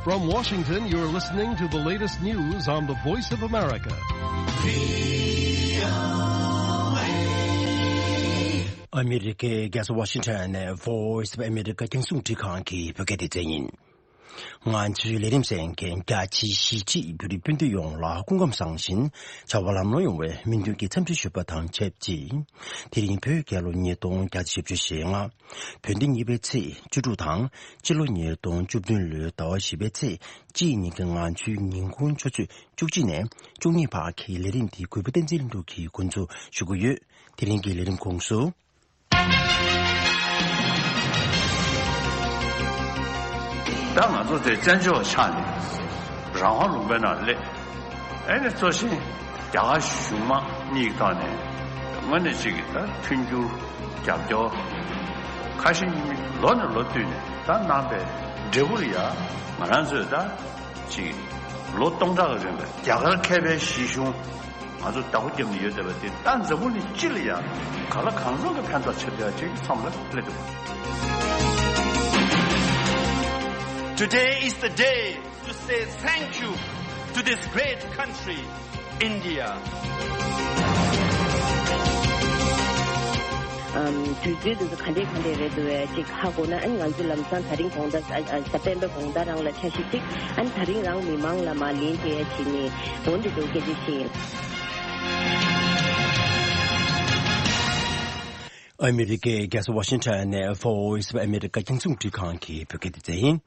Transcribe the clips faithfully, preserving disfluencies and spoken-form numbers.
From Washington, you're listening to the latest news on the Voice of America. ཨ་མི་རི་ཀའི་རྒྱལ་ས་ཝ་ཤིང་ཊོན་ནས་Voice of America རྒྱང་སྲིང་རླུང་འཕྲིན་ཁང་གི་བོད་སྐད་སྡེ་ཚན་ཡིན། ང་ཚོའི་ལས་རིམ་གསན་མཁན་རྒྱ་ཆེའི་གཞིས་བྱེས་བོད་རིགས་སྤུན་ཟླ་ཡོངས་ལ་སྐུ་ཁམས་བཟང་ཞིང་བྱ་བ་ལམ་ལྷོང་ཡོང་བའི་སྨོན་འདུན་གྱི་འཚམས་འདྲི་ཞུ་བ་དང་ཆབས་ཅིག་དེ་རིང་བོད་རྒྱལ་ལོ་ཉིས་སྟོང་བརྒྱ་དང་བཞི་བཅུ་ཞེ་ལྔ། བོད་ཟླ་གཉིས་པའི་ཚེས་བཅུ་དྲུག་དང་། སྤྱི་ལོ་ཉིས་སྟོང་བཅུ་བདུན་ལོའི་ཟླ་བ་བཞི་པའི་ཚེས་གཅིག་ཉིན་གྱི་ང་ཚོའི་ཉིན་གུང་ཆུ་ཚོད་བཅུ་གཅིག་ནས་བཅུ་གཉིས་བར་གྱི་ལས་རིམ་འདི་གུས་པ་བསྟན་འཛིན་ལྷུན་གྲུབ་ཀྱིས་འགོ་འཛུགས་ཞུ་གི་ཡོད། དེ་རིང་གི་ལས་རིམ་ཁོངས་སུ། ད་ང་ཚོ་དེ་བཙན་བྱོལ་བ་ཆགས་ནས་རང་དབང་ལུང་པའི་ནང་སླེབས། ཨེ་ནི་གཙོ་ཆེན་རྒྱ་གར་གཞུང་མང་གཉིས་ཀྱི་ཐོག་ནས་དངོས་གནས་གཅིག་གི་ད་མཐུན་འགྱུར་རྒྱབ་སྐྱོར་ཁ་ཞེ་གཉིས་མེད་ལོ་ནས་ལོ་བསྟུད་ནས་ད་གནང་པའི་འབྲས་བུ་རེད་ཡ། ང་རང་ཚོས་ད་ཅིག་ལོ་སྟོང་ཕྲག་གི་རིང་ལ་རྒྱ་གར་མཁས་པའི་གཞིས་གཞུང་ང་ཚོ་བདག་པོ་བརྒྱབ་ནས་ཡོད་བསྡད་པ་དེ་ད་འཛམ་བུ་གླིང་སྤྱི་ལ་ཡ་གང་ལ་གང་འཚམ་གྱི་ཕན་ཐོགས་ཆེ་བསྡད་ཡ་ཅིག་མཚམས་ལ་སླེབས་འདུག Today is the day to say thank you to this great country, India. ཨམ། དུས་ཚོད་དེ་ཚོ་ག་འདྲས་ག་འདྲས་རེད་འདུག་བས་ཅིག་ཧ་གོ་ན། ཨ་ནི་ང་ཚོ་ལམ་སང་དེ་རིང་དགོང་དག་ཨ་ཨ་ད་སྤེན་པའི་དགོང་དག་རང་ལ་འཆར་གཞི་གཅིག་ཨ་ནི་དེ་རིང་རང་མི་མང་ལ་མར་ལན་སྤྲད་ཡ་བྱེད་ནི་འོན་ཏེ་འདུག་སྐད་ཆ་བཤད་ཡིན། ཨ་མི་རི་ཀའི་རྒྱལ་ས་ཝ་ཤིང་ཊོན་ནས་Voice of America རྒྱང་སྲིང་རླུང་འཕྲིན་ཁང་གི་བོད་སྐད་སྡེ་ཚན་ཡིན།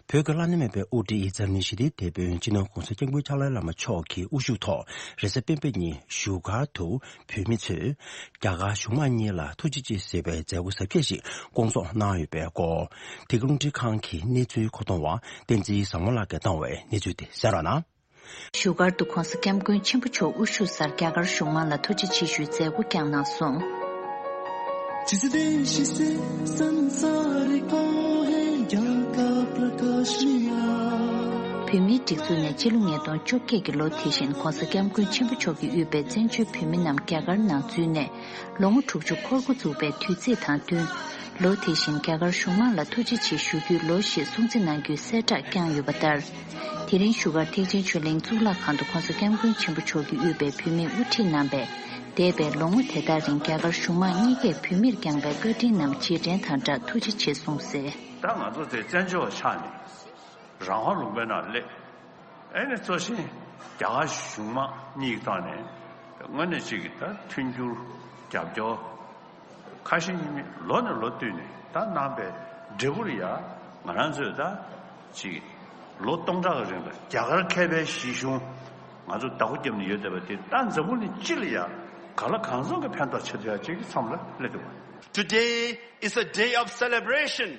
བོད་ཀྱི་བླ་ན་མེད་པའི་དབུ་ཁྲིད་འཛམ་གླིང་ཞི་བདེའི་དེད་དཔོན་སྤྱི་ནོར་༸གོང་ས་༸སྐྱབས་མགོན་ཆེན་པོ་མཆོག་གི་དབུ་བཞུགས་ཐོག་རེས་གཟའ་སྤེན་པ་ཉིན་བཞུགས་སྒར་དུ་བོད་མི་ཚོས་རྒྱ་གར་གཞུང་མང་གཉིས་ལ་ཐུགས་རྗེ་ཆེ་ཟེར་བའི་མཛད་སྒོ་གཟབ་རྒྱས་ཤིག་བསྐོང་ཚོགས་གནང་ཡོད་པའི་སྐོར། འདི་ག་རླུང་འཕྲིན་ཁང་གི་གནས་ཚུལ་མཁོ་གཏོང་བ་བསྟན་འཛིན་བཟང་མོ་ལགས་ཀྱིས་བཏང་བའི་གནས་ཚུལ་དེ་གསན་རོགས་གནང་། བཞུགས་སྒར་དུ་༸གོང་ས་༸སྐྱབས་མགོན་ཆེན་པོ་མཆོག་དབུ་བཞུགས་སར་རྒྱ་གར་གཞུང་མང་ལ་ཐུགས་རྗེ་ཆེ་ཞུའི་མཛད་སྒོ་བསྐྱངས་གནང་སོང་། བོད་མིའི་སྒྲིག་འཛུགས་ནས་ཕྱི་ལོ་ཉིས་སྟོང་བཅོ་བརྒྱད་ཀྱི་ལོ་དེ་བཞིན་༸གོང་ས་༸སྐྱབས་མགོན་ཆེན་པོ་མཆོག་གིས་དབུས་པའི་བཙན་བྱོལ་བོད་མི་རྣམས་རྒྱ་གར་ནང་འཛུལ་ནས་ལོ་ངོ་དྲུག་ཅུ་འཁོར་འགོ་འཛུགས་པའི་དུས་ཚིགས་དང་བསྟུན། ལོ་དེ་བཞིན་རྒྱ་གར་གཞུང་མང་ལ་ཐུགས་རྗེ་ཆེ་ཞུ་རྒྱུའི་ལོ་ཞེས་སྲུང་བརྩི་གནང་རྒྱུའི་གསལ་བསྒྲགས་བསྐྱངས་ཡོད་པ་ལྟར། དེ་རིང་བཞུགས་སྒར་ཐེག་ཆེན་ཆོས་གླིང་གཙུག་ལག་ཁང་དུ་༸གོང་ས་༸སྐྱབས་མགོན་ཆེན་པོ་མཆོག་གིས་དབུས་པའི་བོད་མིའི་དབུ་ཁྲིད་རྣམ་པས་འདས་པའི་ལོ་ངོ་དེ་དག་རིང་རྒྱ་གར་གཞུང་མང་གཉིས་ཀས་བོད་མིར་བསྐྱངས་པའི་བཀའ་དྲིན་རྣམས་རྗེས་དྲན་དང་སྦྲགས་ཐུགས་རྗེ་ཆེ་གསུངས་གསལ། ད་ང་ཚོ་དེ་བཙན་བྱོལ་བ་ཆགས་ནས་རང་དབང་ལུང་པའི་ནང་སླེབས། ཨེ་ནི་གཙོ་ཆེན་རྒྱ་གར་གཞུང་མང་གཉིས་ཀྱི་ཐོག་ནས་དངོས་གནས་གཅིག་གི་ད་མཐུན་འགྱུར་རྒྱབ་སྐྱོར་ཁ་ཞེ་གཉིས་མེད་ལོ་ནས་ལོ་བསྟུད་ནས་ད་གནང་པའི་འབྲས་བུ་རེད་ཡ། ང་རང་ཚོས་ད་ཅིག་ལོ་སྟོང་ཕྲག་གི་རིང་ལ་རྒྱ་གར་མཁས་པའི་གཞིས་གཞུང་ང་ཚོ་བདག་པོ་བརྒྱབ་ནས་ཡོད་བསྡད་པ་དེ་ད་འཛམ་བུ་གླིང་སྤྱི་ལ་ཡ་གང་ལ་གང་འཚམ་གྱི་ཕན་ཐོགས་ཆེ་བསྡད་ཡ་ཅིག་གི་མཚམས་ལ་སླེབས་འདུག Today is a day of celebration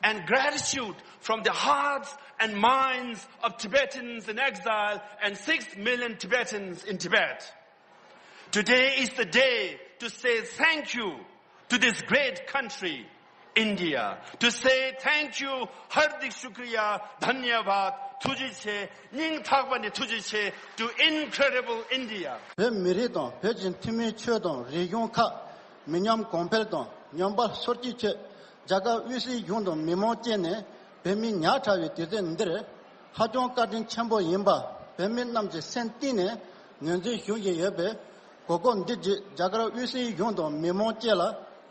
and gratitude from the hearts and minds of Tibetans in exile and six million Tibetans in Tibet. Today is the day to say thank you to this great country, India. To say thank you, हार्दिक शुक्रिया, धन्यवाद, ཐུགས་རྗེ་ཆེ། སྙིང་ཐག་པ་ནས་ཐུགས་རྗེ་ཆེ། To incredible India. བོད་མི་རིགས་དང་བོད་ཀྱི་འཐུས་མིའི་ཆོས་དང་རིག་གཞུང་ཁག་མི་ཉམས་གོང་འཕེལ་དང་ཉམས་པ་སོར་ཆུད་ཆེད། རྒྱ་གར་དབུས་སའི་གཞུང་དང་མི་མང་བཅས་ནས་བོད་མི་ཉག་ཕྲ་བའི་དུས་ཚོད་འདིར་ཧ་ཅང་བཀའ་དྲིན་ཆེན་པོ་ཡིན་པ་བོད་མི་རྣམས་ཀྱིས་སེམས་གཏིང་ནས་ངོས་འཛིན་ཞུ་བཞིན་ཡོད་པས། གོ་སྐབས་འདི་བརྒྱུད་རྒྱ་གར་དབུས་སའི་གཞུང་དང་མི་མང་བཅས་ལ་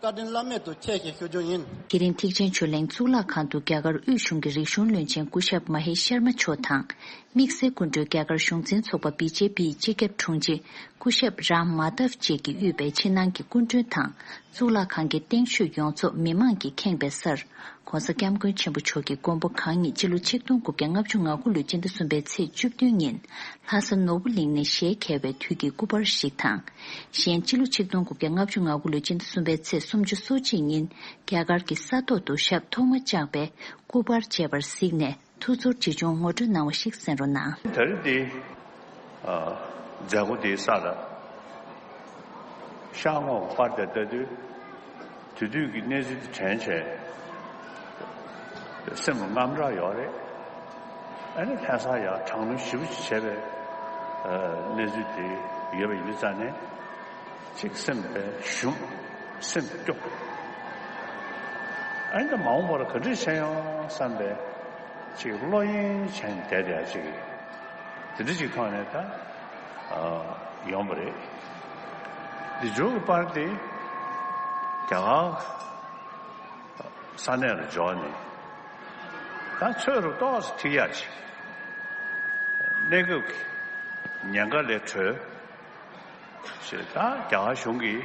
བཀའ་དྲིན་བླ་མེད་དུ་ཆེ་ཞེས་ཞུ་རྒྱུ་ཡིན། དེ་རིང་ཐེག་ཆེན་ཆོས་གླིང་གཙུག་ལག་ཁང་དུ་རྒྱ་གར་དབུས་གཞུང་གི་རིག་གཞུང་བློན་ཆེན་སྐུ་ཞབས་མ་ཧེ་ཤར་མ་མཆོག་དང་། དམིགས་བསལ་སྐུ་མགྲོན་རྒྱ་གར་གཞུང་འཛིན་ཚོགས་པ་བི་ཇེ་པིའི་སྤྱི་ཁྱབ་དྲུང་ཆེ་སྐུ་ཞབས་རམ་མ་དབ་བཅས་ཀྱིས་དབུས་པའི་ཕྱི་ནང་གི་སྐུ་མགྲོན་དང་། གཙུག་ལག་ཁང་གི་སྟེང་ཤོད་ཡོངས་རྫོགས་མི་མང་གིས་ཁེངས་པའི་སར། ༸གོང་ས་༸སྐྱབས་མགོན་ཆེན་པོ་མཆོག་གི་མགོན་པོ་གང་ཉིད་སྤྱི་ལོ་ཆིག་སྟོང་དགུ་བརྒྱ་ལྔ་བཅུ་ང་དགུ་ལོའི་སྤྱི་ཟླ་གསུམ་པའི་ཚེས་བཅུ་བདུན་ཉིན་ལྷ་ས་ནོར་བུ་གླིང་ནས་ཞལ་མཁས་པའི་དུས་ཀྱི་སྐུ་པར་ཞིག་དང་། གཞན་སྤྱི་ལོ་ཆིག་སྟོང་དགུ་བརྒྱ་ལྔ་བཅུ་ང་དགུ་ལོའི་སྤྱི་ཟླ་གསུམ་པའི་ཚེས་སུམ་ཅུ་སོ་གཅིག་ཉིན་རྒྱ་གར་གྱི་ས་ཐོག་ཏུ་ཞབས་ཐོག་མ་བཅགས་པའི་སྐུ་པར་བཅས་པར་གཟིགས་ནས། ཐུགས་ཚོར་ཅི་བྱུང་ངོ་སྤྲོད་གནང་བ་ཞིག་གསན་རོགས་གནང་། ད་རེས་འདི་ཨ་མཛད་སྒོ་འདིའི་སར་ཤར་ངོས་ཀྱི་པར་དེ་ལྟ་དུས་དེ་དུས་ཀྱི་གནས་ཚུལ་དེ་དྲན་བྱས་སེམས་ལ་དངངས་སྐྲག་ཡོད་རེད། ཨ་ནི་ལྷ་སར་ཡང་དྲག་གནོན་ཞེ་པོ་ཅིག་བྱས་པའི་ཨ་གནས་ཚུལ་དེ་ཡོད་པ་ཡིན་དུས་ཙང་ནས། ཅིག་སེམས་པའི་ཞུམ། སེམས་སྐྱོ། ཨ་ནི་ད་མ་འོངས་པར་ག་འདྲ་བྱས་ཡོང་བསམ་པའི་ ཅིག་བློ་གཡེང་བྱས་ནས་བསྡད་བསྡད་ཅིག་དེ་འདྲ་ཅིག་ཐོག་ནས་ད་ཡོང་བ་རེད། འདི་མཇུག་གི་པར་དེ་རྒྱ་གར་ས་གནས་ལ་འབྱོར་ནས་ད་ཚོད་རུ་ཏོག་ཙམ་ཐིག་ཡག་ཅིག་གནས་སྐབས་ཀྱི་ཉེན་ཁ་ལས་གྲོལ། ཞེས་ད་རྒྱ་གར་གཞུང་གིས་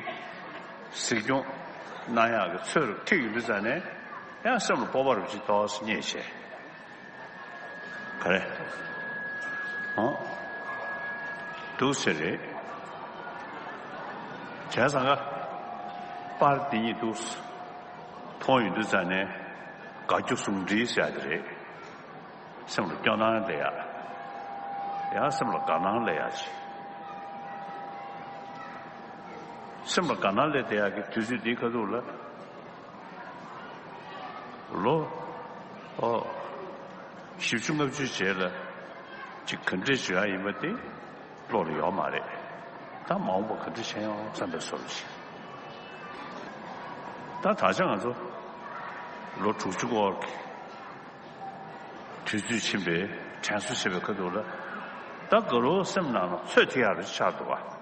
གཟིགས་སྐྱོང་གནང་ཡག་གི་ཚོད་རུ་ཐིག་ཡོང་དུས་ཙ་ནས་ཡང་སེམས་ལ་སྤོབས་པ་རུ་ཅིག་ཏོག་ཙམ་རྙེད་བྱས། ག་རེ། ཨོ། འདུག་ཟེར་རེད། བྱས་ཙང་ཀ་པར་འདི་གཉིས་འདུག་མཐོང་ཡོང་དུས་ཙ་ནས་དགའ་སྐྱོ་ཟུང་འབྲེལ་ཟེར་ཡག་དེ་རེད། སེམས་ལ་སྐྱོ་སྣང་སླེབས་ཡག་ཡང་སེམས་ལ་དགའ་སྣང་སླེབས་ཡག་ཅིག་སེམས་ལ་དགའ་སྣང་སླེབས་བསྡད་ཡག་གི་དུས་ཚོད་འདིའི་ཁ་ཐུག་ལ། ལོ། ཨོ། བཞི་བཅུ་ལྔ་བཅུའི་རྗེས་ལ་ཅིག་ག་འདྲས་བྱུང་ཡག་ཡིན་པ་དེ་བློ་ལ་ཡོད་མ་རེད། ད་མ་འོངས་པ་ག་འདྲས་བྱས་ཡོང་བསམ་པའི་བཟོ་འདྲ་ཅིག་ད་ད་ཆ་ང་ཚོ་ལོ་དྲུག་ཅུ་སྐོར་གྱི་དུས་ཚོད་ཕྱིན་པའི་དྲན་གསོ་བྱེད་པའི་ཁ་ཐུག་ལ། ད་དགའ་ལོ་སེམས་ནང་ལ་ཚོད་ཐིག་ཡག་རེ་ཆགས་འདུག་བ།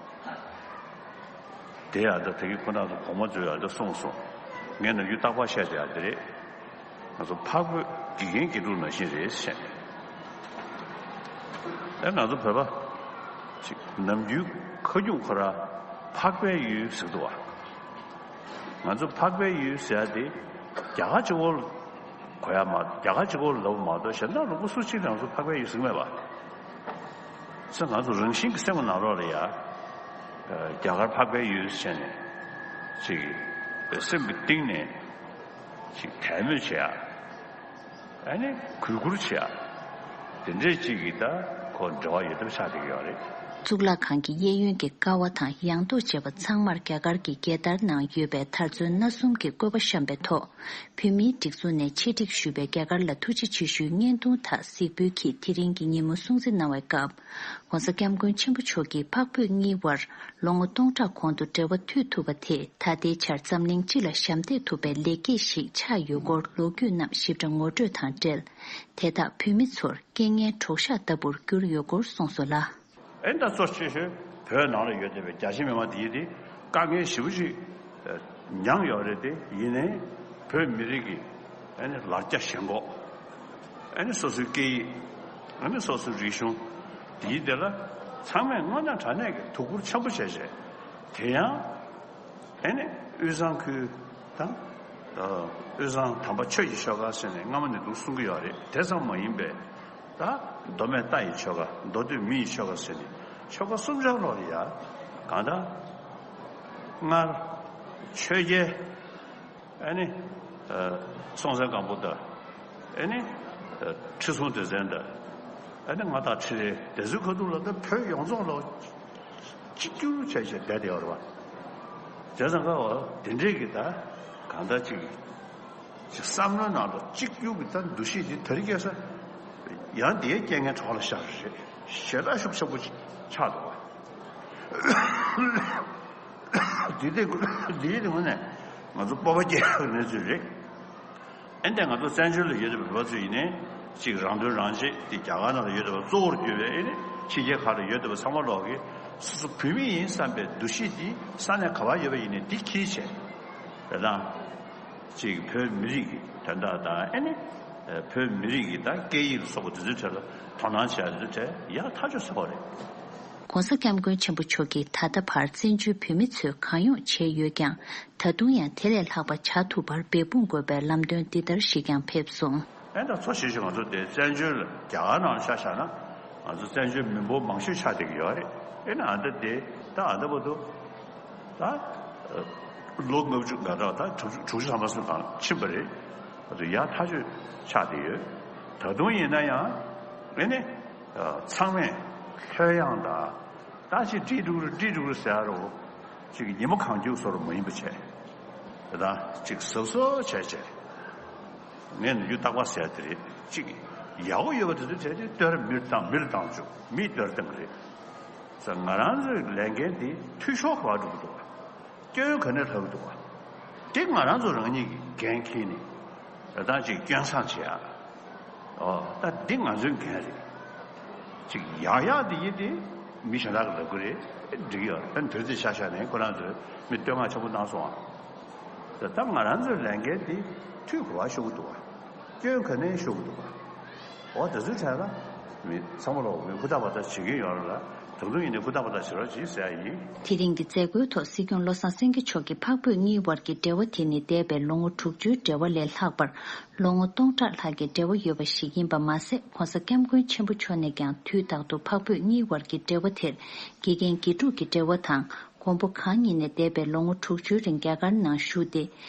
དེ་ཡང་ད་ད་གིན་ཁོ་རང་ཚོ་གོང་མ་ཚོས་ཡང་ད་གསུངས་སོང་། ངས་ནམ་རྒྱུན་རྟག་པར་བཤད་བསྡད་ཡག་དེ་རེད། ང་ཚོ་འཕགས་བོད་དགེ་རྒན་དགེ་ཕྲུག་ནང་བཞིན་རེད་བཤད་ནས། ཨེ་ང་ཚོ་བོད་པ་ཅིག་ནམ་རྒྱུན་ཁ་རྒྱུན་ཁོ་རང་འཕགས་པའི་ཡུལ་ཟེར་འདུག་བ། ང་ཚོ་འཕགས་པའི་ཡུལ་ཟེར་ཡག་དེ་རྒྱ་གར་གཅིག་པོ་ལ་གོ་ཡག་མ་རྒྱ་གར་གཅིག་པོ་ལ་ལབ་མ་གཏོགས་གཞན་དག་ལུང་པ་སུ་གཅིག་ལ་ང་ཚོ་འཕགས་པའི་ཡུལ་ཟེར་གྱི་མེད་པ། ཚེ་ང་ཚོ་རང་བཞིན་གྱི་སེམས་ཀྱི་ནང་ལོགས་ལ་ཡ། རྒྱ་གར་འཕགས་པའི་ཡུལ་ཟེར་ནས་ཅིག་སེམས་ཀྱི་གཏིང་ནས་ཅིག་དད་མོས་བྱེད་ཡ། ཨ་ནི་གུས་བཀུར་བྱེད་ཡ། དེ་འདྲས་ཅིག་གི་ད་ཁོ་འབྲེལ་བ་ཡོད་ཐབས་ཆགས་བསྡད་ཀྱི་ཡོད་རེད། གཙུག་ལག་ཁང་གི་གཡས་གཡོན་གྱི་ཀ་བ་དང་ཡང་ཐོག་བཅས་པ་ཚང་མར་རྒྱ་གར་གྱི་རྒྱལ་དར་ནང་ཡོད་པའི་དར་ཚོན་སྣ་གསུམ་གྱི་བཀོད་པ་བཤམས་པའི་ཐོག་བོད་མིའི་སྒྲིག་འཛུགས་ནས་ཆེད་སྒྲིག་ཞུས་པའི་རྒྱ་གར་ལ་ཐུགས་རྗེ་ཆེ་ཞུའི་བརྙན་ཐུང་དག་གཟིགས་འབུལ་གྱིས་དེ་རིང་གི་ཉིན་མོ་སྲུང་བརྩི་གནང་བའི་སྐབས། ༸གོང་ས་༸སྐྱབས་མགོན་ཆེན་པོ་མཆོག་གིས་འཕགས་བོད་གཉིས་དབར་ལོ་ངོ་སྟོང་ཕྲག་གོང་དུ་འབྲེལ་བ་མཐུད་ཐུབ་པ་དེ་ད་ལྟའི་ཆར་འཛམ་གླིང་སྤྱི་ལ་ཞབས་འདེགས་ཐུབ་པའི་ལེགས་སྐྱེས་ཤིག་ཆགས་ཡོད་སྐོར་ལོ་རྒྱུས་རྣམས་ཞིབ་ཕྲ་ངོ་སྤྲོད་དང་འབྲེལ། དེ་དག་བོད་མི་ཚོར་རྐྱེན་ངན་གྲོགས་ཤག་ལྟ་བུར་གྱུར་ཡོད་སྐོར་གསུངས་སོང་ལ། ཨེ་ད་གཙོ་ཆེ་ཤོས་བོད་ནང་ལ་ཡོད་བསྡད་པའི་རྒྱ་ཆེ་མི་མང་དེ་ཡིན་ཏེ་དཀའ་ངལ་ཞེ་པོ་ཅིག་མྱངས་ཡོད་རེད་དེ་ཡིན་ནའི་བོད་མི་རིགས་ཀྱི་ཨ་ནི་ལར་རྒྱ་ཞེན་ཁོག་ཨ་ནི་སོ་སོའི་སྐད་ཡིག་ཨ་ནི་སོ་སོའི་རིག་གཞུང་དེའི་དེ་ལ་ཚང་མས་དངོས་གནས་དྲང་གནས་ཀྱི་དོ་ཁུར་ཆེན་པོ་བྱས་བྱས་དེ་ཡང་ཨ་ནི་དབུས་གཙང་ཁུལ་དང་དབུས་གཙང་དམ་པ་ཆོས་ཀྱི་ཆོལ་ཁ་ཟེར་ནས་སྔ་མོ་ནས་འདུག་གསུང་གི་ཡོད་རེད། དེ་ཙམ་མ་ཡིན་པའི་ད་མདོ་སྨད་རྟ་ཡི་ཆོལ་ཁ་མདོ་སྟོད་མི་ཡི་ཆོལ་ཁ་ཟེར་ནས་ཆོལ་ཁ་གསུམ་ཆར་ལོག་ལ་ཡ་གང་ལྟར་སྔར་ཆོས་རྒྱལ། ཨ་ནི། སྲོང་བཙན་སྒམ་པོ་དང་། ཨ་ནི། ཁྲི་སྲོང་ལྡེ་བཙན་དང་། ཨ་ནི་མངའ་བདག་ཁྲི་རལ་དེ་ཚོའི་ཁ་ཐུག་ལ་ད་བོད་ཡོངས་རྫོགས་ལ་གཅིག་གྱུར་བྱས་བྱས་བསྡད་བསྡད་ཡོད་རེད་བ། བྱས་ཙང་ཀ་བ་དེ་འདྲས་ཀྱི་ད་གང་ལྟར་ཅིག་ཅིག་བསམ་བློའི་ནང་ལ་གཅིག་གྱུར་གྱི་ད་འདུ་ཤེས་དེ་དེ་རིང་ཁ་སང་ཡང་དེའི་རྐྱེན་ངན་གྲོགས་ལ་ཤར་རེད། ཞེ་དྲག་ཤུགས་ཆེན་པོ་ཆགས་འདུག་བ། འདི་དེ་འདིའི་ངོས་ནས་ང་ཚོ་སྤོབས་པ་སྐྱེ་ཡག་གནས་ཚུལ་རེད། ཨེ་འདྲ་ང་ཚོ་བཙན་བྱོལ་ལ་ཡོད་བསྡད་པའི་བོད་པ་ཚོ་ཡིན་ནའི་གཅིག་རང་དོན་རང་གཅེས་དེ་རྒྱ་གར་ནང་ལ་ཡོད་བསྡད་པ་གཙོ་བོར་གྱུར་པའི་ཨེ་ནི་ཕྱི་རྒྱལ་ཁག་ལ་ཡོད་བསྡད་པ་ཚང་མ་ལོག་གིས་སོ་སོ་བོད་མི་ཡིན་བསམ་པའི་འདུ་ཤེས་དེ་ས་གནས་ག་པར་ཡོད་པ་ཡིན་ནའི་དེ་འཁྱེར་བྱས་རེད་དང་། གཅིག་བོད་མི་རིགས་ཀྱི་དོན་དག་དང་ཨེ་ནི་བོད་མི་རིགས་ཀྱི་ད་སྐད་ཡིག་ལ་སོགས་པ་དེ་ཚོའི་གྲས་ལ་དོ་སྣང་བྱེད་ཡག་དེ་ཚོའི་གྲས་ཡག་ཐག་ཆོད་ཚ་བ་རེད། ༸གོང་ས་༸སྐྱབས་མགོན་ཆེན་པོ་མཆོག་གིས་ད་ལྟ་བར་བཙན་བྱོལ་བོད་མི་ཚོས་གང་ཡོང་བྱས་ཡོད་ཀྱང་། ད་དུང་ཡང་དེ་ལས་ལྷག་པ་བྱ་ཐུབ་པར་འབད་འབུངས་དགོས་པའི་ལམ་སྟོན་འདི་ལྟར་ཞིག་ཀྱང་ཕེབས་སོང་། ཨེ་ད་གཙོ་ཆེ་ཤོས་ང་ཚོ་དེ་བཙན་བྱོལ་ལ་རྒྱ་གར་ནང་ལ་ཆ་བཞག་ན་ང་ཚོ་བཙན་བྱོལ་མི་འབོར་མང་ཤོས་ཆགས་བསྡད་ཀྱི་ཡོད་རེད། ཨེ་ན་ཨ་ད་དེ་ད་ཨ་ད་བར་དུ་ད་ལོ་ལྔ་བཅུ་ང་འདྲ་ད་དྲུག་ཅུ་དྲུག་ཅུ་ཐམ་པ་སོང་ཙང་ཕྱིན་པ་རེད། ཨ་ད་ཡག་ཐག་ཆོད་ཆགས་བསྡད་ཡོད། ད་དུང་ཡིན་ན་ཡང་ཨེ་ནི་ཚང་མས་ལྷོད་ཡངས་དང་། ད་ཅིག་ཀྲིག་ཀྲུག་རུ་ཀྲིག་ཀྲུག་རུ་ཟེར་ཡ་རུ་ཅིག་ཉི་མ་གང་རྒྱུག་བཟོ་རུ་མ་ཡིན་པ་བྱས། དེ་དང་ཅིག་གཟབ་གཟབ་བྱས་བྱས། ངས་ནམ་རྒྱུན་རྟག་པར་ཟེར་ཡ་དེ་རེད། ཅིག་ཡག་པོ་ཡོད་པ་དེ་ཚོ་བྱས་ཏེ་བསྟོད་ར་མིར་བཏང་མིར་བཏང་བཅུག་མིས་བསྟོད་ར་བཏང་གི་རེད། ཟེར་ང་རང་ཚོའི་ལས་འགན་དེ་འཐུས་ཤོར་ག་པར་འགྲོ་གི་འདུག་བ། སྐྱོན་ག་ནས་ལྷག་གི་འདུག་བ། དེ་ང་རང་ཚོ་རང་ཉིད་ཀྱིས་འགན་འཁྱེར་ནས་དེ་དང་ཅིག་སྐྱོན་བསང་བྱེད་ཡ། ཨོ་ད་འདི་ང་ཚོའི་འགན་རེད། ཅིག་ཡག་ཡག་འདི་ཡིན་ཏེ་མི་གཞན་དག་གི་ལབ་གི་རེད། འགྲིག་ཡོད་རེད། ད་དེར་ཚེ་ཤ་ཤ་ནས་ཁོ་རང་ཚོས་མི་བསྟོད་བསྔགས་ཆེན་པོ་གནང་སོང་ཨ། ད་ད་ང་རང་ཚོའི་ལས་འགན་འདི་འཐུས་ག་པར་ཤོར་གི་འདུག་བ། སྐྱོན་ག་ནས་ཤོར་གི་འདུག་བ། འོ་དེ་ཚོའི་གྲས་ལ་མི་ཚང་མ་ལོག་མི་ཧུར་ཐག་པ་ད་བྱེད་ཀྱི་ཡོད་རེད་ལ། ད་དུང་ཡིན་ནའི་ཧུར་ཐག་པ་ད་བྱེད་རོགས་གྱིས་ཟེར་ཡ་ཡིན། དེ་རིང་གི་མཛད་སྒོའི་ཐོག་སྲིད་སྐྱོང་བློ་བཟང་སེང་གེ་མཆོག་གིས་འཕགས་བོད་གཉིས་དབར་གྱི་འབྲེལ་བ་དེ་ནི་འདས་པའི་ལོ་ངོ་དྲུག་ཅུའི་འབྲེལ་བ་ལས་ལྷག་པར་ལོ་ངོ་སྟོང་ཕྲག་ལྷག་གི་འབྲེལ་བ་ཡོད་པ་ཞིག་ཡིན་པ་མ་ཟད། ྋགོང་ས་ྋསྐྱབས་མགོན་ཆེན་པོ་མཆོག་ནས་ཀྱང་དུས་རྟག་ཏུ་འཕགས་བོད་གཉིས་དབར་གྱི་འབྲེལ་བ་དེར་དགེ་རྒན་དགེ་ཕྲུག་གི་འབྲེལ་བ་དང་། མགོན་པོ་གང་ཉིད་ནས་འདས་པའི་ལོ་ངོ་དྲུག་ཅུའི་རིང་རྒྱ་གར་ནང་བཞུགས་ཏེ།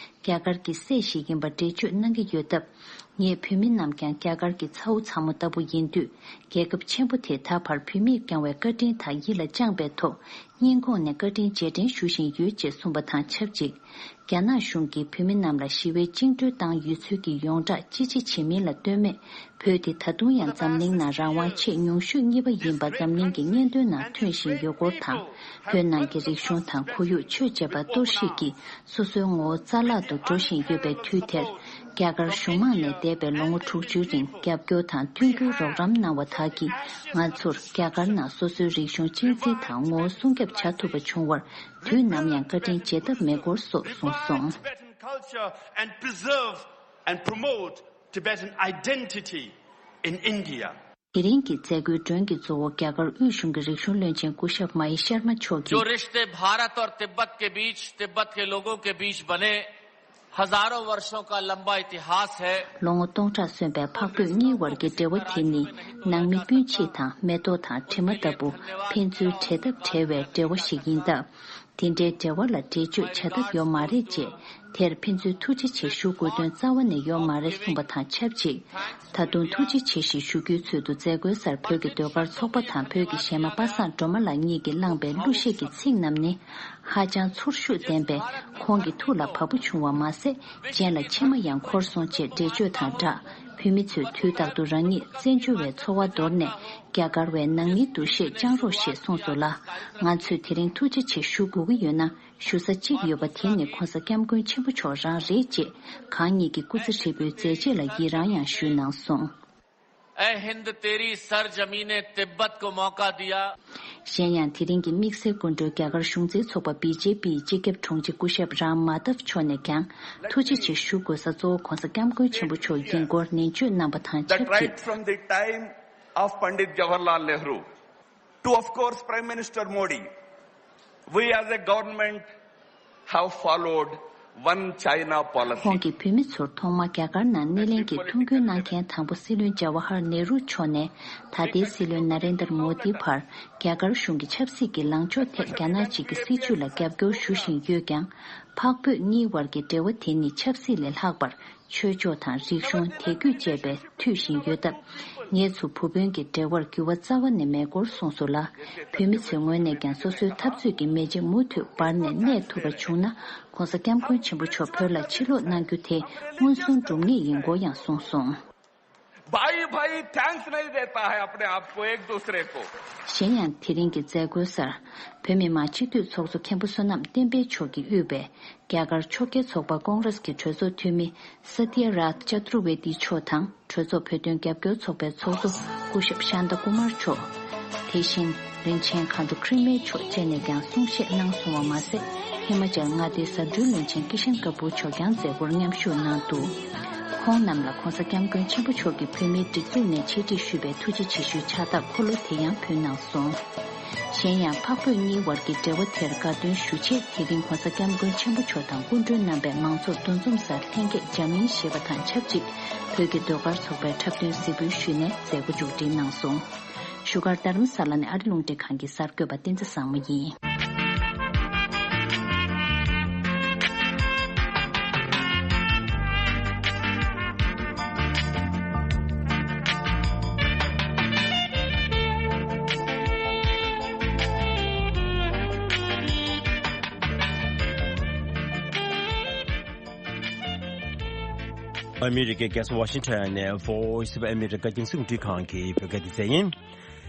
རྒྱ་གར་གྱི་སྲས་ཤིག་ཡིན་པ་འགྲེལ་བརྗོད་གནང་གི་ཡོད་སྟབས། ངས་བོད་མི་རྣམས་ཀྱང་རྒྱ་གར་གྱི་ཚ་བོ་ཚ་མོ་ལྟ་བུ་ཡིན་དུས། རྒྱལ་ཁབ་ཆེན་པོ་དེས་ད་བར་བོད་མིར་བསྐྱངས་བའི་བཀའ་དྲིན་དག་ཡིད་ལ་བཅངས་པའི་ཐོག་སྙིང་ཁོང་ནས་བཀའ་དྲིན་རྗེས་དྲན་ཞུ་བཞིན་ཡོད་ཅེས་གསུངས་པ་དང་ཆབས་ཅིག་རྒྱ་ནག་གཞུང་གིས་བོད་མི་རྣམས་ལ་ཞི་བའི་བཅིངས་འགྲོལ་བཏང་ཡོད་ཚུལ་གྱི་ཡོངས་གྲགས་ཅི་ཆེ་བྱེད་མིན་ལ་ལྟོས་མེད། བོད་དེ་ད་དུང་ཡང་འཛམ་གླིང་ནང་རང་དབང་ཆེས་ཉུང་ཤོས་གཉིས་པ་ཡིན་པ་འཛམ་གླིང་གི་སྙན་ཐོའི་ནང་ཐོན་བཞིན་ཡོད་སྐོར་དང་། བོད་ནང་གི་རིག་གཞུང་དང་ཁོར་ཡུག་ཆོས་བཅས་པ་གཏོར་བཤིག་གིས་སོ་སོའི་ངོ་བོ་རྩ་བརླག་ཏུ་འགྲོ་བཞིན་ཡོད་པའི་དུས་དེར། རྒྱ་གར་གཞུང་མང་ནས་འདས་པའི་ལོ་ངོ་དྲུག་ཅུའི་རིང་རྒྱབ་སྐྱོར་དང་མཐུན་འགྱུར་རོགས་རམ་གནང་བ་དག་གིས་ང་ཚོར་རྒྱ་གར་ནང་སོ་སོའི་རིག་གཞུང་གཅེས་འཛིན་དང་ངོ་བོ་སྲུང་སྐྱོབ་བྱ་ཐུབ་པ་བྱུང་བར་དུས་ནམ་ཡང་བཀའ་དྲིན་བརྗེད་ཐབས་མེད་སྐོར་སོགས་གསུངས་སོང་། Tibetan culture and preserve and promote Tibetan identity in India. དེ་རིང་གི་མཛད་སྒོའི་མགྲོན་གྱི་གཙོ་བོ་རྒྱ་གར་དབུས་གཞུང་གི་རིག་གཞུང་བློན་ཆེན་སྐུ་ཞབས་མ་ཧེ་ཤར་མ་མཆོག་གིས། जो रिश्ते भारत और तिब्बत के बीच, तिब्बत के लोगों के बीच बने हजारों वर्षों का लंबा इतिहास है। ལོ་ངོ་སྟོང་ཕྲག་སོན་པའི་འཕགས་བོད་གཉིས་དབར་གྱི་འབྲེལ་བ་དེ་ནི་ནང་མི་སྤུན་མཆེད་དང་མེ་ཏོག་དང་དྲི་མ་ལྟ་བུ་ཕན་ཚུན་འབྲེལ་ཐབས་བྲལ་བའི་འབྲེལ་བ་ཞིག་ཡིན་སྟབས། དེ་འདྲའི་འབྲེལ་བ་ལ་འགྲེལ་བརྗོད་བྱ་ཐབས་ཡོད་མ་རེད་ཅེས། དེར་ཕན་ཚུན་ཐུགས་རྗེ་ཆེ་ཞུ་དགོས་དོན་རྩ་བ་ནས་ཡོད་མ་རེད་གསུངས་པ་དང་ཆབས་ཅིག་ད་དུང་ཐུགས་རྗེ་ཆེ་ཞེས་ཞུ་རྒྱུའི་ཚུལ་དུ་མཛད་སྒོའི་སར་བོད་ཀྱི་ཟློས་གར་ཚོགས་པ་དང་བོད་ཀྱི་གཞས་མ་པ་སངས་སྒྲོལ་མ་ལགས་གཉིས་ཀྱིས་བླངས་པའི་གླུ་གཞས་ཀྱི་ཚིག་རྣམས་ནི། ཧ་ཅང་ཚོར་ཤུགས་ལྡན་པས་ཁོང་གི་ཐུགས་ལ་བབས་པོ་བྱུང་བ་མ་ཟད། སྤྱན་ལ་མཆི་མ་ཡང་འཁོར་སོང་ཅེས་འགྲེལ་བརྗོད་དང་སྦྲགས། བོད་མི་ཚོས་དུས་རྟག་ཏུ་རང་ཉིད་བཙན་བྱོལ་བའི་འཚོ་བ་འདོར་ནས། རྒྱ་གར་བའི་ནང་མིའི་འདུ་ཤེས་བཅང་རོགས་ཞེས་གསུངས་སོང་ལ། ང་ཚོས་དེ་རིང་ཐུགས་རྗེ་ཆེ་ཞུ་དགོས་ཀྱི་ཡོད་ན། ཞུ་ས་གཅིག་ཡོད་པ་དེ་ནི་ྋགོང་ས་ྋསྐྱབས་མགོན་ཆེན་པོ་མཆོག་རང་རེད་ཅེས། གང་ཉིད་ཀྱི་སྐུ་ཚེ་ཧྲིལ་པོའི་མཛད་རྗེས་ལ་ཡི་རང་ཡང་ཞུས་གནང་སོང་། ऐ हिंद तेरी सरजमीन तिब्बत को मौका दिया। གཞན་ཡང་དེ་རིང་གི་དམིགས་བསལ་སྐུ་མགྲོན་རྒྱ་གར་གཞུང་འཛིན་ཚོགས་པ་བི་ཇེ་པི་ཡི་སྤྱི་ཁྱབ་དྲུང་ཆེ་སྐུ་ཞབས་རམ་མ་དབ་མཆོག་ནས་ཀྱང་ཐུགས་རྗེ་ཆེ་ཞུ་དགོས་ས་གཙོ་བོ་ྋགོང་ས་ྋསྐྱབས་མགོན་ཆེན་པོ་མཆོག་ཡིན་སྐོར་ནན་བརྗོད་གནང་པ་དང་ཆབས་ཅིག That right from the time of Pandit Jawaharlal Nehru to, of course, Prime Minister Modi, we as a government have followed one China policy. ཁོང་གིས་བོད་མི་ཚོར་ཐོག་མར་རྒྱ་གར་ནང་སྣེ་ལེན་གྱིས་ཐུགས་འགན་གནང་མཁན་དང་པོ་སྲིད་བློན་ཇཱ་ཝ་ཧར་ནེ་རུ་མཆོག་ནས་ད་ལྟའི་སྲིད་བློན་ན་རེན་དར་མོ་དི་བར་རྒྱ་གར་གཞུང་གི་ཆབ་སྲིད་ཀྱི་ལངས་ཕྱོགས་ཐད་རྒྱ་ནག་གཅིག་གི་སྲིད་བྱུས་ལ་རྒྱབ་སྐྱོར་ཞུ་བཞིན་ཡོད་ཀྱང་། འཕགས་བོད་གཉིས་དབར་གྱི་འབྲེལ་བ་དེ་ནི་ཆབ་སྲིད་ལས་ལྷག་པར། ཆོས་ཕྱོགས་དང་རིག་གཞུང་དད་གུས་བཅས་པས་མཐུད་བཞིན་ཡོད་སྟབས། ངེད་ཚོ་བུ་དཔོན་གྱི་འབྲེལ་བར་འགྱུར་བ་རྩ་བ་ནས་མེད་སྐོར་གསུངས་སོང་ལ། བོད་མི་ཚོའི་ངོས་ནས་ཀྱང་སོ་སོའི་འཐབ་རྩོད་ཀྱི་མེ་ལྕེ་མུ་མཐུད་འབར་ནས་གནས་ཐུབ་པ་བྱུང་ན། ྋགོང་ས་ྋསྐྱབས་མགོན་ཆེན་པོ་མཆོག་བོད་ལ་ཕྱིར་ལོག་གནང་རྒྱུ་དེ་མངོན་སུམ་སྒྲུབ་ངེས་ཡིན་སྐོར་ཡང་གསུངས་སོང་། भाई भाई थैंक्स नहीं देता है अपने आप को एक दूसरे को। གཞན་ཡང་དེ་རིང་གི་མཛད་སྒོའི་སར། བོད་མི་མང་སྤྱི་འཐུས་ཚོགས་གཙོ་མཁན་པོ་བསོད་ནམས་བསྟན་འཕེལ་མཆོག་གིས་དབུས་པའི་རྒྱ་གར་ཕྱོགས་འགལ་ཚོགས་པ་ཀོང་རེས་ཀྱི་གྲོས་ཚོགས་འཐུས་མི་སཏྱ་རཐ་ཅ་ཏུར་ཝེ་ཏི་མཆོག་དང་། གྲོས་ཚོགས་བོད་དོན་རྒྱབ་སྐྱོར་ཚོགས་པའི་ཚོགས་གཙོ་སྐུ་ཞབས་ཤཱནྟ་ཀུ་མར་མཆོག་དེ་བཞིན་རིན་ཆེན་མཁའ་འགྲོ་ཁྲི་མེ་མཆོག་བཅས་ནས་ཀྱང་གསུང་བཤད་གནང་སོང་བ་མ་ཟད། ཧི་མ་ཅལ་མངའ་སྡེའི་ཟ་འབྲུའི་བློན་ཆེན་ཀི་ཤན་ཀ་པུར་མཆོག་ཀྱང་མཛད་སྒོར་མཉམ་ཞུགས་གནང་འདུག་ཁོང་རྣམས་ལ་ྋགོང་ས་ྋསྐྱབས་མགོན་ཆེན་པོ་མཆོག་གིས་བོད་མིའི་སྒྲིག་འཛུགས་ནས་ཆེད་སྒྲིག་ཞུས་པའི་ཐུགས་རྗེ་ཆེ་ཞུའི་ཕྱག་རྟགས་འཁོར་ལོ་དེ་ཡང་ཕུལ་གནང་སོང་། གཞན་ཡང་། འཕགས་བོད་གཉིས་དབར་གྱི་འབྲེལ་བ་དེར་དགའ་སྟོན་ཞུ་ཆེད་དེ་རིང་ྋགོང་ས་ྋསྐྱབས་མགོན་ཆེན་པོ་མཆོག་དང་སྐུ་མགྲོན་རྣམ་པས་མང་ཚོགས་འདུ་འཛོམས་སར་ལྷན་རྒྱས་འཇམ་ཨིན་ཞེས་པ་དང་ཆབས་ཅིག་བོད་ཀྱི་ཟློས་གར་ཚོགས་པས་འཁྲབ་སྟོན་གཟིགས་འབུལ་ཞུས་ནས་མཛད་སྒོ་མཇུག་སྒྲིལ་གནང་སོང་། བཞུགས་སྒར་རྡ་རམ་ས་ལ་ནས་ཨ་རི་རླུང་འཕྲིན་ཁང་གི་གསར་འགོད་པ་བསྟན་འཛིན་བཟང་མོ་ཡིན། ཨ་མི་རི་ཀའི་རྒྱལ་ས་ཝ་ཤིང་ཊོན་ནས་Voice of America་རྒྱང་སྲིང་རླུང་འཕྲིན་ཁང་གི་བོད་སྐད་སྡེ་ཚན་ཡིན།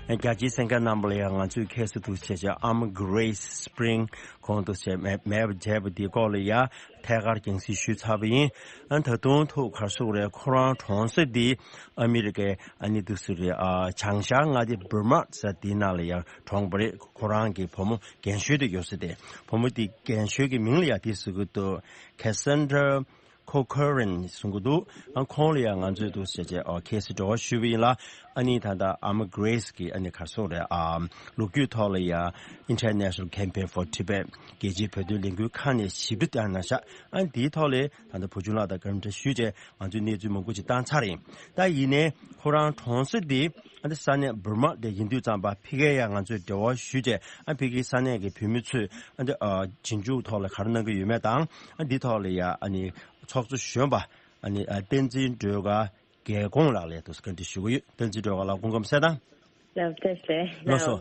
རྒྱ་ཆེའི་གསན་མཁན་རྣམ་པ་ལ་ཡང་ང་ཚོས་ཁ་སང་འདུག་སེ་བྱས་བྱས་ཨམ་གྷི་རེས་སི་པི་རིང་ཁོང་འདུག་སེ་བྱས་མེ་མེབ་བྱས་པ་དེའི་སྐོར་ལ་ཡང་ཐད་ཀར་རྒྱང་སྲིང་ཞུས་ཚར་བ་ཡིན། ཨ་ད་དུང་ཐུག་གར་སོང་རེད། ཁོ་རང་གྲོངས་ས་དེ་ཨ་མི་རི་ཀའི་ཨ་ནི་འདུག་སེ་རེད། ཨ་བྱང་ཤར་མངའ་སྡེ་བྷུར་མ་ཟེར་དེའི་ནང་ལ་ཡང་གྲོངས་པ་རེད། ཁོ་རང་གི་བུ་མོ་རྒན་ཤོས་དེ་ཡོད་ས་དེ། བུ་མོ་དེ་རྒན་ཤོས་ཀྱི་མིང་ལ་ཡང་དེ་ཟེར་གྱི་འདུག Cassandra Corcoran གསུང་གི་འདུག་ཨ་ཁོང་ལ་ཡང་ང་ཚོས་འདུག་ཟེར་བྱས་ཨ་ཁ་སང་འབྲེལ་བ་ཞུས་པ་ཡིན་ལ། ཨ་ནི་ད་ལྟ་ཨམ་གྷི་རེས་ཀྱི་ཨ་ནི་གར་སོང་རེད། ཨ་ལོ་རྒྱུས་ཐོག་ལ་ཡང་International Campaign for Tibet རྒྱལ་སྤྱིའི་བོད་དོན་ལས་འགུལ་ཁང་ནས་ཞིབ་ཕྲ་བཏང་གནང་ཤག་ཨ་ནི་དེའི་ཐོག་ལ་ད་ལྟ་བུ་ཆུང་ལགས་དང་བཀའ་འདྲི་ཞུས་བྱས་ང་ཚོས་གནས་ཚུལ་མང་པོ་ཅིག་བཏང་ཚར་ཡིན། ད་ཡིན་ནའི་ཁོ་རང་གྲོངས་ས་དེ་ཨ་ནི་ས་གནས་བྷུར་མ་དེ་ཡིན་དུས་ཙམ་པ་ཕ་གིར་ཡང་ང་ཚོས་འབྲེལ་བ་ཞུས་བྱས་ཨ་ཕ་གིའི་ས་གནས་ཀྱི་བོད་མི་ཚོས་ཨ་ནི་ཨ་རྗེས་འཇུག་ཐོག་ལ་ག་རེ་གནང་གི་ཡོད་མེད་དང་ཨ་འདི་ཐོག་ལ་ཡང་ཨ་ནི་ཚོགས་གཙོ་གཞོན་པ་ཨ་ནི་ཨ་བསྟན་འཛིན་སྒྲོལ་དཀར་རྒྱལ་ཁོང་ལགས་ལ་ཡང་འདུག་སེ་བཀའ་འདྲི་ཞུ་གི་ཡོད། བསྟན་འཛིན་སྒྲོལ་དཀར་ལགས་སྐུ་ཁམས་བཟང་། ལགས་བཀྲ་ཤིས་བདེ་ལེགས། ལགས་སོ།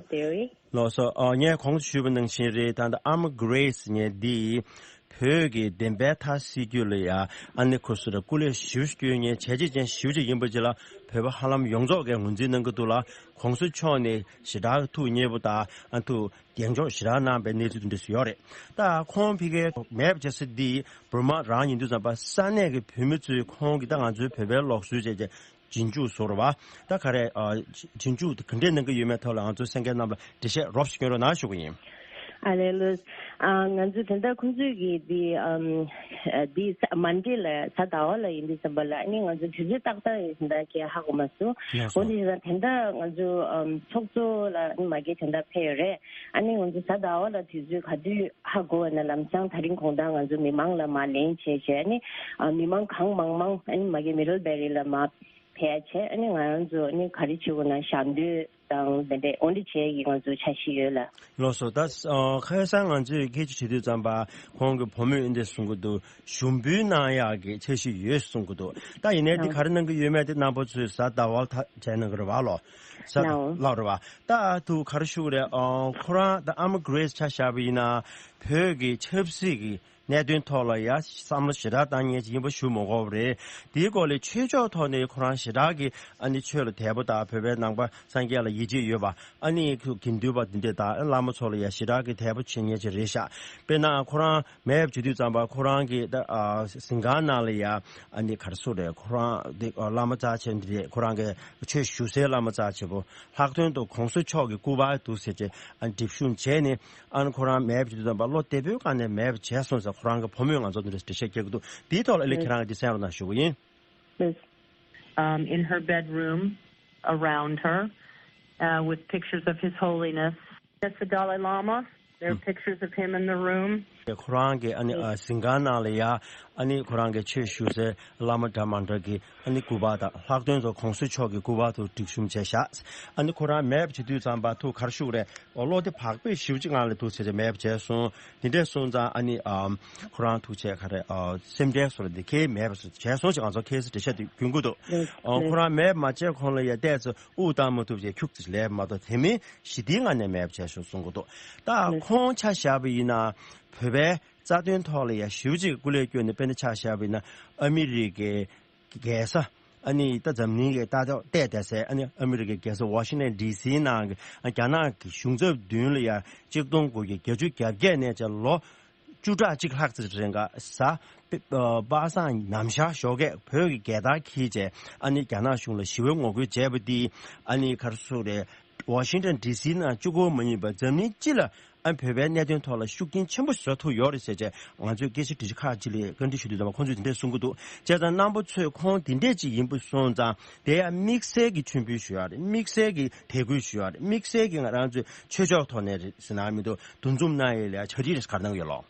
ལགས་སོ། ཨ་ངས་གོང་དུ་ཞུས་པ་ནང་བཞིན་རེད། ད་ལྟ་ཨམ་གྷི་རེས་ངས་འདི་བོད་ཀྱི་བདེན་པའི་མཐའ་སེལ་རྒྱུ་ལ་ཡང་ཨ་ནི་ཁོ་ཚོ་ལ་སྐུ་ལས་ཞེ་པོ་སྐྱོན་མཁན་བྱས་རྗེས་ཅན་ཞེ་པོ་ཅིག་ཡིན་པ་ཅིག་ལ་བོད་པ་ཧ་ལམ་ཡོངས་རྫོགས་ཀྱིས་ངོས་འཛིན་གནང་གི་འདུག་ལ། གོང་ས་མཆོག་ནས་ཞེ་དྲག་ཐུགས་མཉེས་པོ་དང་ཨ་ཐུགས་གདེང་འཇོག་ཞེ་དྲག་གནང་པའི་གནས་ཚུལ་དེ་འདྲ་ཞིག་ཡོད་རེད། ད་ཁོང་ཕ་གིར་མེད་པ་བྱས་ས་འདི་བྷུར་མ་རང་ཡིན་དུས་ཙམ་པ་ས་གནས་ཀྱི་བོད་མི་ཚོས་ཁོང་གིས་ད་ང་ཚོའི་བོད་པའི་ལུགས་སྲོལ་བྱས་རྗེས་རྗེས་འཇུག་བཟོ་རེད་བ། ད་ག་རེ་ཨ་རྗེས་འཇུག་དེ་ག་འདྲས་གནང་གི་ཡོད་མེད་ཐོག་ལ་ང་ཚོའི་གསན་མཁན་རྣམས་ལ་འགྲེལ་བཤད་རོབ་ཞིག་སྐྱོན་རོགས་གནང་ཞུ་གི་ཡིན། ཨ་ལེ་ལོས། ཨ་ང་ཚོས་དེ་འདྲ་ཁོང་ཚོས་ཀྱིས་འདི་ཨམ་འདི་ས་མན་ཌེ་ལ་གཟའ་ཟླ་བ་ལ་ཡིན་དུས་ཙམ་པ་ལ་ཨ་ནི་ང་ཚོ་དུས་ཚོད་ཏག་ཏག་ཡིན་ཟིན་ད་ཀྱི་ཧ་གོ་མ་སོང་། ལགས་སོ། འོན་ཏེ་ད་དེ་འདྲ་ང་ཚོ་ཨམ་ཚོགས་གཙོ་ལ་ཨ་ནི་མ་གི་དེ་འདྲ་ཕེབས་ཡོད་རེད། ཨ་ནི་ང་ཚོ་གཟའ་ཟླ་བ་ལ་དུས་ཚོད་ག་དུས་ཧ་གོ་བ་ན་ལམ་སང་དེ་རིང་དགོང་དག་ང་ཚོ་མི་མང་ལ་མ་ལན་བྱས་བྱས་ཨ་ནི་ཨ་མི་མང་གང་མང་མང་ཨ་ནི་མ་གི་མི་རོལ་བེ་རི་ལ་མ་ཕེབས་བྱས་ཨ་ནི་ང་རང་ཚོ་ཨ་ནི་ག་རེ་བྱེད་དགོས་ན་ཞལ་འདོན་དང་དེ་འདྲས་འོ་འདྲ་བྱས་ཀྱི་ང་ཚོ་འཆར་གཞི་ཡོད་ལ། ལགས་སོ། ད་ཨ་ཁ་སང་ང་ཚོས་སྐད་ཆ་དྲིས་དུས་ཙམ་པ་ཁོང་གི་བུ་མོས་འདི་གསུང་གི་འདུག་ཞུ་འབུལ་གནང་ཡག་གི་འཆར་གཞི་ཡོད་གསུང་གི་འདུག་ད་ཡིན་ནའི་འདི་ག་རེ་གནང་གི་ཡོད་མེད་དེ་རྣམ་པ་ཚོས་གཟའ་ཟླ་བ་ལ་ཐག་བཅད་གནང་གི་རེད་བ་ལོ། གཟའ་ལགས་འོང་། ལགས་རེད་བ། ད་དུ་ག་རེ་ཞུ་གི་རེད། ཨ་ཁོ་རང་ད་ཨམ་གྷི་རེས་ཆ་བཞག་པ་ཡིན་ན་བོད་ཀྱི་ཆབ་སྲིད་ཀྱི་གནད་དོན་ཐོག་ལ་ཡ་བསམ་བློ་ཞེ་དྲག་བཏང་མཁན་ཅིག་ཡིན་པ་ཞུ་མི་དགོས་པ་རེད། དེའི་སྐོར་ལ་ཆོས་ཕྱོགས་ཐོག་ནས་ཁོ་རང་ཞེ་དྲག་གི་ཨ་ནི་ཆོས་ལ་དད་པ་དང་བོད་པའི་ནང་པ་སངས་རྒྱས་ལ་ཡིད་ཆེས་ཡོད་པ། ཨ་ནི་ཁོ་དགེ་འདུན་པ་འདི་འདྲས་དང་བླ་མ་ཚོ་ལ་ཡ་ཞེ་དྲག་གི་དད་པ་བྱེད་མཁན་ཅིག་རེད་ཤག་དཔེར་ན་ཁོ་རང་མེད་བྱེད་དུས་ཙམ་པ་ཁོ་རང་གི་ད་ཨ་གཟིམ་ཁང་ནང་ལ་ཡ་ཨ་ནི་ག་རེ་ཟེར་རེད། ཁོ་རང་དེ་ཨ་བླ་མ་རྩ་ཆེན་འདི་རེད། ཁོ་རང་གི་ཆོས་ཞུ་སའི་བླ་མ་རྩ་ཆེན་པོ་ལྷག་དོན་དུ་གོང་ས་མཆོག་གི་སྐུ་པར་འདུག་ཟེར་བྱས་ཨ་ནི་སྒྲིག་གཤོམ་བྱས་ནས། ཨ་ནི་ཁོ་རང་མེད་པ་ཅིག་དང་པ་བློ་བདེ་པོའི་སྒང་ནས་མེད་པ་བྱས་སོང་ཟེར་ཁོ་རང་གི་བུ་མོས་ང་ཚོ་འདི་འདྲ་འགྲེལ་བཤད་རྒྱག་གི་འདུག་དེའི་ཐོག་ལ་ཨ་ལེ་ཁྱེད་རང་གིས་འདི་གསན་རོགས་གནང་ཞུ་གི་ཡིན། Yes. Um, in her bedroom, around her, uh, with pictures of His Holiness. That's the Dalai Lama. There are pictures of him in the room. ཁོ་རང་གི་ཨ་ནི་ཨ་གཟིམ་ཁང་ནང་ལ་ཡ་ཨ་ནི་ཁོ་རང་གི་ཆོས་ཞུ་སའི་བླ་མ་འདྲ་མ་འདྲ་གི་ཨ་ནི་སྐུ་པར་དང་ལྷག་དོན་དུ་གོང་ས་མཆོག་གི་སྐུ་པར་དུ་སྒྲིག་གཤོམ་བྱས་ཤག་ཨ་ནི་ཁོ་རང་མེད་པ་བྱེད་དུས་ཙམ་པ་ཐུགས་ག་རེ་ཞུ་གི་རེད། འོ་བློ་བདེ་བག་ཕེབས་ཞེ་པོ་ཅིག་ངང་ལ་འདུག་ཟེར་ཏེ་མེད་པ་བྱས་སོང་། དེ་འདྲས་སོང་ཙང་ཨ་ནི་ཨམ་ཁོ་རང་ཐུགས་ཆེ་ག་རེ་ཨ་སེམས་ཁྲལ་བཟོ་ལ་འདི་ཁེལ་མེད་པ་བྱས་སོང་ཅིག་ང་ཚོ་ཁེལ་སེ་འགྲེལ་བཤད་དེ་རྒྱུན་དགོས་འདུག་ཨ་ཁོ་རང་མེད་པ་མ་བྱས་གོང་ལ་ཡ་བལྟས་ཚེ་དབུགས་བཏང་མ་ཐུབ་ཅེས་ཁྱུག་ཙམ་ལས་མ་གཏོགས་དེ་མིན་ཞི་བདེའི་ངང་ནས་མེད་པ་བྱས་སོང་གསུང་གི་འདུག་ད་ཁོང་ཆ་བཞག་པ་ཡིན་ན་བོད་པའི་རྩ་དོན་ཐོག་ལ་ཡ་ཞེ་པོ་ཅིག་སྐུ་ལས་བསྐྱོན་ནས་དཔེར་ན་ཆ་བཞག་པ་ཡིན་ན་ཨ་མི་རི་ཀའི་རྒྱལ་ས་ཨ་ནི་ད་འཛམ་གླིང་གི་ལྟ་རྟོག་བལྟས་བསྡད་སའི་ཨ་ནི་ཨ་མི་རི་ཀའི་རྒྱལ་ས་ཝ་ཤིང་ཊོན་ཌི་སི་ནང་གི་རྒྱ་ནག་གི་གཞུང་ཚབ་མདུན་ལ་ཡ་གཅིག་སྟོང་དགུ་བརྒྱ་བརྒྱད་ཅུ་གྱ་བརྒྱད་ནས་བྱས་ལོ་བཅུ་ཕྲག་གཅིག་ལྷག་ཙམ་རིང་ག་གཟའ་པ་སངས་ཉི་ཤར་ཞོགས་ཀས་བོད་ཀྱི་རྒྱལ་དར་འཁྱེར་བྱས་ཨ་ནི་རྒྱ་ནག་གཞུང་ལ་ཞི་བའི་ངོ་རྒོལ་བྱས་པ་འདི་ཨ་ནི་ག་རེ་ཟེར་རེད། ཝ་ཤིང་ཊོན་ཌི་སི་ནང་གཅིག་པོ་མ་ཡིན་པར་འཛམ་གླིང་སྤྱི་ལ་ཨ་བོད་པའི་གནད་དོན་ཐོག་ལ་ཤུགས་རྐྱེན་ཆེན་པོ་བཟོ་ཐུབ་ཡོད་རེད་ཟེར་བྱས་ང་ཚོས་སྐད་ཆ་འདྲི་གཞི་ཁག་ཅིག་ལ་བཀའ་འདྲི་ཞུ་དུས་ཙམ་པ་ཁོང་ཚོས་འདི་འདྲས་གསུང་གི་འདུག་བྱས་ཙང་རྣམ་པ་ཚོས་ཁོང་འདི་འདྲས་ཅིག་ཡིན་པ་སོང་ཙང་དེ་ཡང་དམིགས་བསལ་གྱི་མཆོད་འབུལ་ཞུ་ཡག་རེད། དམིགས་བསལ་གྱི་དད་གུས་ཞུ་ཡག་རེད། དམིགས་བསལ་གྱི་ང་རང་ཚོའི་ཆོས་ཕྱོགས་ཐོག་ནས་རེད་ཟེར་ན་མི་འདུག་འདུ་འཛོམས་གནང་ཡས་ལ་ཕྱག་བྲིས་རེ་ག་རེ་གནང་གི་ཡོད་ལོ།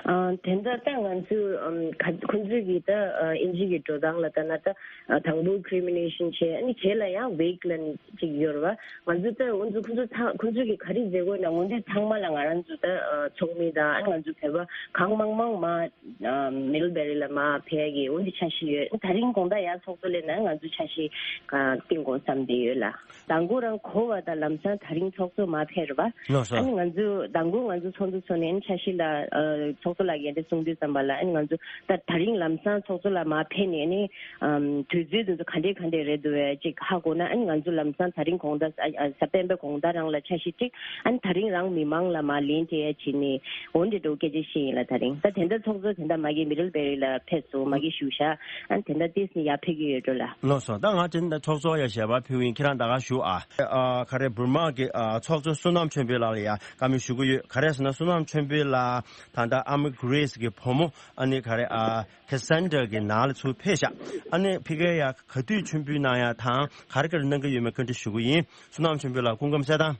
ཨ་དེ་འདྲ་ད་ང་ཚོས་ཨམ་ག་ཁོང་ཚོས་ཀྱི་ད་ཨ་དབྱིན་ཇི་གི་འགྲོ་སྟངས་ལ་ལྟ་ན་ད་ཨ་དང་པོ་ཁི་རི་མི་ནེ་ཤན་བྱས་ཨ་ནི་རྗེས་ལ་ཡང་ཝེག་ལན་ཅིག་ཡོད་རེད་བ། ང་ཚོས་ད་ང་ཚོ་ཁོང་ཚོ་ཚང་ཁོང་ཚོས་ཀྱི་ག་རེ་མཛད་དགོས་ན་འོ་འདི་ཚང་མ་ལ་ང་རང་ཚོ་ད་ཨ་ཚོགས་མི་དང་ཨ་ང་ཚོ་བོད་པ་གང་མང་མང་མ་ཨ་མི་རོལ་བེ་རི་ལ་མ་ཕེབས་ཀྱི་འོ་འདི་འཆར་གཞི་ཡོད། ད་རིང་དགོང་དག་ཡར་ཚོགས་གཙོ་སླེབས་ན་ང་ཚོ་འཆར་གཞི་ག་བཏིང་དགོས་བསམ་བསྡད་ཡོད་ལ། དང་པོ་རང་གོ་བ་དང་ལམ་སང་ད་རིང་ཚོགས་གཙོ་མ་ཕེབས་རེད་བ། ལགས་སོ། ཨ་ནི་ང་ཚོ་དང་པོ་ང་ཚོ་ཚོགས་གཙོ་ཚོ་ནས་འཆར་གཞི་ལ་ཨ་ཚོགས་ ཚོགས་གཙོ་ལགས་ཀྱིས་འདི་གསུངས་དུས་ཙམ་པ་ལ་ཨ་ནི་ང་ཚོ་ད་ད་རིང་ལམ་སང་ཚོགས་གཙོ་ལགས་མར་ཕེབས་ནས་ཨ་ནི་ཨམ་དུས་ཚོད་དེ་ཚོ་ག་འདྲས་ག་འདྲས་རེད་འདུག་བས་ཅིག་ཧ་གོ་ན། ཨ་ནི་ང་ཚོ་ལམ་སང་ད་རིང་དགོང་དག་ཨ་ཨ་གཟའ་སྤེན་པ་དགོང་དག་རང་ལ་འཆར་གཞི་ཅིག་ཨ་ནི་ད་རིང་རང་མི་མང་ལ་མར་ལན་སྤྲད་ཡ་བྱས་ནས་འོ་འདྲས་འགྲོ་སྐད་ཆ་བཤད་ཡིན་ལ། ད་རིང་ད་དེ་འདྲ་ཚོགས་གཙོ་དེ་འདྲ་མ་གི་མི་རེལ་བེ་རི་ལ་ཕེབས་སོང་། མ་གི་བཞུགས་ཤག་ཨ་ནི་དེ་འདྲ་ཏིས་ནི་ཡར་ཕེབས་ཀྱི་ཡོད་འགྲོ་ལ། ལགས་སོ། ད་ང་དེ་འདྲ་ཚོགས་གཙོ་ཡ་ཞལ་པར་ཕུལ་ཡིན། ཁྱེད་རང་ད་ག་ཞུ་ཨ། ཨ་ག་རེ་འབུར་མ་གི་ཨ་ཚོགས་གཙོ་བསོད་ནམས་ཆོས་འཕེལ་ལགས་ལ་ཡ་བཀའ་མོལ་ཞུ་གི་ཡོད། ག་རེ་ཟེར་ན་བསོད་ནམས་ཆོས་འཕེལ་ལགས་ད་ལྟ་ཨ་མ་གྷི་རེས་ཀྱི་བུ་མོ་ཨ་ནི་ག་རེ་ཨ་ཁེ་སན་དྲ་གི་ནང་ལ་ཚུར་ཕེབས་ཤག་ཨ་ནི་ཕ་གིར་ཡ་ག་དུས་མཆོད་འབུལ་གནང་ཡ་དང་ག་རེ་ག་རེ་གནང་གི་ཡོད་མེད་བཀའ་འདྲི་ཞུ་གི་ཡིན། བསོད་ནམས་ཆོས་འཕེལ་ལགས་སྐུ་ཁམས་བཟང་།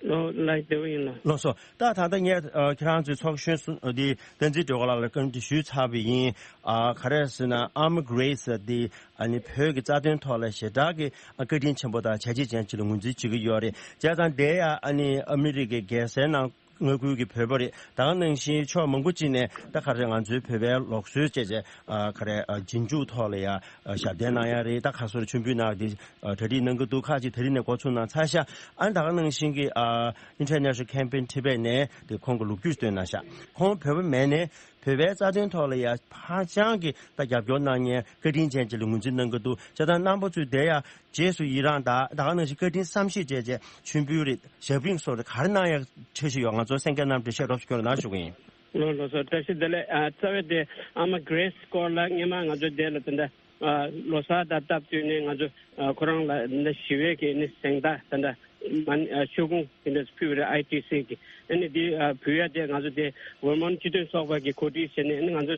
ལོ་ལགས་བདེ་པོ་ཡིན་ལགས། ལགས་སོ། ད་ད་ལྟ་ངས་ཨ་ཁྱེད་རང་ཚོའི་ཚོགས་གཞོན་སུ་འདི་བསྟན་འཛིན་སྒྲོལ་དཀར་ལགས་ལ་བཀའ་འདྲི་ཞུས་ཚར་བ་ཡིན། ཨ་ག་རེ་ཟེར་ན་ཨ་མ་གྷི་རེས་འདི་ཨ་ནི་བོད་ཀྱི་རྩ་དོན་ཐོག་ལ་ཞེ་དྲག་གི་ཨ་བཀའ་དྲིན་ཆེན་པོ་དང་བྱས་རྗེས་ཅན་ཅིག་ལ་ངོས་འཛིན་བྱེད་ཀྱི་ཡོད་རེད། བྱས་ཙང་དེ་ཡང་ཨ་ནི་ཨ་མི་རི་ཀའི་རྒྱལ་སའི་ནང་མངའ་ཁུལ་གྱི་བོད་པ་རེད། ད་ག་ནང་བཞིན་ཕྱོགས་མང་པོ་ཅིག་ནས་ད་ག་རེ་ང་ཚོའི་བོད་པའི་ལུགས་སྲོལ་བཅས་བྱས་ཨ་ག་རེ་ཨ་རྗེས་འཇུག་ཐོག་ལ་ཡང་ཨ་ཞབས་བརྟན་གནང་ཡ་རེད། ད་ག་སོ་རེ་མཆོད་འབུལ་གནང་འདི་ཨ་གྲ་སྒྲིག་གནང་གི་འདུག་ཁག་ཅིག་ད་རིང་ནས་འགོ་ཚུགས་གནང་ཚར་ཤག་ཨ་ནི་ད་ག་ནང་བཞིན་གྱི་ཨ་International Campaign Tibet ནས་དེ་ཁོང་གི་ལོ་རྒྱུས་བཏོན་གནང་ཤག་ཁོང་བོད་པ་མིན་ནས་བོད་པའི་རྩ་དོན་ཐོག་ལ་ཡ་ཧ་ཅང་གི་ད་རྒྱབ་སྐྱོར་གནང་མཁན་བཀའ་དྲིན་ཅན་ཅིག་ལ་ངོས་འཛིན་གནང་གི་འདུག་བྱས་ཙང་རྣམ་པ་ཚོས་དེ་ཡ་རྗེས་སུ་ཡི་རངས་དང་ད་ག་ནང་བཞིན་བཀའ་དྲིན་བསམ་ཤེས་བྱས་བྱས་མཆོད་འབུལ་རེད། ཞབས་རིམ་སོགས་རེད་ག་རེ་གནང་ཡ་འཆར་གཞི་ཡོད། ང་ཚོ་གསན་མཁན་རྣམས་འགྲེལ་བཤད་རོབ་ཙམ་སྐྱོན་རོགས་གནང་ཞུ་གི་ཡིན། ལོ་ལོ་སོ་བཀྲ་ཤིས་བདེ་ལེགས། ཨ་རྩ་བའི་དེ་ཨ་མ་གྷི་རེས་སྐོར་ལ་སྔོན་མ་ང་ཚོ་དེ་ལ་དེ་འདྲ་ཨ་ལོ་གསར་དང་སྟབས་བསྟུན་ནས་ང་ཚོ་ཨ་ཁོ་རང་ལ་འདི་འདྲ་ཞི་བའི་གི་ནི་གཟེངས་རྟགས་དེ་འདྲ་མ་ཨ་ཆོས་ཁུངས་དེ་འདྲ་ཕུལ་བ་རེད། ཨའི་ཊི་སི་གི་ཨ་ནི་འདི་ཨ་ཕུལ་ཡ་དེ་ང་ཚོ་དེ་ཝར་མོན་སྤྱི་མཐུན་ཚོགས་པ་གི་གོ་སྒྲིག་བྱས་ནས་ཨ་ནི་ང་ཚོ་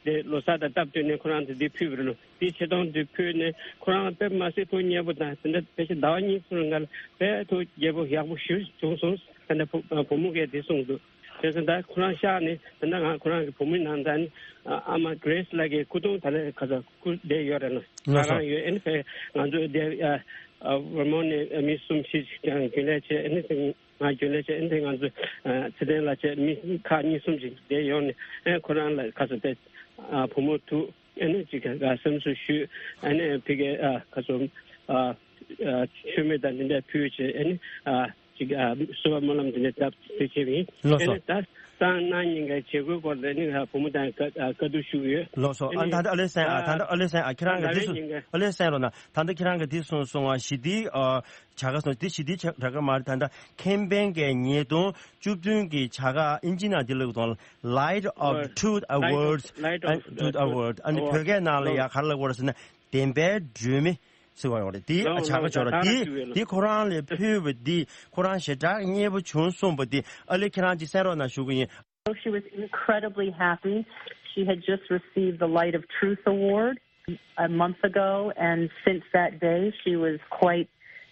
དེ་ལོ་གསར་དང་སྟབས་བསྟུན་ནས་ཁོ་རང་དེ་འདི་ཕུལ་བ་རེད་ལོ། དེ་ཆེད་དོན་དེ་ཕུལ་ནས་ཁོ་རང་དཔེ་མ་སྲིད་ཐུགས་མཉེས་པོ་དང་དེ་འདྲ་ཕལ་ཆེར་ཟླ་བ་གཉིས་གསུམ་སྔ་ལ་དཔེ་ཐུགས་དགྱེས་པོ་ཡག་པོ་ཞེ་པོ་བྱུང་སོང་། དེ་འདྲ་བུ་བུ་མོ་གིས་དེ་གསུངས་འདུག་དེ་ཚོ་ད་ཁོ་རང་ཤག་ནས་དེ་འདྲ་ང་ཁོ་རང་གི་བུ་མོའི་ནང་ད་ནི་ཨ་མ་གྷི་རེས་ལགས་ཀྱི་སྐུ་གདུང་ད་ལས་ཁ་ཚ་སྐུ་བསྡད་ཡོད་རེད་ལ། ལགས་སོ། ང་རང་ཡོད་ཨ་ནི་ཕེ་ང་ཚོ་བསྡད་ཨ་ཝར་མོན་ནས་མི་གསུམ་བཞི་ཅིག་ཀྱང་རྒྱུན་ལས་བྱས་ཨ་ནི་ང་རྒྱུན་ལས་བྱས་ཨ་ནི་ང་ཚོ་ཚེ་བརྟན་ལགས་བྱས་མི་ཁག་གཉིས་གསུམ་ཅིག་བསྡད་ཡོང་ནས་ཨ་ཁོ་རང་ལ་ཁ་ཚ་བསྡད་ཨ་བུ་མོ་ཐུག་ཨ་ནི་ཅིག་ག་སེམས་གསོ་ཞུས་ཨ་ནི་ཕི་གེ་ཨ་ཁ་ཚོ་ཨ་ཨ་མཆོད་མེ་དང་འདི་འདྲ་ཕུལ་བྱས་ཨ་ནི་ཨ། ཅིག་ཨ་གསོལ་བ་སྨོན་ལམ་དེ་འདྲ་བཏབ་དེ་བྱས་པ་ཡིན། ལགས་སོ། ཨ་ནི་ད་སང་གནངས་ཉིན་གའི་བྱེད་སྒོའི་སྐོར་ལ་ནི་ཨ་བུ་མོ་དང་བཀའ་ཨ་བཀའ་བསྡུར་ཞུས་ཡོད། ལགས་སོ། ཨ་ཨ་ནི་ད་ལྟ་ཨ་ལེ་སན་ཨ་ད་ད་ལྟ་ཨ་ལེ་སན་ཨ་ཁྱེད་རང་གི་ད་འདི་ལོའི་ཉིན་གའི་ཨ་ལེ་སན་རོ་ན་ད་ལྟ་ཁྱེད་རང་གི་འདི་གསུངས་སོང་བ་ཞི་བདེའི་ཨ་བྱ་དགའ་སོང་འདི་ཞི་བདེའི་བྱ་དགའ་མ་རེད། ད་ལྟ་ཁེམ་པེན་གི་ཉིས་སྟོང་བཅུ་བདུན་གི་བྱ་དགའ་ཨིན་ཇི་ནང་འདི་ལབ་དང་Light of Award. Truth Light of- Awards. Light of- Truth Award. ཨ་ནི་བོད་སྐད་ནང་ལ་ཡ་ག་རེ་ལབ་དགོས་རེད་ཟེར་ན་བདེན་པའི་སྒྲོན་མེ། ཟེར་བ་ཡོད་རེད། དེ་ལའོ་བྱ་དགའ་ལའོ་ཅོག་ར་ད་དེ་ད་དེ་ཁོ་རང་ལ་ཕུལ་བ་དེ་ཁོ་རང་ཞེ་དྲག་མཉེས་པོ་བྱུང་སོང་བ་དེ་ཨ་ལེ་ཁྱེད་རང་ཅིག་གསན་རོགས་གནང་ཞུ་གི་ཡིན། So she was incredibly happy. She had just received the Light of Truth Award a month ago, and since that day, she was quite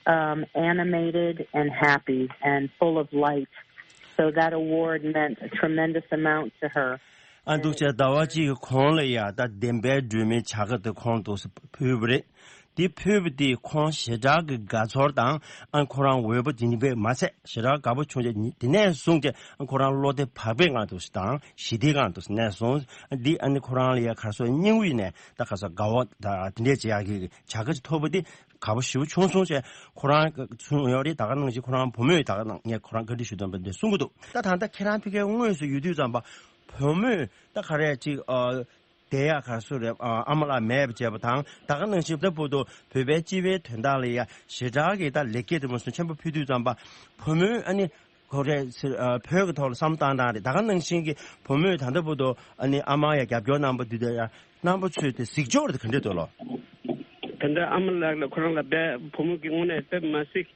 um, animated and happy and full of light. So that award meant a tremendous amount to her. ཨ་འདུག་བྱས་ཟླ་བ་གཅིག་གི་གོང་ལ་ཡ་ད་བདེན་པའི་སྒྲོན་མེ་བྱ་དགའ་དེ་ཁོང་དུ་ཕུལ་བ་རེད། དེ་ཕུལ་བ་དེ་ཁོང་ཞེ་དྲག་གི་དགའ་ཚོར་དང་ཨ་ཁོ་རང་འོས་པ་དེ་ནི་པས་མ་ཚད་ཞེ་དྲག་དགའ་པོ་བྱུང་རྗེས་དེ་ནས་བཟུང་རྗེས་ཨ་ཁོ་རང་བློ་བདེ་བག་ཕེབས་ངང་དུ་དང་ཞི་བདེ་ངང་དུ་གནས་སོང་། འདི་ཨ་ནི་ཁོ་རང་ལ་ཡ་ག་སོ་སྙིང་དབུས་ནས་ད་ག་སོ་དགའ་བ་དང་དེ་འདྲས་བྱེད་ཡག་གི་བྱ་དགའ་ཅིག་ཐོབ་པ་དེ་དགའ་པོ་ཞེ་པོ་བྱུང་སོང་ཞེས་ཁོ་རང་གསུངས་ཡོད་རེད། ད་ག་ནང་བཞིན་ཁོ་རང་བུ་མོས་ད་ག་ནང་ངས་ཁོ་རང་བཀའ་འདྲི་ཞུ་དོན་པ་འདི་གསུང་གི་འདུག་ད་ད་ལྟ་ཁྱེད་རང་ཕ་གིའི་དངོས་སུ་ཡོད་དུས་ཙམ་པ་བུ་མོས་ད་ག་རེ་ཅིག་ཨ། དེ་ཡག་ག་སུ་རེད། ཨ་མ་ལགས་མེད་པ་བྱས་པ་དང་ད་ག་ནང་བཞིན་ད་བར་དུ་བོད་པའི་སྤྱི་པའི་དོན་དག་ལ་ཡ་ཞེ་དྲག་གི་ད་ལེགས་སྐྱེས་དེ་མ་སོང་ཆེན་པོ་ཕུལ་དུས་ཙམ་པ་བུ་མོའི་ཨ་ནི་གོ་རེ་ཟེར་བོད་ཀྱི་ཐོག་ལ་བསམ་བཏང་སྟངས་རེད། ད་ག་ནང་བཞིན་གྱི་བུ་མོས་ད་ལྟ་བར་དུ་ཨ་ནི་ཨ་མ་ཡ་རྒྱབ་སྐྱོར་གནང་པ་འདི་ད་ཡ་རྣམ་པ་ཚོས་དེ་གཟིགས་ཕྱོགས་རེད་ག་འདྲས་འདུག་ལོ། ད་ལྟ་ཨ་མ་ལགས་ལ་ཁོ་རང་ལ་དཔེ་བུ་མོ་གི་དངོས་གནས་དཔེ་མ་སྲིད་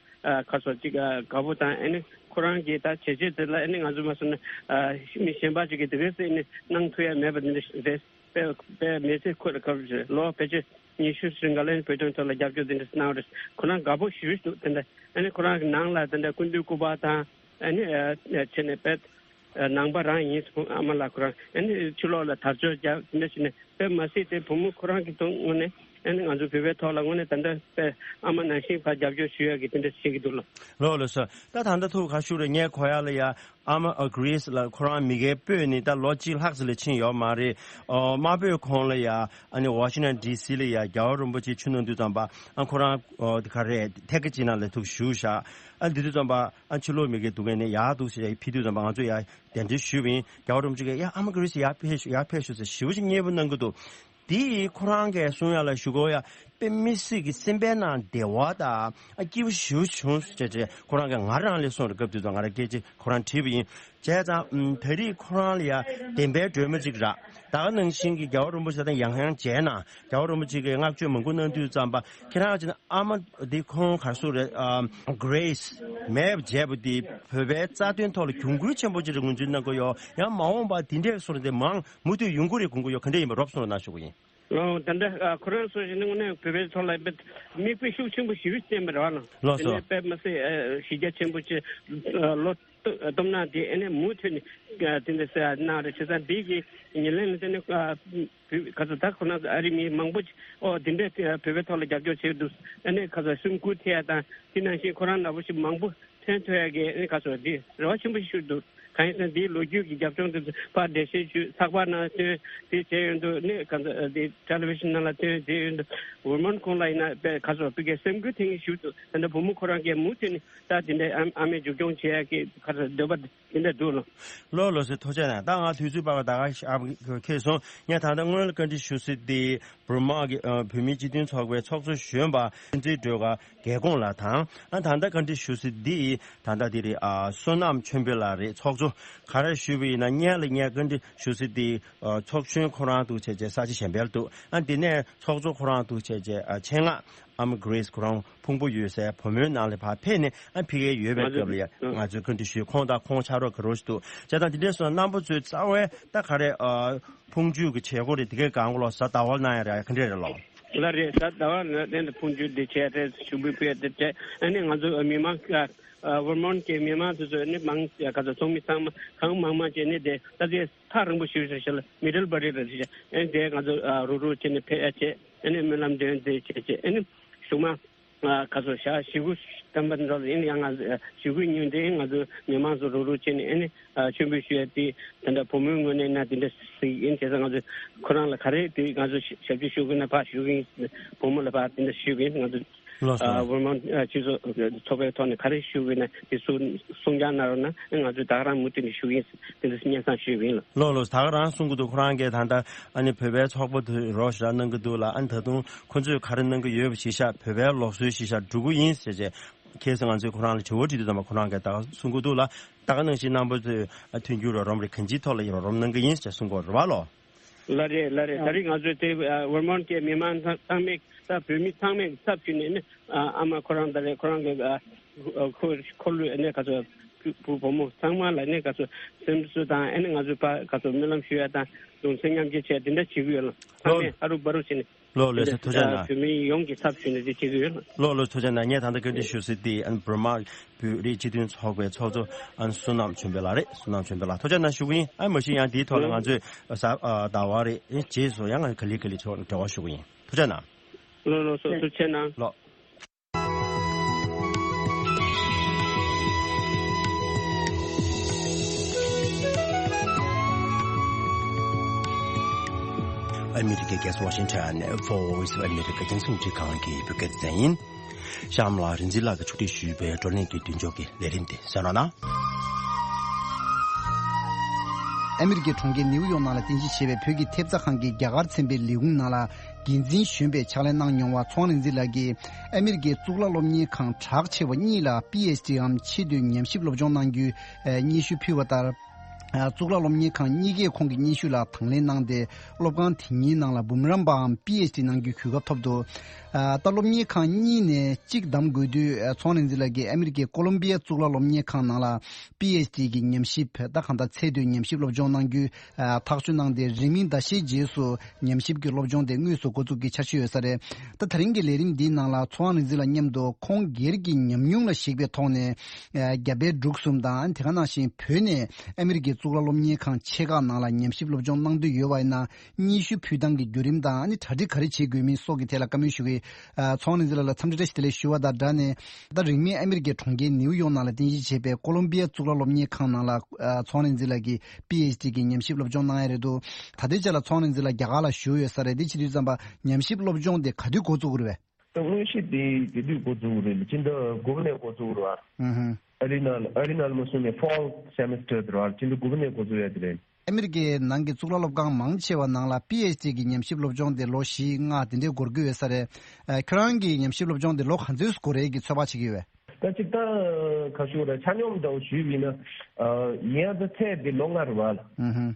ཁ་སོ་ཅིག་དགའ་པོ་དང་ཨ་ནི་ཁོ་རང་གི་ད་བྱས་རྗེས་དེ་ལ་ཨ་ནི་ང་ཚོ་མ་སོང་ན་མི་གཞན་པ་ཅིག་གིས་དེ་ག་ཚོད་ཨ་ནི་གནང་ཐུབ་ཡ་མེད་པ་འདི་འདྲ་རེད། དཔེ་དཔེ་མི་ཚེ་ཁོ་ལ་སྐབས་རེ་ལོ་ཕལ་ཆེར་ཉི་ཤུ་ཟིན་ག་ལན་བོད་དོན་ཐོག་ལ་རྒྱབ་སྐྱོར་དེ་འདྲ་གནང་བ་རེད། ཁོ་རང་དགའ་པོ་ཞེ་པོ་འདུག་དེ་འདྲ་ཨ་ནི་ཁོ་རང་གི་ནང་ལ་དེ་འདྲ་སྐུ་མདུན་སྐུ་པར་དང་ཨ་ནི་བྱས་ནས་དཔེ་ནང་པ་རང་ཡིན་ཨ་མ་ལགས་ཁོ་རང་ཨ་ནི་ཕྱི་ལོགས་ལ་དར་ལྕོག་རྒྱབ་དེ་འདྲ་བྱས་ནས་དཔེ་མ་སྲིད་དེ་བུ་མོ་ཁོ་རང་གི་དོན་དངོས་ནས་ ཨ་ནི་ང་ཚོ་བོད་པའི་ཐོག་ལ་དངོས་གནས་ད་ལྟ་དཔེ་ཨ་མ་ནང་བཞིན་ཕར་རྒྱབ་སྐྱོར་ཞུ་ཡག་གི་དེ་འདྲ་བྱེད་ཀྱི་འདུག་ལ། ལགས་ལགས་སོ། ད་ད་ལྟ་ཐུག་ག་ཞུ་རེ་ངས་གོ་ཡག་ལ་ཡ། ཨ་མ་ཨ་གྷི་རེས་ལ་ཁོ་རང་མི་རྒན་སྤོས་ནི་ད་ལོ་གཅིག་ལྷག་ཙམ་ལས་ཕྱིན་ཡོད་མ་རེད། ཨོ་དམའ་བོད་ཁོངས་ལ་ཡ་ཨ་ནི་ཝ་ཤིང་ཊོན་ཌི་སི་ལ་ཡ་རྒྱལ་བ་རིན་པོ་ཆེ་ཆུ་ནང་དུས་ཙམ་པ་ཨ་ཁོ་རང་ཨོ་དེ་ག་རེད་ཐད་ཀ་ཅིག་ནང་ལ་ཐུག་བཞུགས་ཤག་ཨ་འདི་དུས་ཙམ་པ་ཨ་ཕྱི་ལོགས་མི་རྒན་སྡུག་མཁན་ནི་ཡར་འདུག་ཟེར་ཡ་ཕེབས་དུས་ཙམ་པ་ང་ཚོ་ཡ་གདན་འདྲེན་ཞུས་པ་ཡིན། རྒྱལ་བ་རིན་པོ་ཆེ་གིས་ཡ་ཨ་མ་ཨ་གྷི་རེས་ཡར་ཕེབས་ཤོག་ཡར་ཕེབས་ཤོག་ཟེར་ཞེ་པོ་ཅིག་མཉེས་པོ་གནང་གི་འདུག་དེ་ཁོ་རང་གིས་གསུང་ཡག་ལ་ཞུ་གོ་ཡ། དཔེ་མི་སྲིད་ཀྱི་སེམས་པའི་ནང་བདེ་བ་དང་ཨ་སྐྱིད་པོ་ཞེ་པོ་བྱུང་ཟེར་བྱས་ཁོ་རང་གིས་ང་རང་ལ་གསུངས་རེད། སྐབས་དེ་ཚོ་ང་རང་སྐད་ཆ་ཁོ་རང་དྲིས་པ་ཡིན། བྱས་ཙང་ཨམ་ད་རེས་ཁོ་རང་ལ་ཡ་བདེན་པའི་སྒྲོལ་མ་ཅིག་རག་ད་ག་ནང་བཞིན་གྱི་རྒྱལ་བ་རིན་པོ་ཆེ་དང་ཡང་ཡང་མཇལ་ན་རྒྱལ་བ་རིན་པོ་ཆེ་གིས་བསྔགས་བརྗོད་མང་པོ་གནང་དུས་ཙམ་པ་ཁྱེད་རང་ཅིག་ཨ་མ་འདི་ཁོང་ག་རེ་ཟེར་རེད། ཨམ་གྷི་རེས་མེད་པ་བྱས་པ་འདི་བོད་པའི་རྩ་དོན་ཐོག་ལ་གྱོང་གུན་ཆེན་པོ་ཅིག་རེད་ངོས་འཛིན་གནང་གི་ཡོད། ཡང་མ་འོངས་པ་འདི་འདྲས་སོང་དེ་མང་མུ་མཐུད་ཡོང་གི་རེད་དགོངས་ཀྱི་ཡོད། ག་འདྲས་ཡིན་པ་རོབ་གསུང་རོགས་གནང་ཞུ་གི་ཡིན། ཨོ་ད་ལྟ་ཨ་ཁོ་རང་ཚོ་ཞིག་ནི་དངོས་གནས་བོད་པའི་ཐོག་ལ་དཔེ་མིག་དཔེ་ཤུགས་ཆེན་པོ་ཞེ་པོ་བསྟན་པ་རེད་བ་ལ། ལགས་སོ། དེ་ནས་དཔེ་མི་སྲིད་ཨ་གཞི་རྒྱ་ཆེན་པོ་ཅིག་ཨ་ལོ་སྟོ་སྟོབས་ན་དེ་ཨ་ནི་མུ་མཐུད་ནས་ཨ་དེ་འདྲ་ཟེར་གནང་རེད། བྱས་ཙང་འདི་གི་ཉེར་ལེན་ལ་བརྟེན་ནས་ཨ་བོད་ག་ཚོད་ད་ཁོ་རང་ཚོ་ཨ་རི་མི་མང་པོ་ཅིག་ཨོ་དེ་འདྲས་བོད་པའི་ཐོག་ལ་རྒྱབ་སྐྱོར་བྱེད་འདུག་ཨ་ནི་ག་ཚོད་སེམས་འགུལ་ཐེབས་ཡ་དང་དེ་ནང་བཞིན་ཁོ་རང་ལྟ་བུ་ཞིག་མང་པོ་ཐོན་ཐུབ་ཡ་གི་ཨ་ནི་ག་ཚོད་འདི་རེ་བ་ཆེན་པོ་ཞིག་ཞུ་འདུག་གང་ཡིན་ཟེར་ན་འདིའི་ལོ་རྒྱུས་ཀྱི་རྒྱབ་ལྗོངས་དེ་ཚོ་ཕར་འགྲེལ་བཤད་ཞུས། ཚགས་པར་ནང་བཏོན་དེ་བྱས་ཡོད་འདུག་ཨ་ནི་ག་ཚོད་འདི་ཊེ་ལི་ཝི་ཤན་ནང་ལ་བཏོན་བྱས་ཡོད་འདུག་ཝར་མོན་ཁོང་ལ་ཡིན་ན་དཔེ་ག་ཚོད་བོད་སྐད་སེམས་འགུལ་ཐེབས་མཁན་ཞིག་འདུག་ད་ལྟ་བུ་མོ་ཁོ་རང་གིས་མུ་མཐུད་ནས་ད་དེ་འདྲའི་ཨ་ཨ་མའི་མཇུག་སྐྱོང་བྱེད་ཡ་གི་ག་ཚོད་འདོད་པ་དེ་འདྲ་འདུག་ལོ། ལགས་ལགས་སེ་ཐུགས་རྗེ་གནང་། ད་ང་དུས་ཚོད་སྤར་བ་ད་ག་ཤ་ཁེལ་སོང་། ངས་ད་ལྟ་སྔོན་ལ་བཀའ་འདྲི་ཞུ་སྲིད་དེ་བར་མ་གི་ཨ་བོད་མིའི་སྤྱི་མཐུན་ཚོགས་པའི་ཚོགས་གཙོ་གཞོན་པ་བསྟན་འཛིན་སྒྲོལ་དཀར་རྒྱལ་ཁོངས་ལགས་དང་ཨ་ད་ལྟ་བཀའ་འདྲི་ཞུ་སྲིད་དེ་ད་ལྟ་དེ་རེད། ཨ་བསོད་ནམས་ཆོས་འཕེལ་ལགས་རེད། ཚོགས་གཙོ་ག་རེ་ཞུས་པ་ཡིན་ན་སྔོན་ལ་ངས་བཀའ་འདྲི་ཞུ་སྲིད་དེ་ཨ་ཚོགས་གཞོན་ཁོ་རང་འདུག་བྱས་བྱས་ས་ཆ་གཞན་པར་འདུག་ཨ་དེ་ནས་ཚོགས་གཙོ་ཁོ་རང་འདུག་བྱས་བྱས་ཨ་ཆེད་མངགས་ཨ་མ་གྷི་རེས་ཁོ་རང་ཕུང་པོ་ཡོད་སའི་བུ་མོའི་ནང་ལ་ཕར་ཕེབས་ནས་ཨ་ཕ་གིར་ཡོད་པའི་སྐབས་ལ་ཡ་ང་ཚོས་བཀའ་འདྲི་ཞུས། ཁོང་དང་ཁོང་ཕྱག་རོགས་ག་རེ་ཞིག་འདུག་བྱས་ཙང་དེ་འདྲས་སོང་རྣམ་པ་ཚོས་རྩ་བའི་ད་ག་རེ་ཨ་ཕུང་བཅུ་གི་བྱེད་སྒོ་རེ་དེ་གའི་སྒང་གོ་ལོ་གཟའ་ཟླ་བ་གནང་ཡ་རེད། ག་འདྲས་རེད་ལོ། ལ་རེད། གཟའ་ཟླ་བ་ལ་དེ་འདྲ་ཕུང་བཅུ་འདི་བྱས་ཏེ་ཞུགས་པའི་ཕུལ་དེ་བྱས་ཨ་ནི་ང་ཚོ་མི་མང་ཨ་ཨ་ཝར་མོན་གྱི་མི་མང་ཚོ་ཚོ་ནི་མང་ག་ཚོད་ཚོགས་མི་ཚང་མ་གང་མང་མང་བྱས་ནས་དེ་ད་ལྟའི་ཐག་རིང་པོ་ཞིག་རེད་ཤག་ལ་མི་ཌལ་བྷ་རི་རེད་ཤག་ཨ་ནི་དེ་ང་ཚོ་ཨ་རུག་རུག་བྱས་ནས་ཕེབས་ཡ་བྱས་ཨ་ནི་སྨོན་ལམ་འདོན་དེ་བྱས་བྱས་ཨ་ནི་གཞུག་མ། ང་ག་ཚོད་ཞག་བཞི་དགུ་ཐམ་པ་འགྲོ་ཡིན། ཡང་ང་བཞི་དགུ་ཉིན་དེ་ང་ཚོ་མི་མང་ཚོ་རུག་རུག་བྱས་ནས་ཨ་ནི་ཨ་མཆོད་འབུལ་ཞུ་ཡ་དེ་དེ་འདྲ་བུ་མོའི་ངོས་ནས་ན་དེ་འདྲ་ཞིག་ཡིན། བྱས་ཙང་ང་ཚོ་ཁོ་རང་ལ་ག་རེ་དེ་ང་ཚོ་ཞབས་ཕྱི་ཞུ་དགོས་ན་ཕར་ཞུ་གི་ཡིན། བུ་མོ་ལ་ཕར་དེ་འདྲ་ཞུ་གི་ཡིན། ང་ཚོ་ལགས་སོ། ཨ་ཝར་མོན་ཨ་སྤྱི་ཚོགས་ཚོགས་པའི་ཐོག་ནས་ག་རེ་ཞུ་དགོས་ན་དེ་ཚོ་གསུང་སྐྱོང་གནང་རོགས་གནང་། ང་ཚོ་ད་ག་རང་མུ་མཐུད་ནས་ཞུ་གི་ཡིན། དེ་འདྲ་སྙན་སེང་ཞུ་གི་ཡིན། ལགས་ལགས་ད་ག་རང་གསུང་གི་འདུག་ཁོ་རང་གིས་ད་ལྟ་ཨ་ནི་བོད་པའི་ཚོགས་པ་དེ་རོགས་ཞེ་དྲག་གནང་གི་འདུག་ལ། ཨ་ནི་ད་དུང་ཁོ་ཚོས་ག་རེ་གནང་གི་ཡོད་པ་ཞིག་ཤག་བོད་པའི་ལུགས་སྲོལ་ཞིག་ཤག་འགྲོ་གི་ཡིན་ཟེར་བྱས། ཁ་སང་ང་ཚོས་ཁོ་རང་ལ་དྲི་བ་དྲིས་དུས་ཙམ་པ་ཁོ་རང་གིས་ད་ག་གསུང་གི་འདུག་ལ། ད་ག་ནང་བཞིན་རྣམ་པ་ཚོས་མཐུན་འགྱུར་རོགས་རམ་རེ་གང་ཅིའི་ཐོག་ལ་རོགས་རམ་གནང་གི་ཡིན་ཟེར་གསུང་གི་ཡོད་རེད་པ་ལོ། ལགས་རེད། ལགས་རེད། ད་རེས་ང་ཚོས་དེ་ཝར་མོན་གྱི་མི་མང་ཚང་མས་ད་བོད་མི་ཚང་མས་ཚབ་ཞུས་ནས་ནི་ཨ་མ་ཁོ་རང་ད་རེས་ཁོ་རང་གི་ཁོ་ཁོ་ལུས་ནས་ག་ཚོད་བུ་བུ་མོ་ཚང་མ་ལ་ནི་ག་ཚོད་སེམས་གསོ་དང་ཨ་ནི་ང་ཚོས་ཕར་ག་ཚོད་སྨོན་ལམ་ཞུ་ཡ་དང་གདུང་སེམས་མཉམ་སྐྱེད་བྱས་དེ་འདྲ་བྱེད་ཀྱི་ཡོད་ལ། ཚང་མས་ཧ་རུ་བ་རུ་བྱས་ནས། ལགས་ལགས་སེ་ཐུགས་རྗེ་གནང་། བོད་མི་ཡོངས་ཀྱི་ཚབ་ཞུས་ནས་དེ་བྱེད་ཀྱི་ཡོད། ལགས་ལགས་ཐུགས་རྗེ་གནང་། ངས་ད་ལྟ་བཀའ་འདྲི་ཞུ་སྲིད་དེ་ཨ་ནི་བར་མ་བོད་རིགས་སྤྱི་མཐུན་ཚོགས་པའི་ཚོགས་གཙོ་ཨ་ནི་བསོད་ནམས་ཆོས་འཕེལ་ལགས་རེད། བསོད་ནམས་ཆོས་འཕེལ་ལགས་ཐུགས་རྗེ་གནང་ཞུ་གི་ཡིན། ཨ་ནི་མ་གཞི་ཡང་དེའི་ཐོག་ལ་ང་ཚོས་གཟའ་ཨ་ཟླ་བ་རེད། ཨ་ནི་རྗེས་སུ་ཡང་ང་ག་ལེ་ག་ལེ་ཚོ་འབྲེལ་བ་ཞུ་གི་ཡིན། ཐུགས་རྗེ་གནང་། ལགས་ལགས་སོ། ཐུགས་རྗེ་གནང་། ལགས། ཨ་མི་རི་ཀའི་རྒྱལ་ས་ཝ་ཤིང་ཊོན་ནས་Voice of America རྒྱང་སྲིང་རླུང་འཕྲིན་ཁང་གི་བོད་སྐད་སྡེ་ཚན་ཡིན། གཤམ་ལ་རིག་འཛིན་ལགས་ཀྱིས་ཕྱོགས་སྒྲིག་ཞུས་པའི་བགྲོ་གླེང་གི་མདུན་ལྕོག་གི་ལས་རིམ་དེ་གསན་རོགས་གནང་། ཨ་མི་རི་ཀའི་གྲོང་ཁྱེར་ནེའུ་ཡོག་ནང་ལ་རྟེན་གཞི་བྱས་པའི་བོད་ཀྱི་ཐེབས་རྩ་ཁང་གི་རྒྱ་གར་ཚན་པའི་ལས་ཁུངས་ནང་ལ་འགན་འཛིན་གཞོན་པའི་ཕྱག་ལས་གནང་མྱོང་བ་ཚོང་རིག་འཛིན་ལགས་ཀྱིས་ཨ་མི་རི་ཀའི་གཙུག་ལག་སློབ་གཉེར་ཁང་གྲགས་ཆེ་བ་གཉིས་ལ་པི་ཨེཆ་ཌི་འམ་ཆེས་མཐོའི་ཉམས་ཞིབ་སློབ་སྦྱོང་གནང་རྒྱུའི་སྙན་ཞུ་ཕུལ་བ་ལྟར། གཙུག་ལག་སློབ་གཉེར་ཁང་གཉིས་ཀས་ཁོང་གི་སྙན་ཞུ་ལ་དང་ལེན་གནང་སྟེ། སློབ་ཁང་དེ་གཉིས་ནང་ལ་འབུམ་རམས་པའམ་པི་ཨེཆ་ཌི་གནང་རྒྱུའི་གོ་སྐབས་ཐོབ་འདུག་ད་སློབ་གཉེར་ཁང་གཉིས་ནས་གཅིག་བདམས་དགོས་དུས། ཚོང་རིག་འཛིན་ལགས་ཀྱིས་ཨ་མི་རི་ཀའི་ཀོ་ལོམ་བི་ཡ་གཙུག་ལག་སློབ་གཉེར་ཁང་ནང་ལ་པི་ཨེཆ་ཌི་གི་ཉམས་ཞིབ་ད་གང་ལྟར་ཚད་མཐོའི་ཉམས་ཞིབ་སློབ་སྦྱོང་གནང་རྒྱུའི་ཐག་གཅོད་གནང་སྟེ། རིང་མིན་ཟླ་ཤས་རྗེས་སུ་ཉམས་ཞིབ་ཀྱི་སློབ་སྦྱོང་དེ་དངོས་སུ་འགོ་འཛུགས་ཀྱི་འཆར་གཞི་ཡོད་ས་རེད། ད་ད་རིང་གི་ལས་རིམ་འདིའི་ནང་ལ་ཚོང་རིག་འཛིན་ལགས་མཉམ་དུ་ཁོང་སྒེར་གྱི་ཉམས་མྱོང་ལ་གཞིགས་པའི་ཐོག་ནས། རྒྱ་བལ་འབྲུག་གསུམ་དང་དེ་ག་ནང་བཞིན་བོད་ནས་ཨ་མི་རི་ཀའི་ གཙུག་ལག་སློབ་གཉེར་ཁང་ཆེ་ཁག་ནང་ལ་ཉམས་ཞིབ་སློབ་སྦྱོང་གནང་འདོད་ཡོད་པ་ཡིན་ན། སྙན་ཞུ་ཕུལ་སྟངས་ཀྱི་བརྒྱུད་རིམ་དང་། ཨ་ནི་གྲ་སྒྲིག་ག་རེ་བྱེད་དགོས་མིན་སོགས་ཀྱི་ཐད་ལ་བཀའ་མོལ་ཞུ་གི། ཨ། ཚོང་རིག་འཛིན་ལགས་ལ་འཚམས་འདྲི་བཀྲ་ཤིས་བདེ་ལེགས་ཞུ་བ་དང་སྦྲགས་ནས། ད་རིང་མིན་ཨ་མི་རི་ཀའི་གྲོང་ཁྱེར་ནེའུ་ཡོག་ནང་ལ་རྟེན་གཞི་བྱས་པའི་ཀོ་ལོམ་བི་ཡ་གཙུག་ལག་སློབ་གཉེར་ཁང་ནང་ལ། ཨ། ཚོང་རིག་འཛིན་ལགས་ཀྱིས་པི་ཨེཆ་ཌི་གི་ཉམས་ཞིབ་སློབ་སྦྱོང་གནང་ཡ་རེད་འདུག་ད་ལྟའི་ཆ་ལ་ཚོང་རིག་འཛིན་ལགས་རྒྱ་གར་ལ་བཞུགས་ཡོད་ས་རེད། དེ་བྱེད་དུས་ཙམ་པ་ཉམས་ཞིབ་སློབ་སྦྱོང་དེ་ག་དུས་འགོ་བཙུགས་ཀྱི་རེད་པས། ད་དངོས་གཞི་དེ་དེ་དུས་འགོ་བཙུགས་རེད། སྤྱི་ཟླ་དགུ་པ་ནས་འགོ་བཙུགས་རེད་བ། ཨུ་ཧུ། ཨ་རི་ནང་ཨ་རི་ནང་ལ་མ་སོང་ནས་fall semester དེ་རེད་བ། སྤྱི་ཟླ་དགུ་པ་ནས་འགོ་བཙུགས་ཡ་དེ་རེད། ཨ་མི་རི་ཀའི་ནང་གི་གཙུག་ལག་སློབ་ཁང་མང་ཆེ་བ་ནང་ལ་པི་ཨེཆ་ཌི་གི་ཉམས་ཞིབ་སློབ་སྦྱོང་དེ་ལོ་བཞི་ལྔ་དེ་འདྲའི་འགོར་གྱི་ཡོད་ས་རེད། ཨ། ཁྱོད་རང་གི་ཉམས་ཞིབ་སློབ་སྦྱོང་དེ་ལོ་ག་ཚོད་འགོར་ཡས་ཀྱི་ཚོད་དཔག་བྱེད་ཀྱི་ཡོད་པས། ད་ཅིག་ད་ག་ཞུ་ར་ཆ་སྙོམས་འདྲ་བོ་ཞུས་པ་ཡིན་ན། ཨ། ཡིན་ཡང་ད་ཚད་དེ་ལོ་ལྔ་རེད་བ། ཨུ་ཧུ།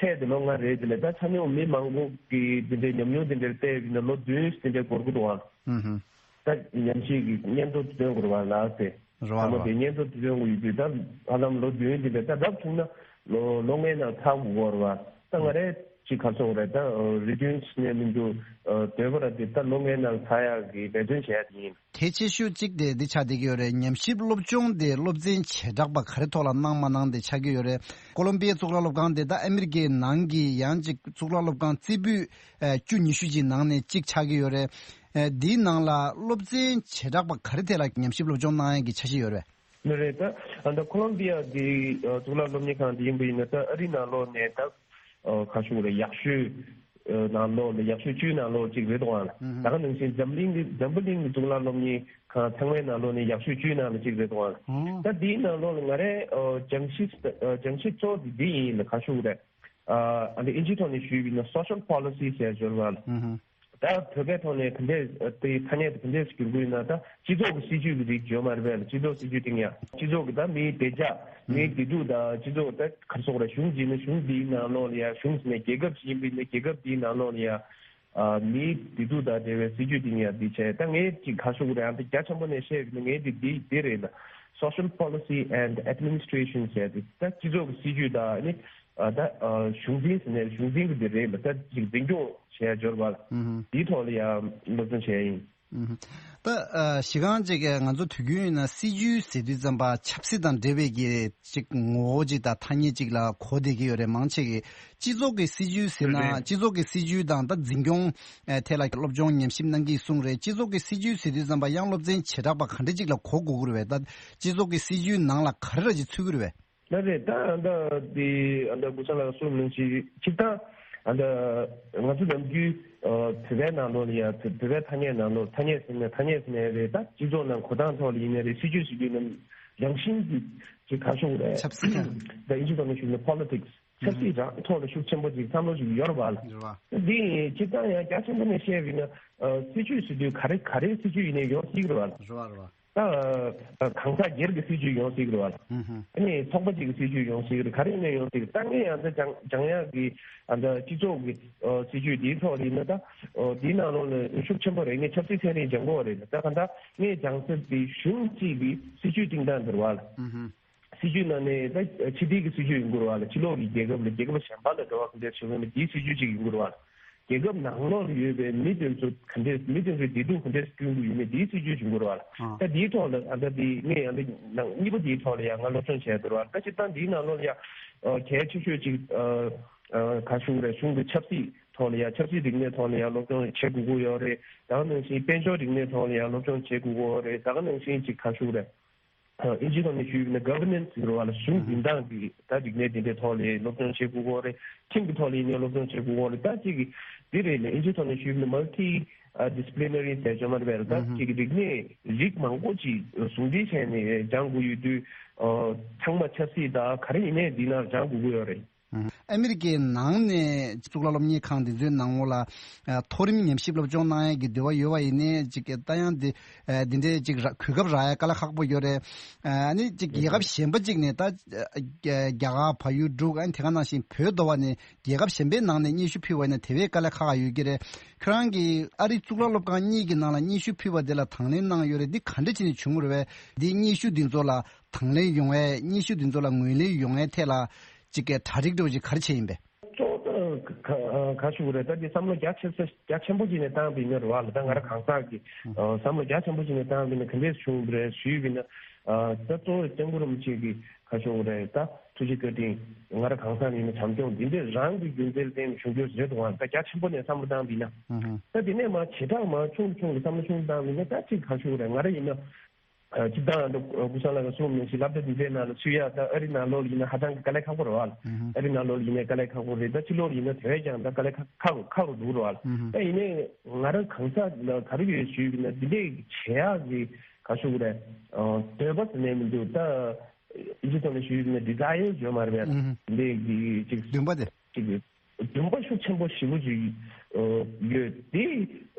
ཚད་དེ་ལོ་ལྔ་རེད། དེ་ལས་ད་ཆ་སྙོམས་མི་མང་པོ་གི་དེ་འདྲའི་ཉམས་མྱོང་དེ་འདྲར་བལྟས་པ་ཡིན་ན་ལོ་བདུན་དེ་འདྲའི་འགོར་གི་འདུག་ཨང་། ཨུ་ཧུ། ད་ཉམས་ཞིབ་ཀྱི་སྙན་ཐོ་བཏོན་དགོས་རེད་བ་ལགས་ཟེར། རེད་བ། ཚང་མ་རེད་བ། དེ་སྙན་ཐོ་བཏོན་དགོས་ཡོད་དུས་ད་ཧ་ལམ་ལོ་བདུན་དེ་འདྲ་ད་རབ་བྱུང་ན་ལོ་ལོ་ལྔའི་ནང་ཚར་དགོས་རེད་བ། ད་ང་རས་ཅིག་ག་སོང་རེད། ད་རི་ཊན་ནས་མི་འདུག་འདོད་པ་ར་དེ་ད་ལོ་ལྔའི་ནང་ཚར་ཡག་གི་འབད་བརྩོན་བྱས་ཡ་དེ་ཡིན། གལ་ཆེ་ཤོས་གཅིག་དེ་འདི་ཆགས་བསྡད་ཀྱི་ཡོད་རེད། ཉམས་ཞིབ་སློབ་སྦྱོང་དེ་སློབ་ཚན་བྱེ་བྲག་པ་ག་རེ་ཐོག་ལ་གནང་མ་གནང་དེ་ཆགས་ཀྱི་ཡོད་རེད། ཀོ་ལོམ་པི་ཡའི་གཙུག་ལག་སློབ་ཁང་དེ་ད་ཨ་མི་རི་ཀའི་ནང་གི་ཡང་ཅིག་གཙུག་ལག་སློབ་ཁང་རྩེ་ཕུད་ཨ་བཅུ་ཉི་ཤུ་ཅིག་ནང་ནས་གཅིག་ཆགས་ཀྱི་ཡོད་རེད། ཨ། འདིའི་ནང་ལ་སློབ་ཚན་བྱེ་བྲག་པ་ག་རེ་ཐད་ལ་ཉམས་ཞིབ་སློབ་སྦྱོང་གནང་ཡག་གི་འཆར་གཞི་ཡོད་རེད། ནི་རེད། ད་ཨ་ད་ཀོ་ལོམ་པི་ཡ་གི་ཨ་གཙུག་ལག་སློབ་གཉེར་ཁང་དེ་ཡིན་པ་ཡིན་ན་ད་ཨ་རིའི་ནང་ལོགས་ནས་ད་ཨ་ག་ཞུ་དགོས་རེད། ཡག་ཤོས་ཨ་ནང་ལོགས་ལ་ཡག་ཤོས་བཅུའི་ནང་ལོགས་གཅིག་རེད་འདུག་ཨང་། ཨུ་ཧུ། ད་ག་ནང་བཞིན་འཛམ་གླིང་གི་འཛམ་བུ་གླིང་གི་གཙུག་ལག་སློབ་གཉེར་ཁང་ཚང་མའི་ནང་ལོགས་ནས་ཡག་ཤོས་བཅུའི་ནང་ལ་གཅིག་རེད་འདུག་ཨང་། ཨོ། ད་འདིའི་ནང་ལོགས་ལ་ང་རའི་ཨ་སྦྱང་གཞི་ཨ་སྦྱང་གཞི་གཙོ་བོ་དེ་འདི་ཡིན་ལ། ག་ཞུ་དགོས་རེད། ཨ་ཨ་འདི་ཨིན་ཇིའི་ཐོག་ནས་ཞུས་པ་ཡིན་ན་social policy ཟེར་སྦྱོར་བ་ལ། ཨུ་ཧུ། ད་བོད་སྐད་ཐོག་ནས་ག་འདྲས་དེ་ཐ་སྙད་དེ་ག་འདྲས་སུ་བསྒྱུར་དགོས་ཡིན་ན། ད་སྤྱི་ཚོགས་ཀྱི་སྲིད་ཇུས་ཀྱི་རིགས་བརྗོད་མ་རེད་པས་ལ། སྤྱི་ཚོགས་སྲིད་ཇུས་སྟེང་ཡ་སྤྱི་ཚོགས་ཀྱི་ད་མིའི་བདེ་འཇགས་མིའི་བདེ་སྡུག་དང་སྤྱི་ཚོགས་ད་ག་རེ་ཟེར་དགོས་རེད། གཞུང་ཅིག་ཡིན་ན་གཞུང་འདིའི་ནང་ལོགས་ལ་ཡ། གཞུང་ཟེར་ནས་རྒྱལ་ཁབ་ཅིག་ཡིན་པ་ཡིན་ན་རྒྱལ་ཁབ་འདིའི་ནང་ལོགས་ལ་ཡ། ཨ་མིའི་བདེ་སྡུག་དང་འབྲེལ་བའི་སྲིད་ཇུས་སྟེང་ཡ་འདི་བྱས། ད་ངས་ཅིག་ག་རེ་ཟེར་དགོས་རེད། ཨ་འདི་རྒྱ་ཆེན་པོ་ནས་བཤད་པ་ཡིན་ན་ངས་འདི་འདི་འདི་རེད་ལ། Social policy and administration ཟེར་ཏེ་ད་སྤྱི་ཚོགས་ཀྱི་སྲིད་ཇུས་དང་ནི། ཨ་ད་ཨ་གཞུང་འཛིན་ཟེར་ནས་གཞུང་འཛིན་གྱི་འདི་རེད་ལ། ད་ཅིག་འཛིན་སྐྱོང་བྱས་འབྱོར་བ་ཨུ་ཧུ། འདིའི་ཐོག་ལ་ཡང་སློབ་སྦྱོང་བྱས་ཡིན། ཨུ་ཧུ། ད་ཨ་གཞི་རྐང་ཅིག་ང་ཚོ་དུས་རྒྱུན་ཡིན་ན་སྲིད་ཇུས་ཟེར་དུས་ཙམ་པ་ཆབ་སྲིད་དང་འབྲེལ་བའི་གི་ཅིག་ངོ་བོ་ཅིག་དང་ཐ་སྙད་ཅིག་ལ་གོ་བསྡད་ཀྱི་ཡོད་རེད། མང་ཆེ་གི་སྤྱི་ཚོགས་ཀྱི་སྲིད་ཇུས་ཟེར་ན། རེད། སྤྱི་ཚོགས་ཀྱི་སྲིད་ཇུས་དང་ད་འཛིན་སྐྱོང་ཨ་ཐད་ལ་སློབ་སྦྱོང་ཉམས་ཞིབ་གནང་གི་གསུངས་རེད། སྤྱི་ཚོགས་ཀྱི་སྲིད་ཇུས་ཟེར་དུས་ཙམ་པ་ཡང་སློབ་ཚན་བྱེ་བྲག་པ་ག་འདྲ་ཅིག་ལ་གོ་དགོས་ཀྱི་རེད་པས། ད་སྤྱི་ཚོགས་ཀྱི་སྲིད་ཇུས་ནང་ལ་ག་རེ་ར་ཅིག་ཚུད་ཀྱི་རེད་པས། ལགས་རེད། ད་ཨ་ད་དེ་ཨ་ད་གུ་ས་ལགས་གསུངས་ནང་བཞིན་སྤྱིར་བཏང་ཨ་ད་ང་ཚོ་ནམ་རྒྱུན་ཨ་བོད་པའི་ནང་ལོགས་ལ་ཡ་བོད་པའི་ཐ་སྙད་ནང་ལོགས། ཐ་སྙད་ཟེར་ན་ཐ་སྙད་ཟེར་ནའི་རེད། ད་སྤྱི་ཚོགས་ནང་གོ་སྟངས་ཐོག་ལ་ཡིན་ནའི་རེད། སྲིད་ཇུས་ཟེར་དུས་ནམ་རང་བཞིན་གྱི་ཅིག་ག་རེ་ཟེར་དགོས་རེད། ཆབ་སྲིད་དང་། ད་ཨིན་ཇི་ཐོག་ནས་ཞུས་ན་politics ཆབ་སྲིད་རང་ཐོག་ལ་ཤུགས་ཆེན་པོ་ཅིག་བསམ་བློ་ཞིག་ཡོད་རེད་པ་ལགས། རེད་པ། འདི་སྤྱིར་བཏང་ཡང་རྒྱ་ཆེན་པོ་ནས་བཤད་པ་ཡིན་ན་ཨ་སྲིད་ཇུས་ཟེར་དུས་ག་རེ་ག་རེའི་སྲིད་ཇུས་ཡིན་ནའི་ཡོང་སྲིད་ཀྱི་རེད་པ་ལགས། རེད་པ། རེད་པ། ད་ཨ་གང་ཟག་སྒེར་གྱི་སྲིད་ཇུས་ཡོང་སྲིད་ཀྱི་རེད་པ་ལགས། ཨུ་ཧུ། ཨ་ནི་ཚོགས་པ་གཅིག་གི་སྲིད་ཇུས་ཡོང་སྲིད་ཀྱི་རེད། ག་རེ་ཡིན་ནའི་ཡོང་སྲིད་ཀྱི་རེད། ད་ངས་ཡང་ད་སྦྱང་སྦྱང་ཡག་གི་ཨ་ད་སྤྱི་ཚོགས་ཀྱི་ཨ་སྲིད་ཇུས་འདིའི་ཐོག་ལ་ཡིན་ན་ད་ཨ་འདིའི་ནང་ལོགས་ལ་ཤུགས་ཆེན་པོ་རེད། ངས་ཆབ་སྲིད་ཚན་རིག་སྦྱང་གི་ཡོད་རེད། ད་ག་ད་ངས་སྦྱང་ས་དེ་གཞུང་གཅིག་གི་སྲིད་ཇུས་སྟེང་སྟངས་འདི་རེད་པ་ལགས། ཨུ་ཧུ། སྲིད་ཇུས་ནང་ནས་ད་ཕྱི་དྲིལ་གྱི་སྲིད་ཇུས་ཡིན་དགོས་རེད་པ་ལགས། ཕྱི་ལོགས་ཀྱི་རྒྱལ་ཁབ་ལ་རྒྱལ་ཁབ་གཞན་པ་ལ་འབྲེལ་བ་ག་འདྲས་བྱུང་ཡོད་མེད་དེའི་སྲིད་ཇུས་གཅིག་ཡིན་དགོས་རེད་པ་ལགས། རྒྱལ་ཁབ་ནང་ལོགས་ལ་ཡོད་པའི་མི་དེ་ཚོ་ག་འདྲས་མི་དེ་ཚོའི་བདེ་སྡུག་ག་འདྲས་བསྐྲུན་དགོས་ཡོད་མེད་དེའི་སྲིད་ཇུས་ཡིན་དགོས་རེད་པ་ལགས། ཨ། ད་དེའི་ཐོག་ལ་ཨ་ད་དེ་ངས་ཡང་ད་ནང་གཉིས་པོ་དེའི་ཐོག་ལ་ཡང་ང་སློབ་སྦྱོང་བྱས་འདུག་རེད་པ། ད་སྤྱིར་བཏང་དེའི་ནང་ལོགས་ལ་ཡང་ཨ་གལ་ཆེ་ཤོས་ཅིག་ཨ་ཨ་ག་ཞུ་དགོས་རེད། གཞུང་གི་ཆབ་སྲིད་ཐོག་ལ་ཡང་ཆབ་སྲིད་རིག་གནས་ཐོག་ལ་ཡང་སློབ་སྦྱོང་བྱེད་དགོས་ཀྱི་ཡོད་རེད། ད་ག་ནང་བཞིན་དཔལ་འབྱོར་རིག་གནས་ཐོག་ལ་ཡང་སློབ་སྦྱོང་བྱེད་དགོས་ཀྱི་ཡོད་རེད། ད་ག་ནང་བཞིན་ཅིག་ག་ཞུ་དགོས་རེད། ཨིན་ཇིའི་ཐོག་ནས་ཞུས་པ་ཡིན་ན་governance ཟེར་བ་ལ་གཞུང་འཛིན་སྟངས་ཀྱི་ད་རིག་གནས་དེ་འདྲའི་ཐོག་ལ་སློབ་སྦྱོང་བྱེད་དགོས་ཀྱི་ཡོད་རེད། ཁྲིམས་ཀྱི་ཐོག་ལ་ཡིན་ནའི་སློབ་སྦྱོང་བྱེད་དགོས་ཀྱི་ཡོད་རེད། ད་ཅིག་གི་འདི་རེད་ལ། ཨིན་ཇིའི་ཐོག་ནས་ཞུས་པ་ཡིན་ན་multi disciplinary ཟེར་བ་མ་རེད་པས། ད་ཅིག་གི་རིག་གནས་རིགས་མང་པོ་ཅིག་ཟུང་འབྲེལ་བྱས་ནས་སྦྱང་དགོས་ཡོད་དུས། ཚང་མ་ཆབ་སྲིད་དང་ག་རེ་ཡིན་ནའི་འདི་ནང་སྦྱང་དགོས་ཀྱི་ཡོད་རེད། ཨ་མི་རི་ཀའི་ནང་ནས་གཙུག་ལག་སློབ་གཉེར་ཁང་འདི་ཚོའི་ནང་ལོགས་ལ་ཨ་མཐོ་རིམ་ཉམས་ཞིབ་སློབ་སྦྱོང་གནང་ཡས་ཀྱི་འདོད་པ་ཡོད་པ་ཡིན་ནའི་ཅིག་ད་ཡང་འདི་ཨ་འདི་འདྲའི་ཅིག་ར་གོ་སྐབས་རག་ཡས་དཀའ་ལས་ཁག་པོ་ཡོད་རེད། ཨ་ནི་ཅིག་རྒྱལ་ཁབ་གཞན་པ་ཅིག་ནས་ད་ཨ་རྒྱ་གར་བལ་ཡུལ་འབྲུག་ཨ་ནི་དེ་ག་ནང་བཞིན་བོད་མདོ་བ་ནས་རྒྱལ་ཁབ་གཞན་པའི་ནང་ནས་སྙན་ཞུ་ཕུལ་བ་ཡིན་ན་དེ་བས་དཀའ་ལས་ཁག་ཁག་ཡོད་ཀྱི་རེད། ཁྱོད་རང་གིས་ཨ་རིའི་གཙུག་ལག་སློབ་ཁང་གཉིས་ཀྱི་ནང་ལ་སྙན་ཞུ་ཕུལ་བ་དེ་ལ་དང་ལེན་གནང་ཡོད་རེད། འདི་ག་འདྲ་བྱས་ནས་བྱུང་རེད་པས། འདིའི་སྙན་ཞུ་འདི་ཚོ་ལ་དང་ལེན་ཡོང་ཡས། སྙན་ཞུ་འདི་ཚོ་ལ་ངོས་ལེན་ཡོང་ཡས་ཐད་ལ་ཅིག་གི་གྲ་སྒྲིག་འདྲ་བོ་ཅིག་ག་རེ་བྱས་ཡིན་པས། གཙོ་བོ་ད་ག་ག་ཞུ་དགོས་རེད། ད་འདི་བསམ་བློ་རྒྱ་ཆེ་ས་རྒྱ་ཆེན་པོ་ཅིག་ནས་བཏང་བ་ཡིན་ན་རེད་བ་ལ། ད་ང་རང་གང་ཟག་གི་ཨ་བསམ་བློ་རྒྱ་ཆེན་པོ་ཅིག་ནས་བཏང་བ་ཡིན་ན་ག་འདྲས་བྱུང་བ་རེད་ཞུས་པ་ཡིན་ན། ད་གཙོ་བོ་སྐྱབས་མགོན་རིན་པོ་ཆེ་གི་ག་ཤོག་རེད། ད་ཐུགས་རྗེ་བཀའ་དྲིན། ང་རང་གང་ཟག་ཡིན་ན་བྱམས་སྐྱོང་འདི་འདྲའི་རང་གི་རྒྱུ་མཚན་ལ་བརྟེན་ནས་བྱུང་རྒྱུ་རེད་འདུག་ད་རྒྱ་ཆེན་པོ་ནས་བསམ་བློ་བཏང་བ་ཡིན་ན། ད་དེ་ནས་མར་བྱེ་བྲག་མར་ཆུང་ཆུང་གི་བསམ་བློ་ཆུང་བཏང་བ་ཡིན་ན། ད་ཅིག་ག་ཤོག་རེད། ང་རང་ཡིན་ན་སྤྱིར་བཏང་ད་ཀུན་བཟང་ལགས་ཀྱིས་གསུངས་ནང་བཞིན་སློབ་གྲྭ་འདི་འདྲའི་ནང་ལ་ཚུད་ཡ། ད་ཨ་རི་ནང་ལོགས་ལ་ཡིན་ན་ཧ་ཅང་གི་དཀའ་ལས་ཁག་པོ་རེད་བ། ཨ་རི་ནང་ལོགས་ལ་ཡིན་ན་དཀའ་ལས་ཁག་པོ་རེད། ད་ཕྱི་ལོགས་ལ་ཡིན་ན་དེ་བས་ཀྱང་ད་དཀའ་ལས་ཁག་ཁག་ཁག་རུ་འགྲོ་གི་རེད་བ། ད་ཡིན་ནའི་ང་རང་གང་ཟག་ལ་ག་རེ་ཡོད་ཞུས་ཡིན་ན། འདི་འདྲའི་བྱེད་ཡག་གི་ག་ཤོག་རེད། འདོད་པ་ཟེར་ནས་མི་འདུག་ད་ཨིན་ཇི་ཐོག་ནས་ཞུས་ཡིན་ན་ཌི་ཛའི་ཡར་ཡོད་མ་རེད་པས། འདི་གི་ཅིག་འདུན་པ་དེ། ཅིག་འདུན་པ་ཤུགས་ཆེན་པོ་ཞེ་པོ་ཅིག་ཡོད་དེ།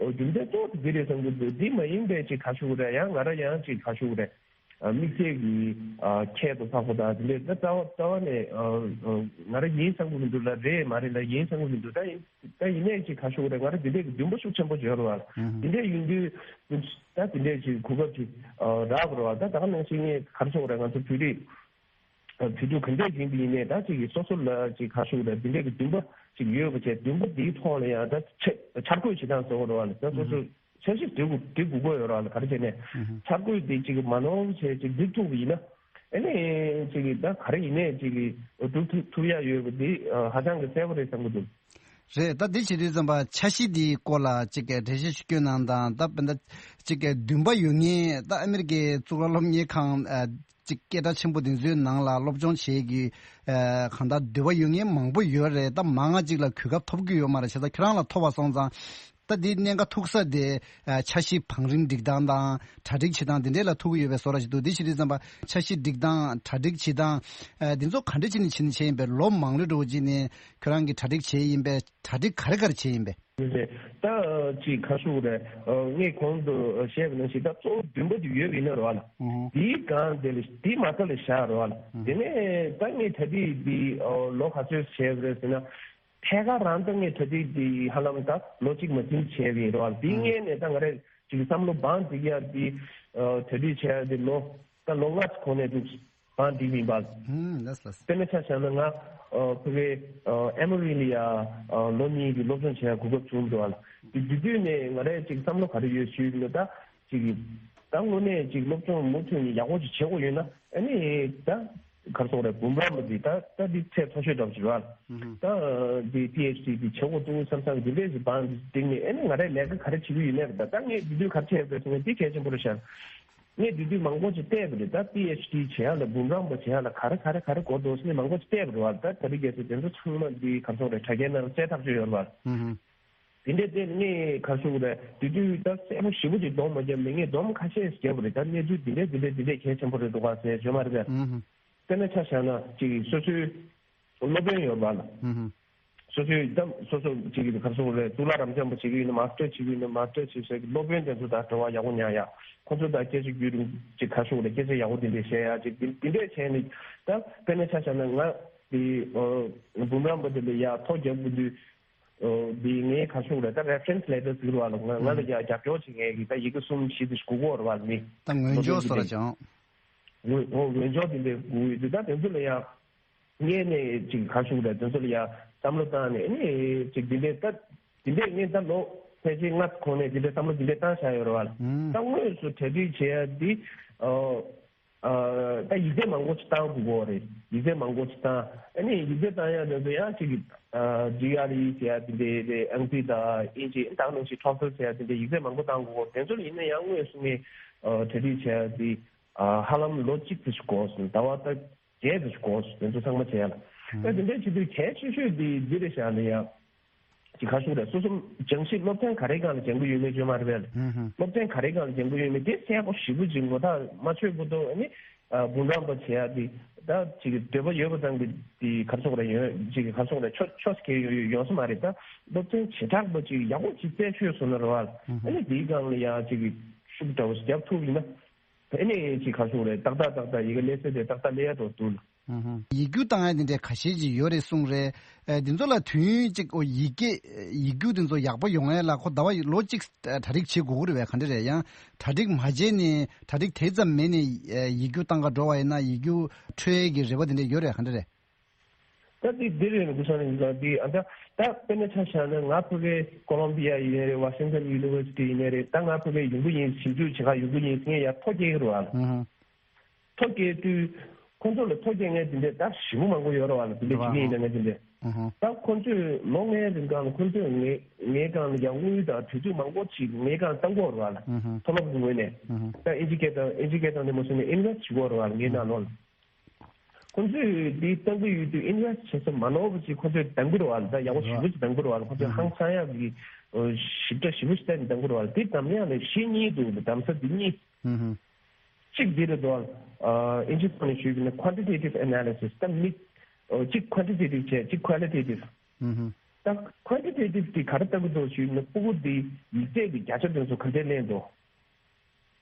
རྒྱུ་མཚན་གཙོ་བོ་དེ་འདི་རེད་བསམ་གྱི་འདུག་འདི་མ་ཡིན་པའི་ཅིག་ག་ཤོག་རེད། ཡང་ང་རང་ཡང་ཅིག་ག་ཤོག་རེད། དམིགས་བསལ་གྱི་ཁྱད་དུ་འཕགས་པ་དང་དེ་འདྲའི་ད་རྩ་བ་རྩ་བ་ནས་ང་རང་ཡིན་བསམ་གྱི་མི་འདུག་ལ། རེད་མ་རེད་ལ་ཡིན་བསམ་གྱི་མི་འདུག་ད་ཡིན་ད་ཡིན་ནའི་ཅིག་ག་ཤོག་རེད། ང་རང་དེ་འདྲའི་གི་འདུན་པ་ཤུགས་ཆེན་པོ་ཅིག་ཡོད་རེད་བ། དེ་འདྲའི་ཡིན་དུས་ད་དེ་འདྲའི་ཅིག་གོ་སྐབས་ཅིག་རག་དགོས་རེད་བ། ད་ད་ག་ནང་བཞིན་ངས་ག་རེ་ཟེར་དགོས་རེད། ང་ཚོ་བོད་རིགས་བོད་ཕྲུག་ག་འདྲས་ཡིན་པ་ཡིན་ནའི་ད་ཅིག་གི་སོ་སོ་ལ་ཅིག་ག་ཤོག་རེད། འདི་འདྲས་ཀྱི་འདུན་པ་ཅིག་ཡོད་པ་བྱས། འདུན་པ་འདིའི་ཐོག་ལ་ཡང་ད་ཆ་འཆར་འགོད་བྱེད་སྟངས་ཟེར་བ་རེད་བ་ལ། ད་སོ་སོ་འཆར་གཞི་འབྲི་དགོས་འབྲི་དགོས་ཀྱི་ཡོད་རེད་བ་ལ། ག་རེ་བྱས་ནས་འཆར་འགོད་འདི་ཅིག་མ་ནོར་བྱས་ཅིག་འགྲུབ་ཐུབ་པ་ཡིན་ན། ཨ་ནི་ཅིག་གི་ད་ག་རེ་ཡིན་ནའི་ཅིག་གི་འགྲུབ་ཐུབ་ཐུབ་ཡ་ཡོད་པ་འདི་ཧ་ཅང་གི་གསལ་པོ་རེད་བསམ་གྱི་འདུག་རེད། ད་འདི་བྱེད་དུས་ཙམ་པ་འཆར་གཞི་འདིའི་སྐོར་ལ་ཅིག་གི་འགྲེལ་བཤད་ཞིག་སྐྱོན་གནང་དང་། ད་དཔེར་ན་ཅིག་གི་འདུན་པ་ཡོད་མཁན། ད་ཨ་མེ་རི་ཀའི་གཙུག་ལག་སློབ་གཉེར་ཁང་ཨ་ཅིག་སྐད་གྲགས་ཆེན་པོ་འདི་ཚོའི་ནང་ལ་སློབ་སྦྱོང་བྱེད་ཀྱི་ཨ་གང་ལྟར་འདོད་པ་ཡོད་མཁན་མང་པོ་ཡོད་རེད། ད་མང་ང་ཅིག་ལ་གོ་སྐབས་ཐོབ་ཀྱི་ཡོད་མ་རེད། བྱས་ཙང་ཁྱེད་རང་ལ་ཐོབ་པ་སོང་ཙང་། ད་འདི་གནད་འགག་ཐུག་ས་དེ་ཨ་འཆར་གཞི་བང་རིམ་སྒྲིག་སྟངས་དང་གྲ་སྒྲིག་བྱེད་སྟངས་འདི་འདྲས་ལ་ཐུག་གི་ཡོད་པའི་བཟོ་འདྲ་ཞིག་འདུག་འདི་བྱེད་དུས་ཙམ་པ་འཆར་གཞི་སྒྲིག་སྟངས་གྲ་སྒྲིག་བྱེད་སྟངས་ཨ་འདི་ཚོ་ག་འདྲས་བྱས་ནས་བྱས་ནས་བྱས་ཡིན་པས། ལོ་མང་རེ་འགྲོ་བ་ཅིག་ནས་ཁྱོད་རང་གིས་གྲ་སྒྲིག་བྱས་ཡིན་པས། གྲ་སྒྲིག་ག་རེ་ག་རེ་བྱས་ཡིན་པས། རེད། ད་ཅིག་ཁ་ཤུག་རེད། ངས་གོང་དུ་བཤད་པ་ནང་བཞིན་ད་གཙོ་བོ་འདུན་པ་དེ་ཡོད་པ་ཡིན་ན་རེད་བ་ལ། དེའི་སྒང་དེ་ལ་དེའི་མ་རྩ་ལ་བཞག་རེད་བ་ལ། དེ་ནས་ད་ངས་གྲ་སྒྲིག་འདི་ལོ་ག་ཚོད་བྱས་པ་རེད་ཟེར་ན། ཐད་ཀར་རང་ད་ངས་གྲ་སྒྲིག་འདི་ཧ་ལམ་ད་ལོ་གཅིག་མ་ཟིན་བྱས་པ་ཡིན་རེད་བ་ལ། དེའི་སྔོན་ནས་ད་ང་རས་ཅིག་བསམ་བློ་བང་སྒྲིག་ཡ་འདི་གྲ་སྒྲིག་བྱས་ཡ་འདི་ལོ་ད་ལོ་ལྔ་ཙམ་གོང་ནས་འདུག་བང་སྒྲིག་ཡིན་པ། ཨུམ། ལགས་ལགས། དཔེར་ན་ཆ་བཞག་ན་ང་ཨ་ཕ་གི་ཨ་ཨེ་མོ་རི་ལ་ཡ་ཨ་ལོ་གཉིས་ཀྱི་སློབ་སྦྱོང་བྱེད་ཡ་གོ་སྐབས་བྱུང་འདུག་བ་ལ། དེ་དེ་དུས་ནས་ང་རའི་ཅིག་བསམ་བློ་ག་རེ་ཡོད་ཞུས་ན། ད་ཅིག་ད་དངོས་གནས་ཅིག་སློབ་སྦྱོང་མུ་མཐུད་ནས་ཡག་པོ་ཅིག་བྱེད་དགོས་ཡོད་ན། ཨ་ནི་ད་ག་རེ་ཟེར་དགོས་རེད། འབུམ་རམས་པ་འདི་ད་ད་འདི་ཚད་མཐོ་ཤོས་འདྲ་པོ་ཅིག་རེད་བ་ལ། ད་འདི་པི་ཨེཆ་ཌི་འདི་བྱེད་དགོས་འདུག་བསམ་བསམ་འདི་འདྲས་ཅིག་བང་འདི་བསྒྲིགས་ནས། ཨ་ནི་ང་རའི་ལས་ཀ་ག་རེ་བྱེད་ཀྱི་ཡོད་མེད་རེད། ད་ད་ངས་དེ་དུས་ག་རེ་བྱས་པ་རེད་ཟེར་ན། འདི་གལ་ཆེན་པོ་རེད་ཤག་ངས་དེ་དུས་མང་པོ་ཅིག་བལྟས་པ་རེད། ད་པི་ཨེཆ་ཌི་བྱེད་ཡ་ལ་འབུམ་རམས་པ་བྱེད་ཡ་ལ་ག་རེ་ག་རེ་ག་རེ་དགོས་འདུག་ཟེར་ནས་མང་པོ་ཅིག་བལྟས་པ་རེད་བ། ད་ད་རེས་གལ་སྲིད་དེ་ཚོ་ཚང་མ་འདི་ག་རེ་ཟེར་དགོས་རེད། དྲ་རྒྱའི་ནང་གསལ་ཐག་ཆོད་ཡོད་རེད་བ། དེ་འདྲས་བལྟས་ནས་ངས་ག་རེ་ཟེར་དགོས་རེད། དེ་དུས་ད་གསལ་པོ་ཞེ་པོ་ཅིག་སྡོམ་མ་བརྒྱབ་ནས་ངས་སྡོམ་ཁ་ཤས་ཤིག་བརྒྱབ་པ་རེད། ད་གནས་ཚུལ་འདི་འདྲས་འདི་འདྲས་འདི་འདྲས་གལ་ཆེན་པོ་རེད་འདུག་ག་ཟེར་བརྗོད་མ་རེད་པས། དཔེར་ན་ཆ་བཞག་ན་ཅིག་སོ་སོའི་སློབ་དཔོན་ཡོད་པ་ལ། སོ་སོའི་ད་སོ་སོ་ཅིག་གི་ག་རེ་ཟེར་དགོས་རེད། གཙུག་ལག་རབ་འབྱམས་པ་བྱེད་ཀྱི་ཡིན་ན། མ་སི་ཊར་བྱེད་ཀྱི་ཡིན་ན། མ་སི་ཊར་བྱེད་ས་གི་སློབ་དཔོན་དེ་ཚོ་དང་འབྲེལ་བ་ཡག་པོ་ཉར་ཡ། ཁོ་ཚོ་དང་སྐད་ཆ་བརྒྱུད་རིང་ཅིག་ག་རེ་ཟེར་དགོས་རེད། སྐད་ཆ་ཡག་པོ་དེ་འདྲས་བཤད་ཡ། ཅིག་དེ་དེ་འདྲས་བྱས་ནས། ད་དཔེར་ན་ཆ་བཞག་ན་ང་དེ་འབུམ་རམས་པ་དེ་ལ་ཡ་ཐོ་རྒྱབ་དགོས་དུས། དེ་ངས་ག་རེ་ཟེར་དགོས་རེད། ད་རེ་ཕ་རེན་སི་ལེ་ཊར་ཟེར་གྱི་རེད་བ་ལ། ང་ང་ལ་ཡ་རྒྱབ་སྐྱོར་བྱེད་མཁན་གྱི་ད་ཡི་གེ་གསུམ་བཞི་དེ་ཞིག་དགོས་ཀྱི་ཡོད་རེད་བ་ལ། ནི་ད་ངོས་སྦྱོར་བཟོ་འདྲ་ཅིག་ངོས་ངོས་སྦྱོར་དེ་འདྲས་དགོས་ཡོད་དུས། ད་དེ་ཚོ་ལ་ཡ། ངས་ནས་ཅིག་ག་རེ་ཟེར་དགོས་རེད། དེ་ཚོ་ལ་ཡ་བསམ་བློ་བཏང་ནས། ཨ་ནི་ཅིག་འདི་འདྲས་ད་འདི་འདྲས་ངས་ད་ལོ་ཕལ་ཆེར་ལྔ་གོང་ནས་འདི་འདྲས་བསམ་བློ་འདི་འདྲས་བཏང་བཞག་ཡོད་རེད་བ་ལ། ད་དངོས་སུ་གྲ་སྒྲིག་བྱེད་ཡ་འདི་ཨ་ཨ་ད་ཡིག་ཚད་མང་པོ་ཅིག་བཏང་དགོས་ཀྱི་རེད། ཡིག་ཚད་མང་པོ་ཅིག་བཏང་། ཨ་ནི་ཡིག་ཚད་བཏང་ཡ་དེ་ཚོ་ཡང་ཅིག་ཨ་ཇི་ཨར་ཨི་ཟེར་ཡ་འདི་འདྲས་རེད། ཨང་ཀི་རྩིས་དང་དབྱིན་ཇི། ད་ག་ནང་བཞིན་ཊོ་ཕེལ་ཟེར་ཡ་འདི་འདྲས་ཡིག་ཚད་མང་པོ་བཏང་དགོས་ཀྱི་རེད། དེ་ཚོ་ལ་ཡིན་ན་ཡང་དངོས་སུ་ངས་ཨ་གྲ་སྒྲིག་བྱེད་ཡ་འདི་ཨ་ཧ་ལམ་ལོ་གཅིག་ཙམ་ཞིག་འགོར་སོང་། ཟླ་བ་ད་བརྒྱད་ཙམ་ཞིག་འགོར་སོང་། དེ་ཚོ་ཚང་མ་བྱས་ཡ་ལ། ད་དེ་འདྲའི་བྱེད་དུས་གལ་ཆེ་ཤོས་དེ་འདི་རེད་ཤག་ལ་ཡ། ཅིག་ག་རེ་ཟེར་དགོས་རེད། སོ་སོ་སྦྱང་གཞི་སློབ་ཚན་ག་རེའི་སྒང་ལ་སྦྱང་གི་ཡོད་མེད་བརྗོད་མ་རེད་པས། སློབ་ཚན་ག་རེའི་སྒང་ལ་སྦྱང་གི་ཡོད་མེད་དེ་གསལ་པོ་ཞེ་པོ་ཅིག་ངོ་ཐག་མ་ཆོད་བར་དུ། ཨ་ནི་ཨ་འབུམ་རམས་པ་བྱེད་ཡ་དེ་ད་ཅིག་འདོད་པ་ཡོད་པ་ཙམ་གྱིས་དེ་ག་རེ་ཟེར་དགོས་རེད། ཡོང་ཅིག་ག་རེ་ཟེར་དགོས་རེད། ཆོག་ཆོག་ཟེར་མཁན་ཡོང་ཡོང་ས་མ་རེད། ད་སློབ་ཚན་བྱེ་བྲག་པ་ཅིག་ཡག་པོ་ཅིག་རྩད་ཆོད་སོང་ན་རེད་བ། ཨ་ནི་དེའི་སྒང་ལ་ཡ་ཅིག་ཤུགས་འདྲ་བོ་ཞིག་རྒྱབ་ཐུབ་ཡིན་ན། ཨ་ནི་ཅིག་ག་རེ་ཟེར་དགོས་རེད། ཏག་ཏག་ཏག་ཏག་ཡི་གེ་སླེབས་ཚད་དེ་ཏག་ཏག་སླེབས་ཡ་འགྲོ་འདུག་ཡིག་རྒྱུགས་བཏང་ཡ་དེ་འདྲའི་ཁ་ཤས་ཅིག་ཡོད་རེད་གསུངས་རེད། ཨ་འདི་ཚོ་ལ་དུས་ཡུན་གཅིག་ཨོ་ཡི་གེ་ཡིག་རྒྱུགས་དེ་ཚོ་ཡག་པོ་ཡོང་ཡ་ལ་ཁོ་ཟླ་བ་ལོ་གཅིག་གྲ་སྒྲིག་བྱེད་དགོས་ཀྱི་རེད་པས། ག་འདྲ་རེད། ཡང་གྲ་སྒྲིག་མ་བྱས་ནས་གྲ་སྒྲིག་དེ་ཙམ་མེད་ནས་ཡིག་རྒྱུགས་བཏང་ག་འགྲོ་བ་ཡིན་ན་ཡིག་རྒྱུགས་འཕྲོད་ཡས་ཀྱི་རེ་བ་དེ་འདྲ་ཡོད་རེད། ག་འདྲ་རེད། ད་དེ་འདི་རེད། ཀུན་བཟང་ལགས་འདི་ཨ་ད་ད་དཔེར་ན་ཆ་བཞག་ན་ང་ཕ་གི་ཀོ་ལོམ་བི་ཡ་ཡིན་ནའི་རེད། ཝ་ཤིང་ཊོན་ཡུ་ནི་ཝར་སི་ཊི་ཡིན་ནའི་རེད། ད་ང་ཕ་གི་ཡོང་གི་ཡིན། ཞིབ་འཇུག་བྱེད་ག་ཡོང་གི་ཡིན་ཟེར་ངས་ཡར་ཐོ་བསྐྱལ་གི་རེད་བ་ལ། ཐོ་བཀོད་དུས་ཁོང་ཚོ་ལ་ཐོ་བཀོད་མཁན་དེ་འདྲས་ད་ཞེ་པོ་མང་པོ་ཡོད་རེད་བ་ལ། དེ་འདྲས་བྱེད་ཀྱི་ཡིན་ན་ངས་དེ་འདྲས། ཨུ་ཧུ། ད་ཁོང་ཚོས་ལོ་ལྔའི་རིང་གང་ལ་ཁོང་ཚོས་ངའི་ངའི་སྒང་ལ་ཡང་དངུལ་དང་དུས་ཚོད་མང་པོ་ཅིག་ངའི་སྒང་བཏང་གི་ཡོད་རེད་བ་ལ། ཨུ་ཧུ། མཐོ་སློབ་ཀྱི་ངོས་ནས། ཨུ་ཧུ། ད་ཨིན་ཇི་སྐད་དང་ཨིན་ཇི་སྐད་དང་དེ་མ་སོང་ནས་ཨིན་ཝེ་སི་ཊི་བྱེད་ཀྱི་ཡོད་རེད་བ་ལ། ངའི་ནང་ལོགས་ལ། ཁོང་ཚོས་འདི་གཏང་གི་ཡོད་དུས་ཨིན་ཝེ་སི་ཊི་བྱེད་ས་མ་ནོར་བ་ཅིག་ཁོང་ཚོས་གཏང་གི་རེད་བ་ལ། ད་ཡག་པོ་ཞེ་པོ་ཅིག་གཏང་གི་རེད་བ་ལ། ཁོང་ཚོས་ཧང་སང་ཡག་གི་ཞིབ་ཕྲ་ཞེ་པོ་ཞིག་བལྟས་ནས་གཏང་གི་རེད་བ་ལ། འདི་གདམ་ཡག་ལ་གཞི་གཉིས་འདུག་གདམ་ས་འདི་གཉིས། ཨུ་ཧུ། གཅིག་འདི་རེད་དོ། ཨ་ཨིན་ཇི་ཐོག་ནས་ཞུས་པ་ཡིན་ན་quantitative analysis། ད་མི་ཨོ་གཅིག་quantitative་བྱས་གཅིག་qualitative། ཨུ་ཧུ། ད་quantitative་དེ་ག་རེ་ལྟ་གི་འདུག་ཞུས་ན་སྤུ་གུ་འདི་ཡིག་ཚད་ཀྱི་བརྒྱ་ཆ་དེ་ཚོ་ག་འདྲས་ལེན་འདུག་ཨུ་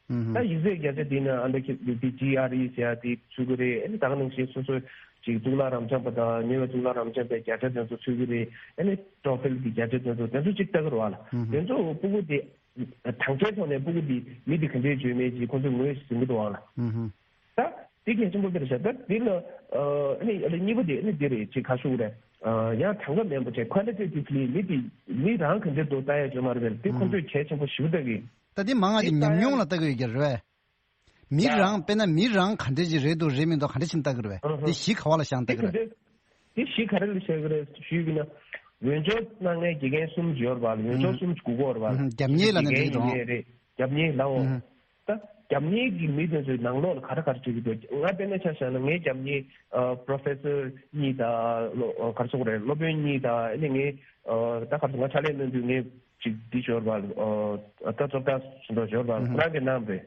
ཧུ། ད་ཡིག་ཚད་བརྒྱ་ཆ་དེ་ན་ཨ་འདྲ་ཁྱེད་འདི་ཇི་ཨར་ཨི་ཟེར་ཡ་དེ་ཚུད་ཀྱི་རེད། ཨ་ནི་ད་ག་ནང་བཞིན་སོ་སོའི་ཅིག་གཙུག་ལག་རབ་འབྱམས་པ་དང་ཉེ་བའི་གཙུག་ལག་རབ་འབྱམས་པའི་བརྒྱ་ཆ་དེ་ཚོ་ཚུད་ཀྱི་རེད། ཨ་ནི་ཊོ་ཕིལ་གྱི་བརྒྱ་ཆ་དེ་ཚོ་དེ་ཚོ་གཅིག་ལྟ་གི་རེད་བ་ལ། ཨུ་ཧུ། དེ་ཚོ་སྤུ་གུ་དེ། དང་ཆའི་ཐོག་ནས་སྤུ་གུ་འདི་མི་འདི་ག་འདྲས་བྱོས་མེད་ཅིག་ཁོང་ཚོས་ངོས་ཟིན་གྱི་འདུག་ཨང་ལ། ཨུ་ཧུ། ད་འདི་གལ་ཆེན་པོ་དེ་རེད་ཤག་ད་འདི་ལ་ཨ་ནི་ཨ་ནི་གཉིས་པ་དེ་ཨ་ནི་འདི་རེད། ཅིག་ག་ཞུ་དགོས་རེད། ཡང་གྲངས་ཀ་མེད་པ་བྱས་qualitatively་མི་འདི་མི་རང་ག་འདྲས་འདུག་ལྟ་ཡ་བྱུང་མ་རེད་པས། འདི་ཁོང་ཚོས་གལ་ཆེན་པོ་ཞེ་པོ་ལྟ་གི། ད་འདི་མང་ང་ཅིག་ཉམས་མྱོང་ལ་ལྟ་གི་ཡོད་ཀྱི་རེད་པས། མི་རང་དཔེར་ན་མི་རང་ག་འདྲས་ཅིག་རེད་འདུག་རེད་མི་འདུག་ག་འདྲས་ཅིག་ལྟ་གི་རེད་པས། འདི་གཞི་ག་བ་ལ་བཞག་ལྟ་གི་རེད་པས། དེ་གཞི་ག་རེ་ལ་བཤད་ཀྱི་རེད་ཞུས་པ་ཡིན་ན། འོས་སྦྱོར་གནང་མཁན་དགེ་རྒན་གསུམ་ཡོད་རེད་པ། འོས་སྦྱོར་གསུམ་དགོས་ཀྱི་ཡོད་རེད་པ། རྒྱབ་གཉེར་ལབ་ན་འདི་ཡིན་རེད། རྒྱབ་གཉེར་ལབ་འོ། ད་རྒྱབ་གཉེར་གྱི་མི་དེ་ཚོའི་ནང་ལོགས་ལ་ག་རེ་ག་རེ་བྱེད་ཀྱི་འདུག་ང་དཔེར་ན་ཆ་བཞག་ན་ངའི་རྒྱབ་གཉེར་པོ་རོ་ཕེ་སར་གཉིས་དང་ག་རེ་ཟེར་དགོས་རེད། སློབ་དཔོན་གཉིས་དང་ཨ་ནི་ངའི་ད་ག་རེ་ཟེར། ང་ཕྱག་ལས་གནང་དུས་ངའི་ཅིག་འདི་ཡོད་རེད་པ། ད་ཚོགས་ཐ་ཟེར་འདྲ་ཡོད་རེད་པ། ཁོ་རང་གིས་གནང་པས།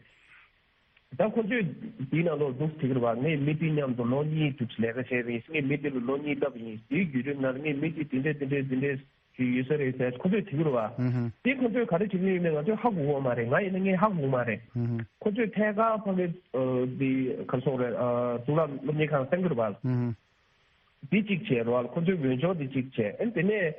ད་ཁོ་ཚོས་འདིའི་ནང་ལོགས་འདུག་ཟེར་གྱི་རེད་པ། ངས་མི་འདི་མཉམ་དུ་ལོ་གཉིས་དུ་ལས་ཀ་བྱས་པ་ཡིན། ངས་མི་འདི་ལ་ལོ་གཉིས་བསླབས་པ་ཡིན། དེའི་བརྒྱུད་རིམ་ནང་ལ་ངས་མི་འདི་འདི་འདྲས་འདི་འདྲས་འདི་འདྲས་ཞིག་ཡོད་ས་རེད་ཟེར་ཁོ་ཚོས་དྲི་གི་རེད་པ། ཨུ་ཧུ། དེ་ཁོ་ཚོས་ག་རེ་བྱེད་ཀྱི་ཡོད་མེད་ང་ཚོས་ཧ་གོ་གི་མ་རེད། ང་ཡིན་ན་ངས་ཧ་གོ་གི་མ་རེད། ཨུ་ཧུ། ཁོ་ཚོས་ཐད་ཀར་ཕ་གི་འདི་ག་རེ་ཟེར་དགོས་རེད། གཙུག་ལག་སློབ་གཉེར་ཁང་བཏང་གི་རེད་པ། ཨུ་ཧུ། འདི་གཅིག་བྱས་རེད་པ། ཁོ་ཚོས་འོས་སྦྱོར་འདི་གཅིག་བྱས། ཨ་ནི་དེ་ནས།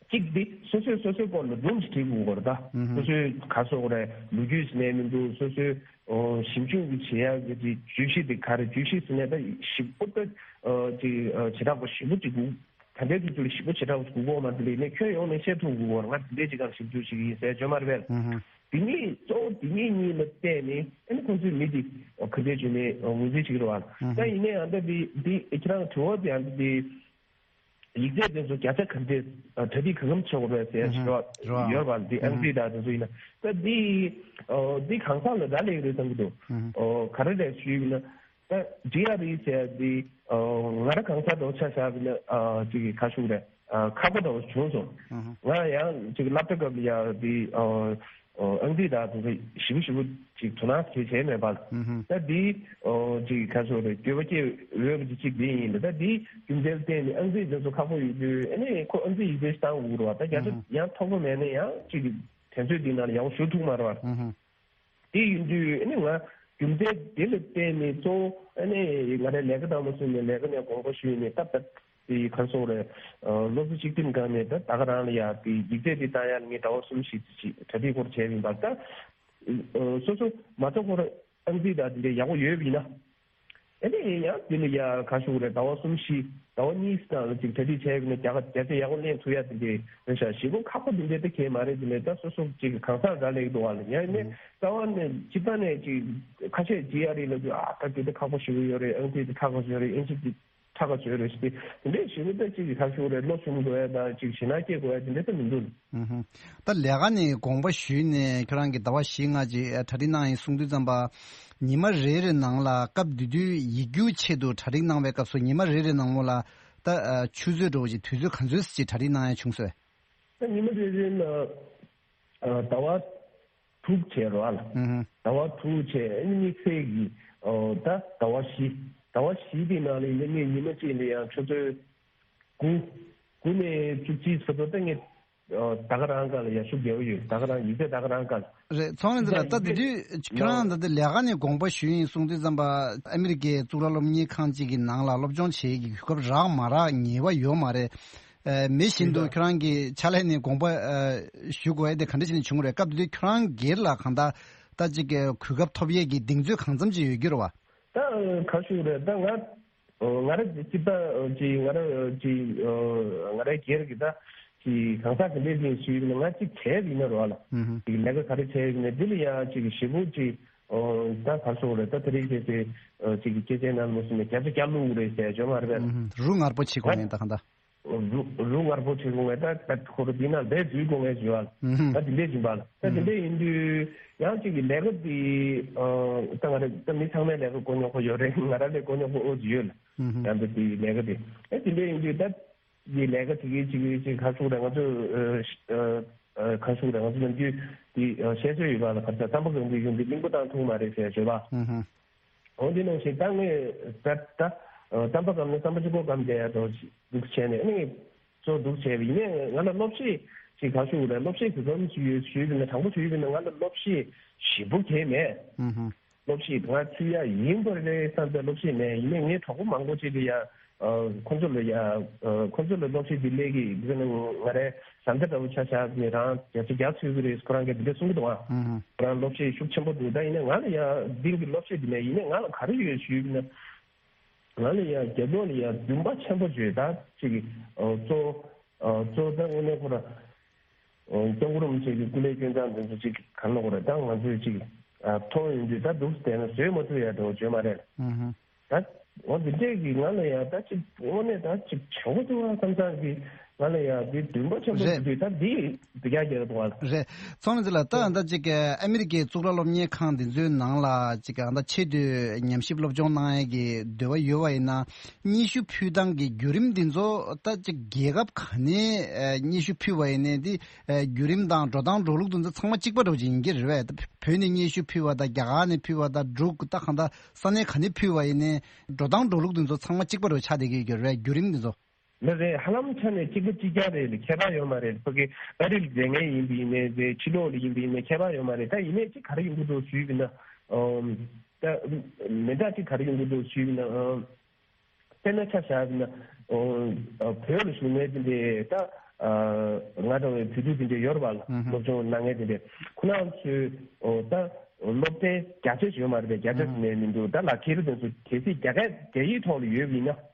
གཅིག་འདི་སོ་སོས་སོ་སོའི་སྐོར་ལ་སྒྲུང་ཞིག་བྲིས་དགོས་ཀྱི་རེད་ད། ཨུ་ཧུ། སོ་སོའི་ག་རེ་ཟེར་དགོས་རེད། ལོ་རྒྱུས་ཟེར་ནའི་མི་འདུག་སོ་སོའི་ཨོ་ཞིབ་འཇུག་གི་བྱེད་ཡག་གི་དེ་བརྗོད་གཞི་དེ་ག་རེ། བརྗོད་གཞི་ཟེར་ནའི་ད་ཞིབ་པོ་ད་ཨོ་ཅིག་ཨོ་བྱེ་བྲག་པ་ཞིབ་པོ་ཅིག་དགོས། ད་ལྟའི་དུས་ཚོད་ལ་ཞིབ་པོ་བྱེ་བྲག་པ་ཅིག་དགོས་ཀྱི་ཡོད་མ་རེད། དེ་ལས་ནས་ཁྱོན་ཡོངས་ནས་བཤད་ཐུབ་དགོས་ཀྱི་རེད། ང་དེ་འདྲའི་ཅིག་སྒང་ཞིབ་འཇུག་བྱེད་ཀྱི་ཡིན་ཟེར་བརྗོད་མ་རེད་པས། ཨུ་ཧུ། དེ་གཉིས་གཙོ་བོ་དེ་གཉིས་གཉིས་ལ་བལྟས་ནས་ཨ་ནི་ཁོང་ཚོས་མི་དེ་ཨོ་ག་འདྲས་བྱས་ནས་ཨོ་ངོས་འཛིན་བྱེད་ཀྱི་རེད་པ། ཨུ་ཧུ། ད་ཡིན་ནའི་ཨ་ད་དེ་དེ་ཁྱེད་རང་དྲི་བ་དེ་ཨ་ད་དེ། ཡིག་ཚད་དེ་ཚོ་བརྒྱ་ཆ་ག་འདྲས་གྲ་སྒྲིག་གང་འཚམ་བྱེད་དགོས་རེད་ཟེར་ཞུ་བ་ཡོད་པ་འདི། ཨང་རྩིས་དང་དེ་ཚོ་ཡིན་ན་ད་འདི་འདི་གང་ཟག་ལ་རག་ལས་ཀྱི་རེད་བསམ་གྱི་འདུག་ག་རེ་རེད་ཞུས་ཡིན་ན་ད་ཇི་ཨར་ཨི་ཟེར་འདི་ང་རང་གང་ཟག་འདྲ་བོ་ཆ་བཞག་པ་ཡིན་ན་ཅིག་ག་ཞུ་རེད། ཁག་པོ་འདྲ་བོ་བྱུང་སོང་། ང་ཡང་ཅིག་སློབ་གྲྭ་སྐབས་ལ་ཡང་འདི། ཨང་རྩིས་དང་དེ་ཚོ་ཞིབ་པོ་ཞིབ་པོ་ཅིག་དོ་སྣང་བྱས་བྱས་མེད་པ། ད་འདི་ཅིག་ག་ཚོད་རེད། འགྱོད་པ་སྐྱེ་འོས་པ་ཅིག་འདི་ཡིན། ད་འདི་རྒྱུ་མཚན་ལ་བརྟེན་ནས་ཨང་རྩིས་དེ་ཚོ་ཁག་པོ་ཡོད་དུས་ཨ་ནི་ཁོ་ཨང་རྩིས་ཡིག་ཚད་ཞིག་བཏང་དགོས་རེད་པ། ད་རྒྱ་ཆ་ཡང་མཐོ་པོ་མེད་ན་ཡང་ཅིག་དུས་ཚོད་འདི་ནང་ལ་ཡག་པོ་ཞུགས་ཐུབ་མ་རེད་པ། དེ་ཡིན་དུས་ཨ་ནི་ང་རྒྱུ་མཚན་དེ་ལ་བརྟེན་ནས་གཙོ་བོ་ཨ་ནི་ང་རའི་ལས་ཀ་དང་མ་བཟུང་ནས་ལས་ཀ་ནས་དགོངས་པ་ཞུས་ནས་ཏག་ཏག་དེ་ག་རེ་ཟེར་དགོས་རེད། སློབ་གསོ་གཅིག་སྒྲིམ་སྒང་ནས་ད་ད་ག་རང་ལ་ཡ་དེ་ཡིག་ཚད་དེ་བཏང་ཡ་ལ་ངས་ཟླ་བ་གསུམ་བཞི་ཙམ་ཞིག་གྲ་སྒྲིག་སྐོར་བྱས་ཡིན་པ། ད་སོ་སོ་མ་གཏོགས་ཁོ་རང་ཨང་རྩིས་དང་དེ་འདྲ་ཡག་པོ་ཡོད་པ་ཡིན་ན། ཨ་ནི་ཡང་དེ་ལ་ཡ་ག་ཞུ་དགོས་རེད། ཟླ་བ་གསུམ་བཞི་ཟླ་བ་གཉིས་སྒང་ལ་ཅིག་གྲ་སྒྲིག་བྱས་ཡོད་ན་རྒྱ་གར་རྒྱ་ཆ་ཡག་པོ་ལེན་ཐུབ་ཡ་དེ་འདྲ་རེད་ཤག་ཞེ་པོ་ཁག་པོ་དེ་འདྲ་ད་གང་ཡང་མ་རེད། དེ་ནས་ད་སོ་སོ་ཅིག་གང་ཟག་རག་ལས་འདུག་པ་ལ། ཡང་ནས་རྩ་བ་ནས་སྤྱིར་བཏང་ནས་ཅིག་ཁ་ཤས་ཇི་ཨར་ཨི་ལབ་དུས་ཨ་ད་དེ་ད་ཁག་པོ་ཞེ་པོ་ཡོད་རེད། ཨང་རྩིས་དེ་ཁག་པོ་ཞེ་པོ་ཡོད་རེད། ཨིན་ཇི་དེ་ཁག་པོ་ཞེ་པོ་ཡོད་རེད་ཟེར་ཏེ་དེ་འདྲའི་ཞེ་པོ་ད་ཅིག་ག་ཞུ་དགོས་རེད། བློ་ཞུམ་དགོས་ཡ་དང་ཅིག་ཞེད་སྣང་སྐྱེ་དགོས་ཡ་དེ་འདྲ་ད་མི་འདུག་ཨུ་ཧུ། ད་ལས་ཀ་ནས་དགོངས་པ་ཞུས་ནས་ཁྱོད་རང་གིས་ཟླ་བ་བཞི་ལྔ་ཅིག་གྲ་སྒྲིག་གནང་ཡིན་གསུངས་དུས་ཙམ་པ། ཉི་མ་རེ་རེ་ནང་ལ་སྐབས་དེ་དུས་ཡིག་རྒྱུགས་ཆེད་དུ་གྲ་སྒྲིག་གནང་བའི་སྐབས་སུ་ཉི་མ་རེ་རེ་ནང་ལོགས་ལ་ད་ཆུ་ཚོད་འདྲ་བོ་ཅིག་དུས་ཚོད་ག་ཚོད་ཅིག་གྲ་སྒྲིག་གནང་ཡ་བྱུང་སོང་། ད་ཉི་མ་རེ་རེ་ལ་ཟླ་བ་དྲུག་བྱས་རོགས་ཨ་ལ། ཨུ་ཧུ། ཟླ་བ་དྲུག་བྱས་ཨ་ནི་དམིགས་བསལ་གྱི་ད་ཟླ་བ་བཞི། ཟླ་བ་བཞི་དེ་ནང་ལ་ཡིན་ན་ངས་ཉི་མ་གཅིག་ལ་ཡང་ཆུ་ཚོད་དགུ། དགུ་ནས་བཅུ་གཅིག་ཚོད་ད་ངས། ད་ག་རང་སྒང་ལ་ཡར་ཤུགས་རྒྱག་གི་ཡོད། ད་ག་རང་ཡིག་ཚད་ད་ག་རང་སྒང་། རེད། ཚོང་ལས་འདི་ལ་ད་དེ་དུས་ཁྱོད་རང་ད་ལྟ་ལས་ཀ་ནས་དགོངས་པ་ཞུས་ཡིན་གསུངས་དུས་ཙམ་པ་ཨ་མི་རི་ཀའི་གཙུག་ལག་སློབ་གཉེར་ཁང་གཅིག་གི་ནང་ལ་སློབ་སྦྱོང་བྱེད་ཀྱི་གོ་སྐབས་རག་མ་རག་ངེས་པ་ཡོད་མ་རེད། མི་བཞིན་དུ་ཁྱོད་རང་གིས་ཕྱག་ལས་ནས་དགོངས་པ་ཞུ་དགོས་ཡ་དེ་ག་འདྲ་བྱས་ནས་བྱུང་རེད། སྐབས་དེ་དུས་ཁྱོད་རང་སྒེར་ལ་གང་ལྟར་ད་ཅིག་གོ་སྐབས་ཐོབ་ཡས་ཀྱི་གདེང་ཚོད་གང་འཚམ་ཅིག་ཡོད་རྒྱུ་རེད་བ། ད་ག་ཞུ་རེད། ད་ང་ང་རང་སྤྱིར་བཏང་ཅིག་ང་རང་ཅིག་ང་རང་སྒེར་གྱི་ད་ཅིག་གང་ཟག་གི་ལས་ཀྱི་ཞུས་ན་ང་ཅིག་བྱས་ཡིན་ན་རོགས་ལ། ཅིག་ལས་ཀ་ག་རེ་བྱས་ཡིན་ན་འདི་ལ་ཡང་ཅིག་ཞེ་པོ་ཅིག་ ཨོ། ད་ག་སོང་རེད། ད་དེ་རིང་ཁྱེད་ཚོས་ཅིག་སྐད་ཆའི་ནང་མུ་སུམ་ནས་བརྒྱ་ཆ་བརྒྱ་བླུག་རེད་ཟེར་བརྗོད་མ་རེད་པས། རུ་ངར་པོ་བྱེད་དགོས་ནས་ད་གང་ལྟར། རུ་རུ་ངར་པོ་བྱེད་དགོས་ངས་ད་ད་ཁོ་རུ་འདི་ན་ལས་འཛུལ་དགོས་ངས་བརྗོད་ཨ། ད་འདི་འདྲས་ཡིན་པ་ལ། ད་འདི་འདྲས་ཡིན་དུས་ཡང་ཅིག་གི་ལས་ཀ་འདི་ད་ང་རེ་ད་མི་ཚང་མའི་ལས་ཀ་དཀོན་མྱོང་ཁོ་ཡོད་རེད། ང་རང་ལས་དཀོན་མྱོང་ཁོ་ཨོ་ཙི་ཡོད་ལ། ཡང་ད་འདི་ལས་ཀ་འདི་ཨེ་འདི་འདྲས་ཡིན་དུས་ད། གི་ལས་ཀ་དེ་གའི་ཅིག་ཅིག་ཁ་ཤུགས་རེད། ང་ཚོས་ཁ་ཤུགས་རེད། ང་ཚོ་ནམ་རྒྱུན་དེ་བཤད་སྲོལ་ཡོད་པ་ལ། ཁ་ཚ་རྩམ་པ་སྒང་གི་གཞུང་དེ་གླིང་བུ་བཏང་ཐུབ་མ་རེད་ཟེར་བརྗོད་པ། འོ་འདི་ནང་བཞིན་ད་ངས་ད་ད་རྩམ་པ་སྒམ་ནས་རྩམ་པ་གཅིག་པོ་སྒམ་བསྡད་ཡ་དོ་འདུག་བྱས་ནས་ཨ་ནི་གཙོ་འདུག་བྱས་པ་ཡིན་ནའི་ང་ལ་སློབ་གཞི་ཅིག་ཁ་ཤུགས་རེད། སློབ་གཞི་གི་སྒང་ཞུས་ཡོད་ཞུས་པ་ན་དྲང་པོ་ཞུས་པ་ན་ང་ལ་སློབ་གཞི་ཞིབ་པོ་གང་ཡང་མེད། སློབ་ཁྲིད་ང་ཚུད་ཡ་ཡིན་པ་རེད་བསམ་པའི་སློབ་ཁྲིད་མེད། ཡིན་ནའི་ངའི་གྲོགས་པོ་མང་པོ་ཅིག་གིས་ཡ་ཁོ་ཚོ་ལ་ཡ་ཁོ་ཚོ་ལ་སློབ་ཁྲིད་འདི་སླེབས་ཀྱི་འདུག་ན་ང་རའི་བཟའ་ཟླ་འདྲ་བོ་ཆ་བཞག་ནས་རང་བརྒྱ་ཆ་བརྒྱ་ཚུད་ཀྱི་རེད། ཁོ་རང་གིས་འདི་འདྲ་གསུང་གི་འདུག་ཨ། ཁོ་རང་སློབ་ཁྲིད་ཤུགས་ཆེན་པོ་འདུག་ད་ཡིན་ནའི་ང་ལ་ཡ་འདི་གི་སློབ་ཁྲིད་འདི་མེད། ཡིན་ནའི་ང་ལ་ག་རེ་ཡོད་ཞུས་ན། ང་ལ་ཡ་རྒྱབ་ལོགས་ལ་ཡ་འདུན་པ་ཆེན་པོ་བརྗོད་ད་ཅིག་གི་གཙོ་གཙོ་ད་དངོས་གནས་ཁོ་ར། སྐྱབས་མགོན་རིན་པོ་ཆེ་གི་སྐུ་ལས་སྐྱོན་སྟངས་འདི་ཚོ་ཅིག་ག་ལ་གོ་རེད། ད་ང་ཚོས་ཅིག་མཐོང་ཡོང་དུས་ད་འདུག་བསྡད་ན་བཟོད་མ་ཐུབ་ཡ་འདྲ་བོ་བརྗོད་མ་རེད། ད་འོ་འདི་འདྲས་ཀྱི་ང་ལ་ཡ་ད་ཅིག་དངོས་གནས་ད་ཅིག་བྱུང་བ་འདུག་བ་བསམ་བསམ་གི་ང་ལ་ཡ་འདི་འདུན་པ་ཆེན་པོ་རེད། ཞིག་འདུག་ད་འདི་འདི་རྒྱ་རྒྱ་འདུག་བ། རེད། ཚོང་ལས་ལ་ད་ད་ཅིག་ཨ་མི་རི་ཀའི་གཙུག་ལག་སློབ་གཉེར་ཁང་འདི་ཚོའི་ནང་ལ་ཅིག་ད་ཆེད་དུ་ཉམས་ཞིབ་སློབ་སྦྱོང་གནང་ཡ་གི་འདོད་པ་ཡོད་བ་ཡིན་ན། སྙན་ཞུ་ཕུལ་སྟངས་ཀྱི་བརྒྱུད་རིམ་འདི་ཚོ་ད་ཅིག་རྒྱལ་ཁབ་ག་ནས་སྙན་ཞུ་ཕུལ་བ་ཡིན་ནའི་འདི་བརྒྱུད་རིམ་དང་འགྲོ་སྟངས་འགྲོ་ལུགས་འདི་ཚོ་ཚང་མ་གཅིག་པ་འདྲ་བོ་ཅིག་ཡིན་གྱི་རེད་བས། ད་བོད་ནས་སྙན་ཞུ་ཕུལ་བ་དང་རྒྱ་གར་ནས་ཕུལ་བ་དང་འབྲུག་ད་གང་ལྟར་ས་གནས་ག་ནས་ཕུལ་བ་ཡིན་ནའི་འགྲོ་སྟངས་འགྲོ་ལུགས་འདི་ཚོ་ཚང་མ་གཅིག་པ་འདྲ་བོ་ཆགས་བསྡད་ཀྱི་ཡོད་ཀྱི་རེད་བས། བརྒྱུད་རིམ་འདི་ཚོ། ལགས་རེད། ཧ་ལམ་ཆ་ནས་གཅིག་པ་གཅིག་རྐྱང་རེད། ཁྱད་པར་ཡོད་མ་རེད། ཕ་གི་ཨ་རི་ལ་མཛད་མཁན་ཡིན་པ་ཡིན་ནའི་རེད། ཕྱི་ལོགས་ལ་ཡིན་པ་ཡིན་ནའི་ཁྱད་པར་ཡོད་མ་རེད། ད་ཡིན་ནའི་གཅིག་ག་རེ་ཡོང་གི་འདུག་ཞུས་པ་ན། ཨོ། ད་མི་འདྲ་གཅིག་ག་རེ་ཡོང་གི་འདུག་ཞུས་པ་ན། ཨོ། དཔེར་ན་ཆ་བཞག་པ་ན། ཨོ། བོད་ལ་བཞུགས་མཁན་དེ་འདྲས་ད། ང་འདྲ་བའི་བོད་ཕྲུག་དེ་འདྲས་ཡོད་རེད་པ། ཨུ་ཧུ། སློབ་སྦྱོང་གནང་མཁན་དེ་འདྲས་ཁོ་རང་ཚོས། ཨོ། ད་སློབ་ཚན་བརྒྱ་ཆ་ཞིག་ཡོད་མ་རེད་པས། བརྒྱ་ཆ་ཞིག་ནས་མི་འདུག་ད་ལག་ཁྱེར་དེ་ཚོ་གལ་སྲིད་རྒྱ་སྐད་རྒྱ་ཡིག་ཐོག་ལ་ཡོད་པ་ཡིན་ན། རེད་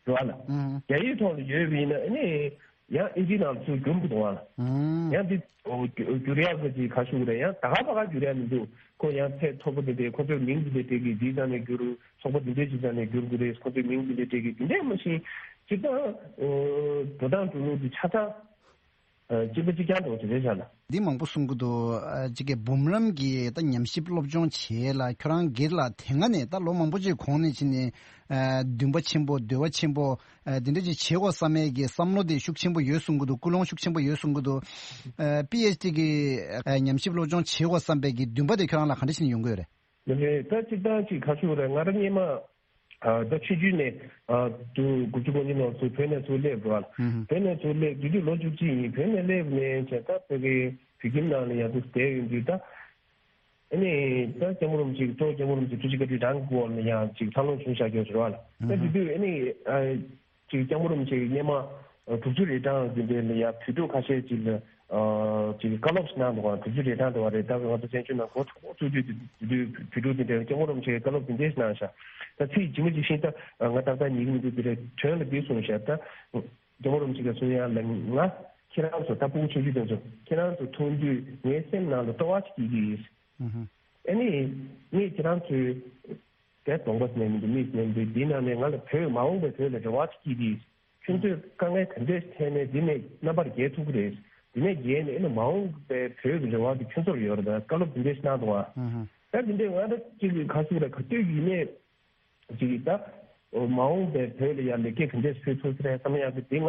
བ་ལ། ཨུ། རྒྱ་ཡིག་ཐོག་ལ་ཡོད་པ་ཡིན་ན་ཨ་ནི་ཡང་ཨིན་ཇིའི་ནང་ལ་ཚུར་བསྒྱུར་དགོས་འདུག་བ་ལ། ཨུ། ཡང་འདི་ཨོ་བསྒྱུར་བསྒྱུར་ཡག་གི་ཅིག་ག་ཞུ་གི་རེད། ཡང་ད་ག་ཕ་ག་བསྒྱུར་ཡག་མི་འདུག་ཁོ་ཡང་ཚད་མཐོ་པོ་དེ་འདྲས་ཁོ་ཚོའི་མིང་དེ་འདྲས་སྤྲད་གི། འདིའི་ནང་ནས་བསྒྱུར། ཚོགས་པ་འདི་འདྲས་ཅིག་ནང་ནས་བསྒྱུར་དགོས་རེད། ཁོ་ཚོའི་མིང་འདི་འདྲས་སྤྲད་གི། དེ་འདྲས་མ་ཤེས་ཅིག་ད་འགྲོ་སྟངས་འགྲོ་ལུགས་འདི་ཆ་ཚང་གཅིག་པ་གཅིག་རྐྱང་འགྲོ་གི་རེད་བཞག་ལ། འདི་མང་པོ་གསུང་གི་འདུག་ཨ། གཅིག་གི་འབུམ་རམས་ཀྱི་ད་ཉམས་ཞིབ་སློབ་སྦྱོང་བྱེད་ལ་ཁྱོད་རང་སྒེར་ལ་དེ་སྔ་ནས་ད་ལོ་མང་པོ་ཅིག་གོང་ནས་ཕྱིན་ནས་ཨ། འདུན་པ་ཆེན་པོ་འདོད་པ་ཆེན་པོ་ཨ། དེ་འདྲ་ཅིག་བྱེད་དགོས་བསམ་མཁན་གྱི་བསམ་བློ་དེ་ཤུགས་ཆེན་པོ་ཡོད་གསུང་གི་འདུག་ཀུན་སློང་ཤུགས་ཆེན་པོ་ཡོད་གསུང་གི་འདུག་ཨ། པི་ཨེཆ་ཌི་གི་ཨ། ཉམས་ཞིབ་སློབ་སྦྱོང་བྱེད་དགོས་བསམ་པའི་གི་འདུན་པ་དེ་ཁྱོད་རང་ལ་ག་འདྲ་ཞིག་ཡོང་གི་ཡོད་རེད། ལགས་རེད། ད་སྤྱིར་བཏང་ཅིག་ག་ཞུ་རེད། ང་རང་སྔོན་མ་ཨ། ད་ཆུང་ཆུང་ནས་ཨ། དུ་དགུ་བཅུ་གོ་གཉིས་ལོར་ཚུར་བོད་ནས་ཚུར་སླེབས་རོགས། ཨུ་ཧུ། བོད་ནས་ཚུར་སླེབས་དུས་དུས་ལོ་བཅུ་གཅིག་ཡིན། བོད་ནས་སླེབས་ནས་བྱས་ད་བོད་ཀྱི་བོད་ཁྱིམ་ནང་ལ་ཡང་དུ་བསྡད་ཡོང་དུས་ད་ཨ་ནི་ད་སྐྱབས་མགོན་རིན་པོ་ཆེ་གཙོ་བོ་སྐྱབས་མགོན་རིན་པོ་ཆེ་ཐུགས་རྗེ་བཀའ་དྲིན་རང་གི་སྐོར་ལ་ཡང་ཅིག་འཚར་ལོངས་བྱུང་བཞག་ཡོད་རེད་བ་ལ། ད་དེ་དུས་ཨ་ནི་ཨ། ཅིག་སྐྱབས་མགོན་རིན་པོ་ཆེ་གིས་སྔོན་མ་དྲུག་ཅུ་རེ་གྲངས་ཟིན་པའི་ལ་ཡ་བོད་ཕྲུག་ཁ་ཤས་ཅིག་ལ་ཅིག་བཀའ་སློབ་ཞིག་གནང་འདུག་ག་དྲུག་ཅུ་རེ་གྲངས་འདྲ་བ་རེད། ད་ང་ཚོ་བཙན་བྱོལ་ནང་འགོ་ཚུགས་དུས་དེ་དུས་བོད་ཕྲུག་དེ་འདྲས་སྐྱབས་མགོན་རིན་པོ་ཆེ་གིས་བཀའ་སློབ་དེ་འདྲས་ཞིག་གནང་ཤག་ད་ཚིག་ཇི་མ་ཇི་བཞིན་ད་ང་ཏག་ཏག་ཉན་གྱི་མི་འདུག་དེ་རེད། དོན་ལ་འདི་གསུངས་ཤག་ད་སྐྱབས་མགོན་རིན་པོ་ཆེ་གིས་གསུང་ཡ་ལ་ང་ཁྱེད་རང་ཚོ་ད་ཕྲུ་གུ་ཆུང་ཆུང་དེ་ཚོ་ཁྱེད་རང་ཚོ་མཐོང་དུས་ངའི་སེམས་ནང་ལ་སྤྲོ་བ་ཞིག་སྐྱེ་གི་ཡིན། ཨ་ནི་ངས་ཁྱེད་རང་ཚོའི་དེ་གདོང་པ་ཟེར་ནས་མི་འདུག་མིག་ཟེར་ནས་མི་འདུག་འདིའི་ནང་ནས་ང་ལ་བོད་མ་འོངས་པའི་བོད་ལ་རེ་བ་ཅིག་སྐྱེས་ཏེ། ཁྱོད་ཚོས་དཀའ་ངལ་ག་འདྲས་འཕྲད་ནས་འདི་ནས་རྣམ་པར་རྒྱལ་ཐུབ་ཀྱི་རེད། འདི་ནས་རྒྱལ་ནས་ཨ་ནི་མ་འོངས་པའི་བོད་ཀྱི་རེ་བ་དེ་ཁྱོད་ཚོར་ཡོད་རེད། ད་བཀའ་སློབ་འདི་འདྲས་ཞིག་གནང་འདུག་ཨ། ད་འདི་འདྲས་ང་ད་ཅིག་གི་ཁ་ཤུགས་རེད། ག་དུས་ཡིན་ནས་ཅིག་གི་ད་མ་འོངས་པའི་བོད་ལ་ཡང་ལེགས་སྐྱེས་ག་འདྲས་ཕུལ་ཐུབ་ཀྱི་རེད་བསམ་ཡག་གི་འདི་ང་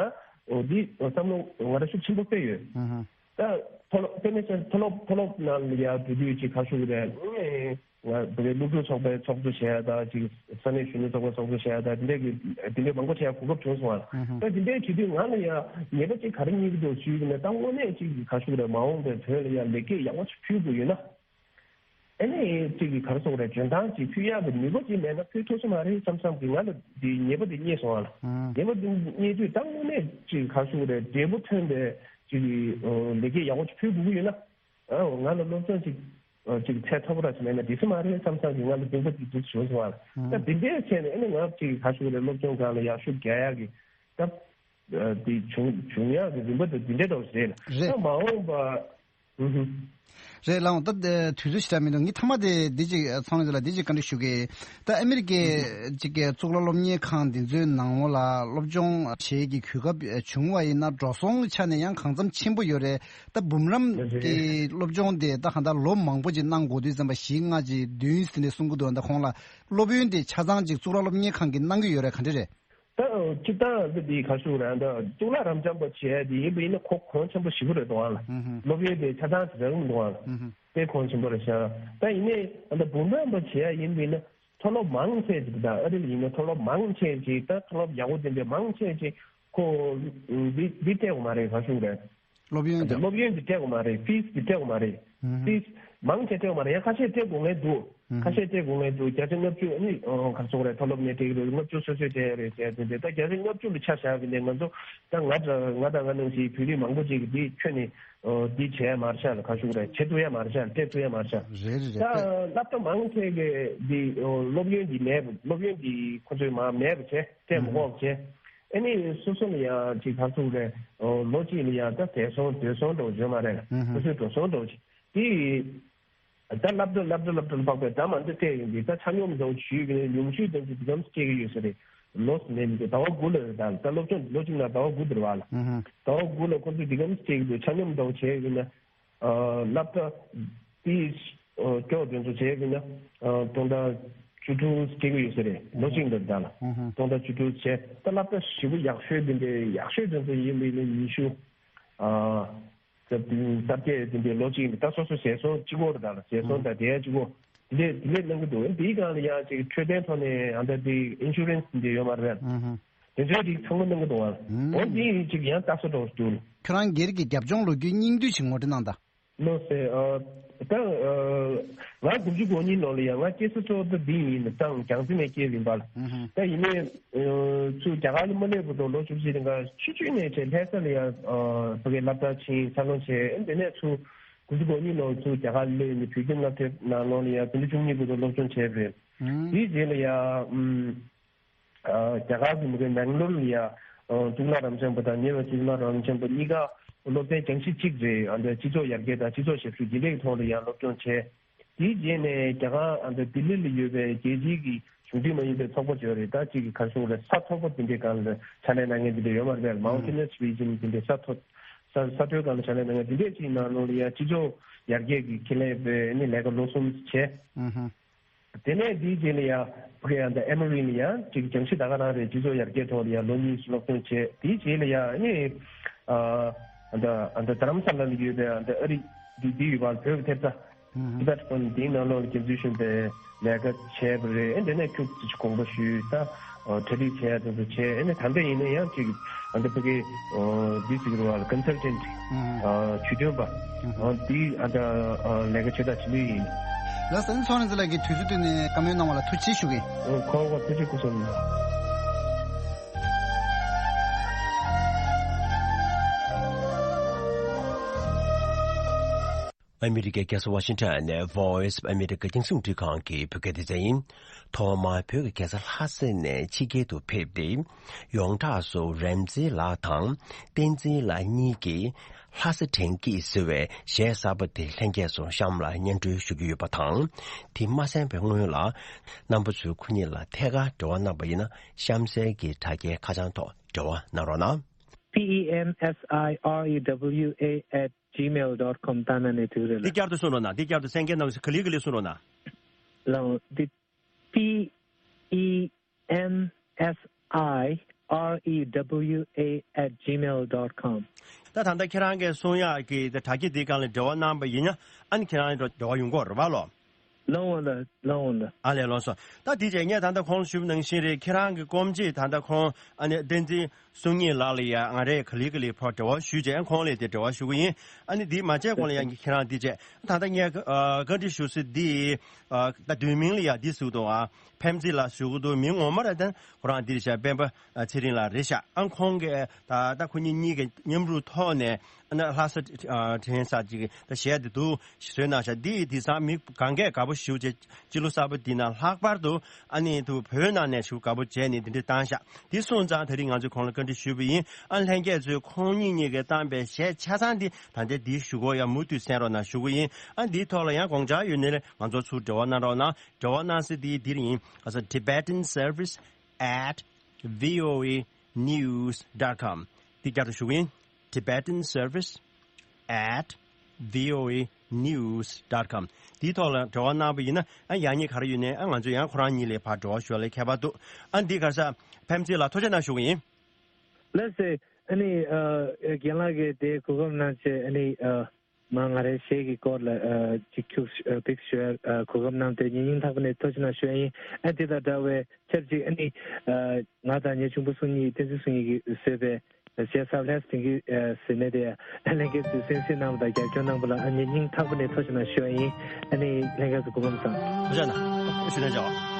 འོ་འདི་བསམ་བློ་ང་ད་ཤུགས་ཆེན་པོ་དཔེ་ཡོད། ད་མཐོ་སློབ་དཔེར་ན་ཆ་མཐོ་སློབ་མཐོ་སློབ་ནང་ལ་ཡང་འགྲོ་དུས་ཅིག་ཁ་ཤུགས་རེད། ང་བོད་པའི་སློབ་ཕྲུག་ཚོགས་པའི་ཚོགས་གཙོ་བྱས་ཡ་ད་ཅིག་ས་གནས་གཞོན་ནུ་ཚོགས་པའི་ཚོགས་གཙོ་བྱས་ཡ་ད་དེ་འདྲས་ཀྱི་དེ་འདྲས་མང་པོ་བྱས་ཡ་གོ་སྐབས་བྱུང་སོང་བ། ད་དེ་འདྲས་བྱེད་དུས་ང་ལ་ཡང་ཉེས་པ་ཅིག་ག་རེ་རྙེད་ཀྱི་འདུག་ཞུས་ཀྱི་ན། ད་དངོས་གནས་ཅིག་གི་ཁ་ཤུགས་རེད། མ་འོངས་པའི་བོད་ལ་ཡང་ལེགས་སྐྱེས་ཡག་པོ་ཅིག་ཕུལ་དགོས་ཡོད་ན། ཨ་ནི་ཅིག་གི་ག་རེ་ཟེར་དགོས་རེད། འཇོན་ཐང་ཅིག་ཕུལ་ཡག་གི་ནུས་པ་ཅིག་མེད་ན་ཕུལ་ཐུབ་ས་མ་རེད་བསམ་བསམ་གི་ང་ལ་དེ་ཉེས་པ་དེ་རྙེད་སོང་བ་ལ། ཉེས་པ་དེ་རྙེད་དུས་ད་དངོས་གནས་ཅིག་གི་ཁ་ཤུགས་རེད། འབྲས་བུ་ཐོན་པའི་ཅིག་གི་ལེགས་སྐྱེས་ཡག་པོ་ཅིག་ཕུལ་དགོས་ཀྱི་ཡོད་ན། ཨ་ང་ལ་སློབ་སྦྱོང་ཅིག་ཨ་ཅིག་ཚད་མཐོ་པོ་ར་ཅིག་མེད་ན་འགྲིག་ས་མ་རེད་བསམ་བསམ་གྱི་ང་ལ་འདུན་པ་ཅིག་འདུག་བྱུང་སོང་བ། ད་འདི་འདྲའི་ཆེད་ནས་ཨ་ནི་ང་ཅིག་ག་ཞུ་རེད། སློབ་སྦྱོང་སྒང་ལ་ཡར་ཤུགས་རྒྱག་ཡག་གི་ད་ཨ་འདི་བྱུང་བྱུང་ཡག་གི་རིམ་པ་དེ་འདི་འདྲའི་འདྲ་བོ་ཞིག་རེད་ལ། རེད། ད་མ་འོངས་པ། ཧུ་ཧུ། རེད་ལགས། ད་དུས་ཚོད་ཞེ་དྲག་མི་འདུག་ངས་མཐའ་མ་དེ་འདི་ཅིག་ཚོང་ལས་ལ་འདི་ཅིག་བཀའ་འདྲི་ཞུ་གི། ད་ཨ་མི་རི་ཀའི་ཅིག་གི་གཙུག་ལག་སློབ་གཉེར་ཁང་འདི་ཚོའི་ནང་ལོགས་ལ་སློབ་སྦྱོང་བྱེད་ཀྱི་གོ་སྐབས་བྱུང་བ་ཡིན་ན་འགྲོ་སོང་ཆ་ནས་ཡང་གང་འཚམ་ཆེན་པོ་ཡོད་རེད། ད་འབུམ་རམས་ཀྱི་སློབ་སྦྱོང་དེ་ད་གང་ལྟར་ལོ་མང་པོ་ཅིག་གནང་དགོས་དུས་ཙམ་པ་བཞི་ལྔ་ཅིག་བདུན་ཟིན་ནས་གསུང་གི་འདུག་ད་ཁོང་ལ་སློབ་ཡོན་དེ་ཆ་ཚང་ཅིག་གཙུག་ལག་སློབ་གཉེར་ཁང་གིས་གནང་གི་ཡོད་རེད། ག་འདྲ་རེད། ད་སྤྱིར་བཏང་འདི་འདི་ག་ཞུ་ར་འདི་གཙུག་ལག་རབ་འབྱམས་པ་བྱས་དེ་ཡིན་པ་ཡིན་ན་ཁོ་གོང་ཆེན་པོ་ཞེ་པོ་རེད་འདུག་ཨ་ལ། ཨུ་ཧུ། སློབ་ཡོན་དེ་ཆ་ཚང་ཞིག་རག་མི་འདུག་ཨ་ལ། ཨུ་ཧུ། དེ་གོང་ཆེན་པོ་རེད་ཤག་ད་ཡིན་ནའི་ཨ་ད་འབུམ་རམས་པ་བྱས་ཡིན་པ་ཡིན་ན་མཐོ་སློབ་མང་ཆེ་ཅིག་དང་ཨ་རི་ལ་ཡིན་ན་མཐོ་སློབ་མང་ཆེ་ཅིག་ད་མཐོ་སློབ་ཡག་པོ་ལྡན་པའི་མང་ཆེ་ཅིག་ཁོ་འདི་འདི་སྤྲད་དགོས་མ་རེད། ག་ཞུ་རེད། སློབ་ཡོན་དེ། སློབ་ཡོན་དེ་སྤྲད་དགོས་མ་རེད། ཕིས་དེ་སྤྲད་དགོས་མ་རེད། ཧུམ། ཕིས་མང་ཆེ་སྤྲད་དགོས་མ་རེད། ཡང་ཁ་ཤས་སྤྲད་དགོས་ངེས་འདུག་ཧུམ། ཁ་ཤས་སྤྲད་དགོས་ངེས་འདུག་བརྒྱ་ཆ་ལྔ་བཅུ་ཨ་ནི་ག་རེ་ཟེར་དགོས་རེད། མཐོ་སློབ་ནས་སྤྲད་ཀྱི་རེད། ལྔ་བཅུ་སོ་སོས་སྤྲད་ཡ་རེད་ཟེར་དེ་འདྲ། ད་བརྒྱ་ཆ་ལྔ་བཅུ་ལ་ཆ་བཞག་གི་ནས་ང་ཚོ་ད་ང་འདྲ་ང་དང་ང་ནང་བཞིན་བོད་རིགས་མང་པོ་ཅིག་གིས་འདི་ཁྱོན་ནས་འདི་བྱས་མ་རེད་ཤག་ལ། ག་ཞུ་རེད། བྱེད་ཐུབ་ཡ་མ་རེད་ཤག་སྤྲད་ཐུབ་ཡ་མ་རེད་ཤག་རེད་རེད་རེད། ད་སློབ་གྲྭ་མང་ཆེ་གི་འདི་སློབ་ཡོན་འདི་མེད་པ། སློབ་ཡོན་འདི་ཁོ་ཚོས་མ་མེད་པ་བྱས་སྤྲད་མ་དགོས་པ་བྱས། ཨ་ནི་སོ་སོ་ལ་ཡང་ཅིག་ག་རེ་ཟེར་དགོས་རེད། ལོ་གཅིག་ལ་ཡང་ད་བདེ་སོང་སྡོད་སོང་འདྲ་བོ་ཡོད་མ་རེད། ཨུ་ཧུ། སོ་སོའི་འགྲོ་སོང་འདྲ་བོ་ཅིག་དེ། ད་སློབ་གྲྭ་སློབ་གྲྭ་སློབ་གྲྭ་ལ་དཔག་པའི་ད་མ་འདི་སྤྲད་ཡོང་དུས་ད་ཆ་སྙོམས་འདྲ་བོ་ཞུས་ཀྱི་ནས་ཉུང་ཤོས་དེ་ཚོ་འདི་གམ་སྤྲད་ཀྱི་ཡོད་ས་རེད། ལོ་ནས་ཟླ་བ་དགུ་ལ་རེད། ད་ད་སློབ་སྦྱོང་ལོ་གཅིག་ནང་ཟླ་བ་དགུ་འདིར་བ་ལ། ཨུ་ཧུ། ཟླ་བ་དགུ་ལ་ཁོ་ཚོས་འདི་གམ་སྤྲད་ཀྱི་འདུག་ཆ་སྙོམས་འདྲ་བོ་བྱས་ཡོད་ན། སློབ་གྲྭ་དེའི་སྐྱོག་དེ་ཚོ་བྱས་ཡོད་ན་སྟོང་ཕྲག་བཅུ་དྲུག་སྤྲད་ཀྱི་ཡོད་ས་རེད། ལོ་གཅིག་ལ་ད་ལ་ཨུ་ཧུ། སྟོང་ཕྲག་བཅུ་དྲུག་བྱས། ད་སློབ་གྲྭ་ཞེ་པོ་ཡག་ཤོས་འདི་འདྲའི་ཡག་ཤོས་དེ་ཚོ་ཡིན་པ་ཡིན་ན་ཉི་ཤུ། ཨ། ས་སྟབས་བདེ་དེ་འདྲའི་ལོ་གཅིག་ད་སོ་སོ་ཟས་སོང་གཅིག་པོ་རེད། ད་ལ་ཟས་སོང་ད་དེ་ཡང་གཅིག་པོ་དེ་འདྲས་དེ་འདྲས་གནང་གི་འདུག་དེའི་སྒང་ལ་ཡང་ཅིག་འཕྲོད་བསྟེན་ཐོག་ནས་ཨ་ད་དེ་ཨིན་ཤུ་རན་སི་འདི་འདྲས་ཡོད་མ་རེད། ཨུ་ཧུ། དེ་ཚོའི་རིགས་ཚང་མ་གནང་གི་འདུག་ཨ། ཨུ། འོ་འདི་ཅིག་ཡང་ལྟ་ས་འགྲོ་འདུག་ཁྱོད་རང་སྒེར་གྱི་རྒྱབ་ལྗོངས་ལོ་རྒྱུས་སྙིང་བསྡུས་ཤིག་ངོ་སྤྲོད་གནང་དང་། ལོ་ཟེར་ཨ། ད་ཨ། ང་དགུ་བཅུ་གོ་གཉིས་ལོ་ལ་ཡང་ང་སྐྱེས་ས་གཙོ་བོ་ད་འདི་ཡིན། ཏང་རྒྱང་འཛིན་ནས་སྐྱེས་ཡིན་པ་ལ། ཨུ་ཧུ། ད་ཡིན་ནའི། ཚུར་རྒྱ་གར་ལ་མ་སླེབས་བར་དུ་ལོ་བཅུ་བཞི་རིང་ག་ཆུང་ཆུང་ནས་བྱས་ལྷ་ས་ལ་ཡང་ཨ་ཕ་གིའི་སློབ་གྲྭར་ཕྱིན། འཚར་ལོངས་བྱས། ཨ་དེ་ནས་ཚུར་དགུ་བཅུ་གོ་གཉིས་ལོར་ཚུར་རྒྱ་གར་སླེབས་ནས་བོད་ཁྱིམ་སློབ་གྲྭའི་ནང་ལོགས་ལ་ཡང་འཛིན་གྲྭ་བཅུ་གཉིས་བར་དུ་སློབ་སྦྱོང་བྱས་པ་རེད། ཨུ། དེའི་རྗེས་ལ་ཡང་ཨུམ། ཨ་རྒྱ་གར་གྱི་མི་རིགས་མེང་ལོར་ལ་ཡང་ཨ་གཙུག་ལག་རབ་འབྱམས་པ་དང་ཉེ་བའི་གཙུག་ལག་རབ་འབྱམས་པ་གཉིས་ཀ་སློབ་ཚན་རྒྱང་ཤེལ་གཅིག་རེད། ཨ་འདི་སྤྱི་ཚོགས་ཡར་རྒྱས་དང་སྤྱི་ཚོགས་ཞབས་ཞུ་འདི་འདྲའི་ཐོག་ལ་ཡང་སློབ་སྦྱོང་བྱས། དེའི་རྗེས་ནས་རྒྱ་གར་ཨ་འདི་ལྡི་ལི་ལ་ཡོད་པའི་རྒྱལ་སྤྱིའི་གི་གཞུང་འབྲེལ་མ་ཡིན་པའི་ཚོགས་པ་ཅིག་ཡོད་རེད། ད་ཅིག་གི་ག་རེ་ཟེར་དགོས་རེད། ས་ཐོབ་པ་དེ་འདྲའི་སྒང་ལ་ཕྱག་ལས་གནང་མཁན་དེ་འདྲ་ཡོད་མ་རེད་པས། མའུན་ཊེ་ནས་རི་ཇན་དེ་འདྲའི་ས་མཐོ་ས་ས་མཐོའི་སྒང་ལ་ཕྱག་ལས་གནང་མཁན་དེ་འདྲའི་ཅིག་ནང་ལོགས་ལ་ཡང་སྤྱི་ཚོགས་ཡར་རྒྱས་ཀྱི་ཁེ་ལས་པའི་ནི་ལས་ཀ་ལོ་གསུམ་བྱས། ཨུ་ཧུ། དེ་ནས་དེའི་རྗེས་ལ་ཡང་ཕ་གི་ཡང་ད་ཨེ་མོ་རི་ལ་ཡང་ཅིག་སྦྱང་གཞི་ད་ག་རང་རེད། སྤྱི་ཚོགས་ཡར་རྒྱས་ཐོག་ལ་ཡང་ལོ་གཉིས་སློབ་སྦྱོང་བྱས། དེའི་རྗེས་ལ་ཡང་ནི་ཨ་ད་ཨ་ད་རྡ་རམ་ས་ལ་ལ་ཡོད་པའི་ཨ་ད་ཨ་རི་འདི་འདི་ཡོད་པ་བོད་ཀྱི་ཐེབས་རྩ། ཨུ་ཧུ། ཊི་བེ་ཊི་ཕོན་དེའི་ནང་ལོགས་ལ་འགན་འཛིན་གཞོན་པའི་ལས་ཀ་བྱས་པ་རེད། ཨེ་དེ་ནས་ཁྱུག་ཙམ་ཅིག་དགོངས་པ་ཞུས། ད་གྲ་སྒྲིག་བྱས་ཡ་དེ་ཚོ་བྱས། ཨེ་ནས་ད་ལྟ་ཡིན་ན་ཡང་ཅིག་ཨ་འདི་ཕ་གི་འདི་ཟེར་གི་རེད་པ། ཀོན་སལ་ཊེན་ཊི་ཨུ་ཧུ། ཇུས་འདོན་པ་འདི་ཨ་ད་ལས་ཀ་བྱེད་ཐབས་བྱེད་མུས་ཡིན། ལགས་སོ། ཚོང་རིག་འཛིན་ལགས་ཀྱིས་དུས་ཚོད་བཏོན་ནས་བཀའ་མོལ་གནང་བ་ལ་ཐུགས་རྗེ་ཆེ་ཞུ་གི་ཡིན། ཁོ་བོ་ཐུགས་རྗེ་སྐུ་གཟུགས། ཨ་མི་རི་ཀའི་རྒྱལ་ས་ཝ་ཤིང་ཊོན་ནས་Voice of America རྒྱང་སྲིང་རླུང་འཕྲིན་ཁང་གི་བོད་སྐད་སྡེ་ཚན་ཡིན། ཐོག་མར་བོད་ཀྱི་རྒྱལ་ས་ལྷ་ས་ནས་ཕྱི་རྒྱལ་དུ་ཕེབས་ཏེ། ཡོངས་གྲགས་སུ་རིམ་འཛེགས་ལགས་དང་བསྟན་འཛིན་ལགས་གཉིས་ཀྱིས་ལྷ་ས་དྲན་སྐྱིད་ཟེར་བའི་གཞས་གསར་པ་དེ་ལྷན་རྒྱས་སུ་གཤམ་ལ་སྙན་སྒྲོན་ཞུ་རྒྱུ་ཡོད་པ་དང་། དེ་མ་གསན་པའི་སྔོན་ལ་རྣམ་པ་ཚོས་ཁོ་གཉིས་ལ་ཐད་ཀར་འབྲེལ་བ་གནང་པ་ཡིན་ན། གཤམ་གསལ་གྱི་དྲ་རྒྱའི་ཁ་བྱང་ཐོག་འབྲེལ་བ་གནང་རོགས་གནང་། P E N S I R E W A at gmail dot com ད་ན་ནས་དུས་རེད་ལ། འདི་བསྐྱར་དུ་གསུང་རོགས་གནང་། འདི་བསྐྱར་དུ་གསན་མཁན་རྣམས་ཀྱིས་ག་ལེར་ག་ལེར་གསུང་རོགས་གནང་། ལའོ། འདི་P E N S I R E W A at gmail dot com ད་ད་ལྟ་ཁྱེད་རང་གིས་གསུང་ཡག་གི་དྲ་རྒྱ་འདིའི་སྒང་ལ་འབྲེལ་བ་གནང་པ་ཡིན་ན། ཨ་ནི་ཁྱེད་རང་ལ་འབྲེལ་བ་ཡོང་གི་རེད་པ་ལོ། ལོང་བ་ལ་ལོང་བ་ལ། ཨ་ལས་ལོང་སོང་། ད་དེ་རྗེས་ངས་ད་ལྟ་ཁོང་ལ་ཞུས་པ་ནང་བཞིན་རེད། ཁྱེད་རང་གི་སྐུ་མཆེད་ད་ལྟ་ཁོང་ཨ་ནི་བསྟན་འཛིན་བསོད་སྙིང་ལགས་ལ་ཡ་ང་རས་ག་ལེར་ག་ལེར་ཕར་འབྲེལ་བ་ཞུས་བྱས། ཁོང་ལ་དེ་འབྲེལ་བ་ཞུ་གི་ཡིན། ཨ་ནི་འདི་མ་བྱས་གོང་ལ་ཡ་ཁྱེད་རང་འདི་བྱས། ད་ལྟ་ངས་ཨ་བཀའ་འདྲི་ཞུ་ས་འདི་ཨ་ད་བསྡུས་མིང་ལ་ཡ་འདི་ཟེར་གི་འདུག་ཨ་ཕེམ་ཙི་ལགས་ཟེར་གི་འདུག་མིང་ངོ་མ་ར་ད་ཁོ་རང་འདི་རེད་ཤག་སྤེན་པ་ཚེ་རིང་ལགས་རེད་ཤག་ཨ་ཁོང་གིས་ད་ད་ཁོ་གཉིས་གཉིས་ཀྱི་མཉམ་རུབ་ཐོག་ནས། ཨ་ནི་ལྷ་ས་ཨ་དྲན་ས་ཅིག་ད་གཞས་དེ་འདུག་བཟོས་གནང་ཤག་འདི་དེང་སང་མི་གང་གས་དགའ་པོ་ཞེ་པོ་བྱས། སྤྱི་ལོ་གསར་པ་འདི་ནང་ལྷག་པར་དུ་ཨ་ནི་དུ་བོད་ནང་ནས་ཞེ་པོ་དགའ་པོ་བྱས་ནས་འདི་འདྲ་བཏང་ཤག་འདི་སོང་ཙང་ད་རིང་ང་ཚོས་ཁོང་ལ་བཀའ་འདྲི་ཞུས་པ་ཡིན། ཨ་ལྷན་རྒྱས་ཚོས་ཁོང་གཉིས་གཉིས་ཀས་བཏང་པའི་གཞས་ཆ་ཚང་འདི་ད་ལྟའི་འདིའི་གཞུག་གུ་ཡང་མུ་མཐུད་གསན་རོགས་གནང་ཞུ་གི་ཡིན། ཨ་འདིའི་ཐོག་ལ་ཡང་དགོངས་འཆར་ཡོད་ན་ལས་ང་ཚོ་ཚུར་འབྲེལ་བ་གནང་རོགས་གནང་། འབྲེལ་བ་གནང་ས་འདི་འདི་རེད་ཡིན། ཨ་ས་Tibetan Service at V O A news dot com། འདི་བསྐྱར་དུ་ཞུ་གི་ཡིན། Tibetan Service at V O A news dot com། འདིའི་ཐོག་ལ་འབྲེལ་བ་གནང་བ་ཡིན་ན། ཨ་ཡང་སྙིང་ག་རེ་ཡོད་ནའི་ཨ་ང་ཚོ་ཡང་ཁོ་རང་གཉིས་ལ་ཕར་འབྲེལ་བ་ཞུ་བ་ལ་ཁྱད་པར་འདུག་ཨ་འདི་ག་རེ་ཟ། ཕེམ་ཚེ་ལགས་ཐུགས་རྗེ་གནང་ཞུ་གི་ཡིན། ལགས་སེ། ཨ་ནི་ཨ་རྒན་ལགས་ཀྱིས་དེ་གོ་སྐབས་གནང་བྱས། ཨ་ནི་ཨ་མ་ང་རའི་གཞས་ཀྱི་སྐོར་ལ་ཨ་ཅིག་ཁྱུག་ཨ་ཕིགས་ཞུ་ཡ་ཨ་གོ་སྐབས་གནང་བ་དེ་སྙིང་ཐག་པ་ནས་ཐུགས་རྗེ་གནང་ཞུ་ཡ་ཡིན། ཨ་དེ་དང་འདྲ་བའི་ཆབས་ཅིག་ཨ་ནི་ཨ་ང་དང་ངའི་གཅུང་པོ་སུ་གཉིས། བསྟན་འཛིན་སུ་གཉིས་ཀྱིས་བཟོས་པའི་གཞས་ཚབ་ལྷས་དེང་གི་ཟེར་ནས་དེ་ཨ་ལྷན་རྒྱས་ཚོས་གསན་གཟིགས་གནང་བ་དང་རྒྱབ་སྐྱོར་གནང་བ་ལ་ཨ་ནི་སྙིང་ཐག་པ་ནས་ཐུགས་རྗེ་གནང་ཞུ་བ་ཡིན། ཨ་ནི་ལྷན་རྒྱས་ཚོ་སྐུ་ཁམས་བཟང་། ཐུགས་རྗེ་གནང་། ཞུ་ན་བྱ་བ།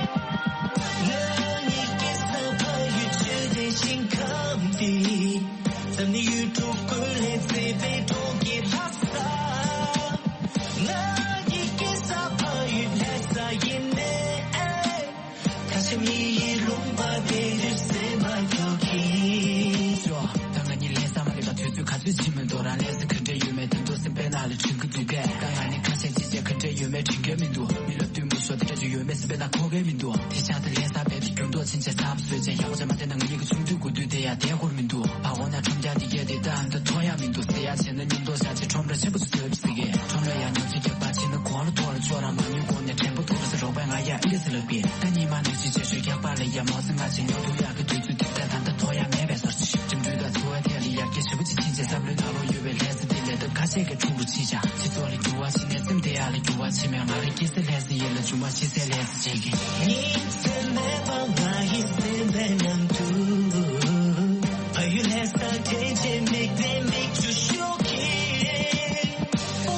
ང་གཉིས་ཀྱི་ས་ཕ་ཡུལ་ཆོས་ལྡན་ཞིང་ཁམས་འདི། འཛམ་གླིང་ཡུལ་གྲུ་ཀུན་ལས་མཛེས་པའི་གྲོང་ཁྱེར་ལྷ་ས། ང་གཉིས་ཀྱི་ས་ཕ་ཡུལ་ལྷ་ས་ཡིན་ནའི། ཁ་ཆེམས་ཡི་ཡི་ལུང་པ་དེ་རིག་སེམས་མ་ཁྱོད་ཀྱིས། ཞོ། ད་ང་གཉིས་ལས་ས་མ་ལས་པ་དུས་ཚོད་ག་ཚོད་ཕྱིན་མི་འདུག་རང་ལས་ས་ག་འདྲ་ཡོད་མེད་དོན་དུ་སེམས་པའི་ནང་ལ་དྲན་གྱི་འདུག་གས། ད་ང་ནི་ཁ་ཤས་ཅི་བྱས་ག་འདྲ་ཡོད་མེད་དྲན་གྱི་མི་འདུག་མི་ལ་བསྟུན་མི་ཤོར་དེ་འདྲ་ཅིག་ཡོད་མེད་སེམས་པའི་ནང་འཁོར་གྱི་མི་འདུག་དེ་ཆགས་ད་ལས་ས་བས་དེ་རྒྱུན་ཐོག་ཕྱིན་ཆད་ཚབ་བཟོས་བྱས་ཡག་པོ་བྱས་མ་བསྡད་ན་ང་གཉིས་ཀྱི་ཆུང་དུས་དགུ་དུས་དེ་ཡང་བསྡད་དགོས་མི་འདུག་བ་འོ་ན་ཁྲོམ་རྒྱག་དེ་གས་དེ་ད་ཨ་མདའ་ཐོ་ཡག་མི་འདུག་ཟེར་ཡག་བྱས་ན་མཉམ་དུ་ཆེན་པོ་ཚོ་བཟོས་པ་ཟེར་གས། ཁྲོམ་ལ་ཡང་ཉོ་ཚོང་རྒྱག་པ་བྱས་ན་གོང་རུ་མཐོ་རུ་ཅོག་ར་མ་ཉོས་གོང་ནས་དྲན་པ་ཐུག་ར་ཟེར་རོགས་པས་ང་ཡ་ཨི་ལེ་ཟེར་ལབ་པས། ད་ཉི་མ་ནུས་ཤིག་བྱས་ཤོད་རྒྱག་པ་ལ་ཡ་མོ་ཟེར་ང་བྱས་ཉོ་ཐུབ་ཡག་གི་དུས་ཚོད་དེ་ད་ད་ལྟ་ཐོ་ཡག་མེད་པའི་སོར་ཅིག་འགྲིམ་འགྲུལ་དང་འཚོ་བ་ཐད་ལ་ཡར་རྒྱས་ཞེ་པོ་ཅིག་ཕྱིན་རྗེས་བསམ་བློའི་ནང་ལོགས་ཡོད་པའི་ལས་ས་དེ་ལས་སྟབས་ཁ་ཤས་ཀྱིས་འཁྲུག་རུ་ཕྱིན་ཤག་སྤྱི་ཚོགས་ལ་འགྱུར་བ་ཕྱིན་ནས་སེམས་དེ་ཡག་ལ་འགྱུར་བ་ཕྱིན་མེད། ང་རང་སྐྱེ་སའི་ལྷ་ས་ཡིན་ལ་ཆུང་མ་ཤི་སའི་ལྷ་ས་ཅིག་གི། ཉིན་མཚན་མེད་པ་ང་ཡི་སེམས་པའི་ནང་དུ། ཕ་ཡུལ་ལྷ་ས་དྲན་བྱེད་མིག་ལྡན་མིག་ཆུ་ཤོག་གིས། པོ་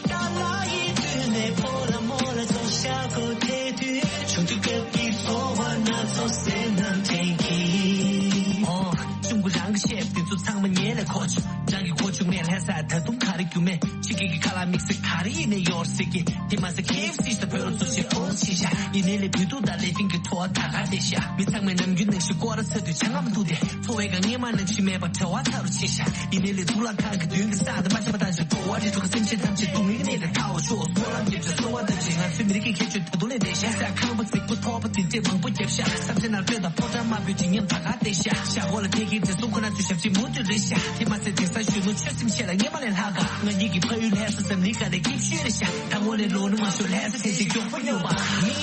ཏཱ་ལ་ཡི་དུས་ནས་པོ་ལ་མོ་ལ་ཚོགས་ཤག་གོ་དེ་དུས་ཆུང་དུས་སྐབས་ཀྱི་ཚོར་བ་སྣ་ཚོགས་སེམས་ནང་དྲན་གྱིས། ཨོ། གཅུང་པོ་རང་གི་བཤད་དེ་ཚོ་ཚང་མ་ངས་ལས་གོ་བྱུང་། རང་གི་གོ་བྱུང་མེད་ལྷ་ས་ད་དུང་ག་རེ་རྒྱུ་མེད། ཕྱི་རྒྱལ་གྱི་ཁ་ལག་དམིགས་བསལ་ག་རེ་ཡིན་ནའི་ཡོད་ཟེར་གི། དེ་མ་ཟད་ཁེ་ཨེཕ་སི་དང་བོད་ལ་ཚོ་ཆེ་ཨོ་ཆེ་ཤ་ཡིན་ནའི་ལས་བོད་ཐུག་དང་ལས་ཕིང་གི་ཐོག་ད་ག་བསྡད་ཤ། མི་ཚང་མས་ནམ་རྒྱུན་ནང་བཞིན་སྐོར་ར་ཚ་དུས་ཆང་ངམ་འཐུང་སྟེ། འཚོ་བའི་སྒང་སྔས་མ་ནང་བཞིན་མེད་པར་བྲེལ་བ་ཚ་རུ་ཕྱིན་ཤ། ཡིན་ནའི་ལས་གཙུག་ལག་ཁང་གི་མདུན་གྱི་ས་དེ་མ་ཆད་པ་བཏང་ཞིང་འགྲོ་བ་རིགས་དྲུག་གི་སེམས་ཅན་ཐམས་ཅད་སྡུག་བསྔལ་གྱི་གནས་ལས་ཐར་བར་ཤོག་སྨོན་ལམ་རྒྱབ་ཅིང་གསོལ་བ་བཏབ་ཅིང་ང་ཚོའི་མི་རིགས་ཀྱི་ཁྱད་ཆོས་ད་དུང་ལས་འདས་ཤ། ས་ཁང་པ་རྫིག་པོ་ཐོག་པ་དེ་འདྲས་མང་པོ་བརྒྱབ་ཤ། ས་ཆ་ནང་སྤྲོད་དང་ཕོ་བྲང་དམར་པོའི་བརྗིད་ཉམས་ད་ག་བསྡད་ཤ། ཤ་འོག་ལ་ཐད་ཀའི་བྲེལ་ཟུང་ཁོ་ན་ཚོའི་ཞབས་ཕྱི་མུ་མཐུད་རེད་ཤ། དེ་མ་ཟད་དེང་སང་གཞོན་ནུ་ཆོས་སེམས་ཤེས་ལ་སྔས་མ་ལས་ལྷག་ག་ང་གཉིས་ཀྱི་ཕ་ཡུལ་ལྷ་ས་འཛམ་གླིང་སྒང་ལས་སྐྱིད་ཤོས་རེད་ཤག་ད་ངོ་ལས་ལོ་ན་མ་ཤོར་ལྷ་ས་ཐེངས་ཤིག་མགྱོགས་པོ་སྙོབ་པ། མི་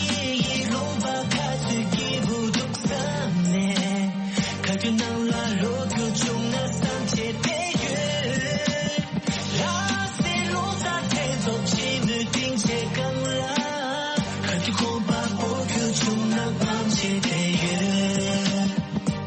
ཡི་ལུང་པ་ཁ་ཚུད་སྐྱིད་པོ་འདུག་བསམ་ནས། ཁ་ཐུག་ནང་ལ་ལོ་རྒྱུས་བྱུང་ན་བསམ་བྱས་བསྡད་ཡོད། ལྷ་སའི་ལོ་གསར་ཐེངས་ཐོག་ཕྱི་མོས་སྟེང་ཆེ་གང་ལ། ཁ་ཐུག་ཁོང་པ་སྤོ་རྒྱུ་བྱུང་ན་བསམ་བྱས་བསྡད་ཡོད།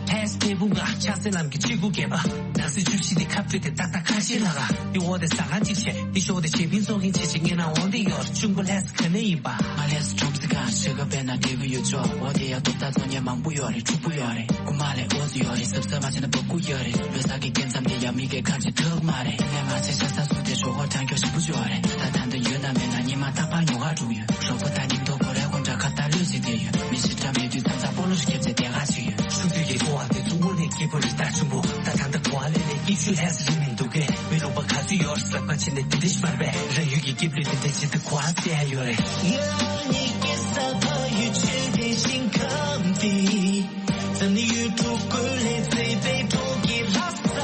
ལྷ་ས་སྐྱེས་བུ་ང་ཕྱག་འཚལ་ལམ་གྱི་སྤྱི་སྒོ་བརྒལ་བ། ནང་སྲིད་བཅུ་བཞི་དེ་ཁ་སྤྲོད་དེ་ཏག་ཏག་ཁ་ཤས་ལ་ར། འདི་འོག་དེ་ཟ་ཁང་གཅིག་བྱས། འདི་ཤོག་དེ་ཞེ་ཕིང་ཚོགས་མཁན་བྱས་བྱས་ངའི་ནང་འོང་དེ་ཡོད། གཅུང་པོ་ལྷ་ས་ག་ནས་ཡིན་པ། ང་ལྷ་ས་ཁྲོམ་གཟིགས་ཁང་ཤ་ཁ་པའི་ནང་བསྡད་ཀྱི་ཡོད་ཆོག་འོ་དེ་ཡ་ཐོབ་ཐང་རྩོད་མཁན་མང་པོ་ཡོད་རེད། ཕྲུ་གུ་ཡོད་རེད། རྐུ་མ་ལས་ཨོ་ཙི་ཡོད་རེད། གཟབ་གཟབ་མ་བྱས་ན་འབབ་དགོས་ཡོད་རེད། ལོ་གསར་གྱི་སྐབས་མཚམས་དེ་ཡ་མི་སྒེར་ཁ་ཆེ་ཐུབ་མ་རེད། ངས་མ་བྱས་ཤ་ཚ་ཚུགས་དེ་ཞོགས་ཁོག་གྲང་སྐྱོ་ཞེ་པོ་ཅིག་ཡོད་རེད། ད་ད་ལྟ་ཡོད་ན་མེད་ན་ཉི་མ་རྟག་པར་ཉོ་ག་འགྲོ་གི་ཡོད། རོགས་པ་དང་མཉམ་དུ་སྒོ་རའི་སྒོ་འགྲམ་ཁ་བརྡ་གློད་བྱས་བསྡད་ཡོད། མི་ཞིག་འདྲ་མེད་དུས་མཚམས་མཚམས་སྤོ་ལོ་ཞིག་རྒྱབ་བྱས་བསྡད་ག་ཞིག་ཡོད། ཆུང་དུས་ཀྱི་འཚོ་བ་དེ་ཚོ་དངོས་གནས་སྐྱིད་པོ་རེད་ད་གཅུང་པོ། ད་ད་ལྟ་གོ་བ་ལེན་ནས་སྐྱིད་ཤོས་ལྷ་ས་རེད་མི་འདུག་གས། མི་ལུང་པ་ག་ཚོད་ཡོད་རེད་ཟ་ཁང་ཕྱིན་ནས་དེ་འདྲ་ཞིག་མ་རེད་པས། རང་ཡུལ་གྱི་སྐྱིད་པོ་དེ་འདྲ་ཇི་ལྟར་གོ་བ་གསལ་ཡ་ཡོད་རེད། ང་གཉིས་ཀྱི་ས་ཕ་ཡུལ་ཆོས་ལྡན་ཞིང་ཁམས་འདི། འཛམ་གླིང་ཡུལ་གྲུ་ཀུན་ལས་མཛེས་པའི་གྲོང་ཁྱེར་ལྷ་ས།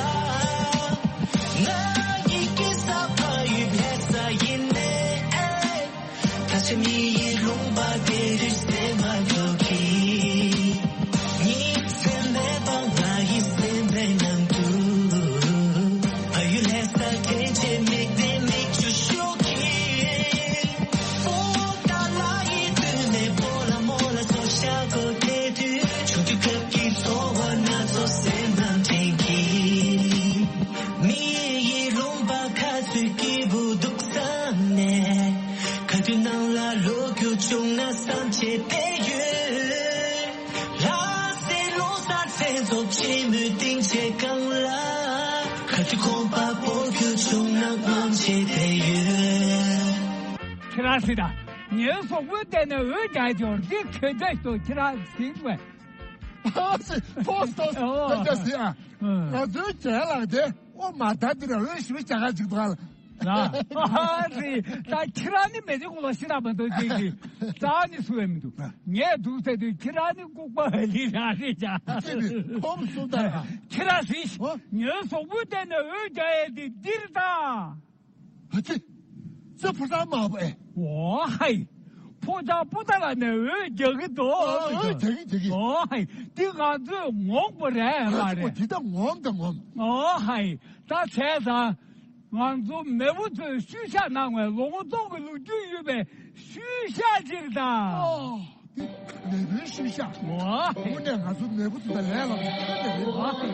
ང་གཉིས་ཀྱི་ས་ཕ་ཡུལ་ལྷ་ས་ཡིན་ནའི། ད་ཆ་མི་ཡི་ལུང་པ་དེ་རིག་སེམས་མ་ཁྱོད་ཀྱིས། ཉིན་མཚན་མེད་པར་ང་ཡི་སེམས་པའི་ནང་དུ། ཕ་ཡུལ་ལྷ་ས་དྲན་བྱེད་མིག་ལྡན་མིག་ཆུ་ཤོག་གིས། པོ་ཏཱ་ལ་ བྱས་བསྡད་ཡོད། ལྷ་སའི་ལོ་གསར་མཚན་ཚོགས་ཆེན་མོའི་སྡིངས་ཆའི་སྒང་ལ། ཁ་ཆུ་ཁོམ་པ་སྤོ་རྒྱུ་བྱུང་ན་སྨོན་བྱས་བསྡད་ཡོད། ཁྱེད་རང་སྲིད་ད། ངའི་གཟུགས་པོའི་སྟེང་ནས་འོད་རྒྱག་ཡོད་འདི་ག་འདྲ་ཞིག་འདུག་ཁྱེད་རང་གཟིགས་པས། ཨ་ཙི། ཐོས་ཐོས། ཨོ། ཐོས་ཐོས་ཟེར་ཨ། ཨ། ང་ཚོའི་རྒན་ལགས་དེ་ཨོ་མ་ད་འདི་ར་འོད་ཞེ་པོ་རྒྱག་ག་ཅིག་འདུག་ཨ། ལ། ཨ་ཙི། ད་ཁྱེད་རང་ནི་མེད་ཅིག་གོ་ལ་ཤི་ན་མ་འདུག་ཅིག་གི། ད་ནི་སུ་ཡང་མི་འདུག་ངས་འདུག་ཟེར་དུས་ཁྱེད་རང་ནི་ལྐུགས་པ་ལི་རང་རེད་ཀྱང་། ཅི་ནི་ཁོམ་སུ་ད། ཁྱེད་རང་ཟིག་ཨོ། ངའི་གཟུགས་པོའི་སྟེང་ནས་འོད་རྒྱག་ཡས་དེ་འདིར་ད། ཨ་ཙི། ཙི་ཕོ་བྲང་དམར་པོ་ཨེ། ཨོ་ཧའི། ཕོ་བྲང་པོ་ཏཱ་ལ་ནས་འོད་རྒྱག་གི་འདུག་ཨོ་རྒྱག་གི་རྒྱག་གི། ཨོ་ཧའི། འདི་ང་ཚོའི་ངོམ་པོ་རེད་མ་རེད། ཨོ་འདི་ད་ངོམ་ད་ངོམ། ཨོ་ཧའི། ད་བྱས་ཙང་། ང་ཚོ་མེས་པོ་ཚོས་ཤུལ་བཞག་གནང་བའི་ལོ་ངོ་སྟོང་གི་ལོ་རྒྱུས་ཡོད་པའི་ཤུལ་བཞག་ཅིག་ད། ཨོ། འདི་མེས་པོའི་ཤུལ་བཞག་ཨོ་ཧའི། དངོས་གནས་ང་ཚོ་མེས་པོ་ཚོ་དང་ལས་སླ་པོ་ཞིག་ཁྱོན་ནས་རེད། ཨོ་ཧའི།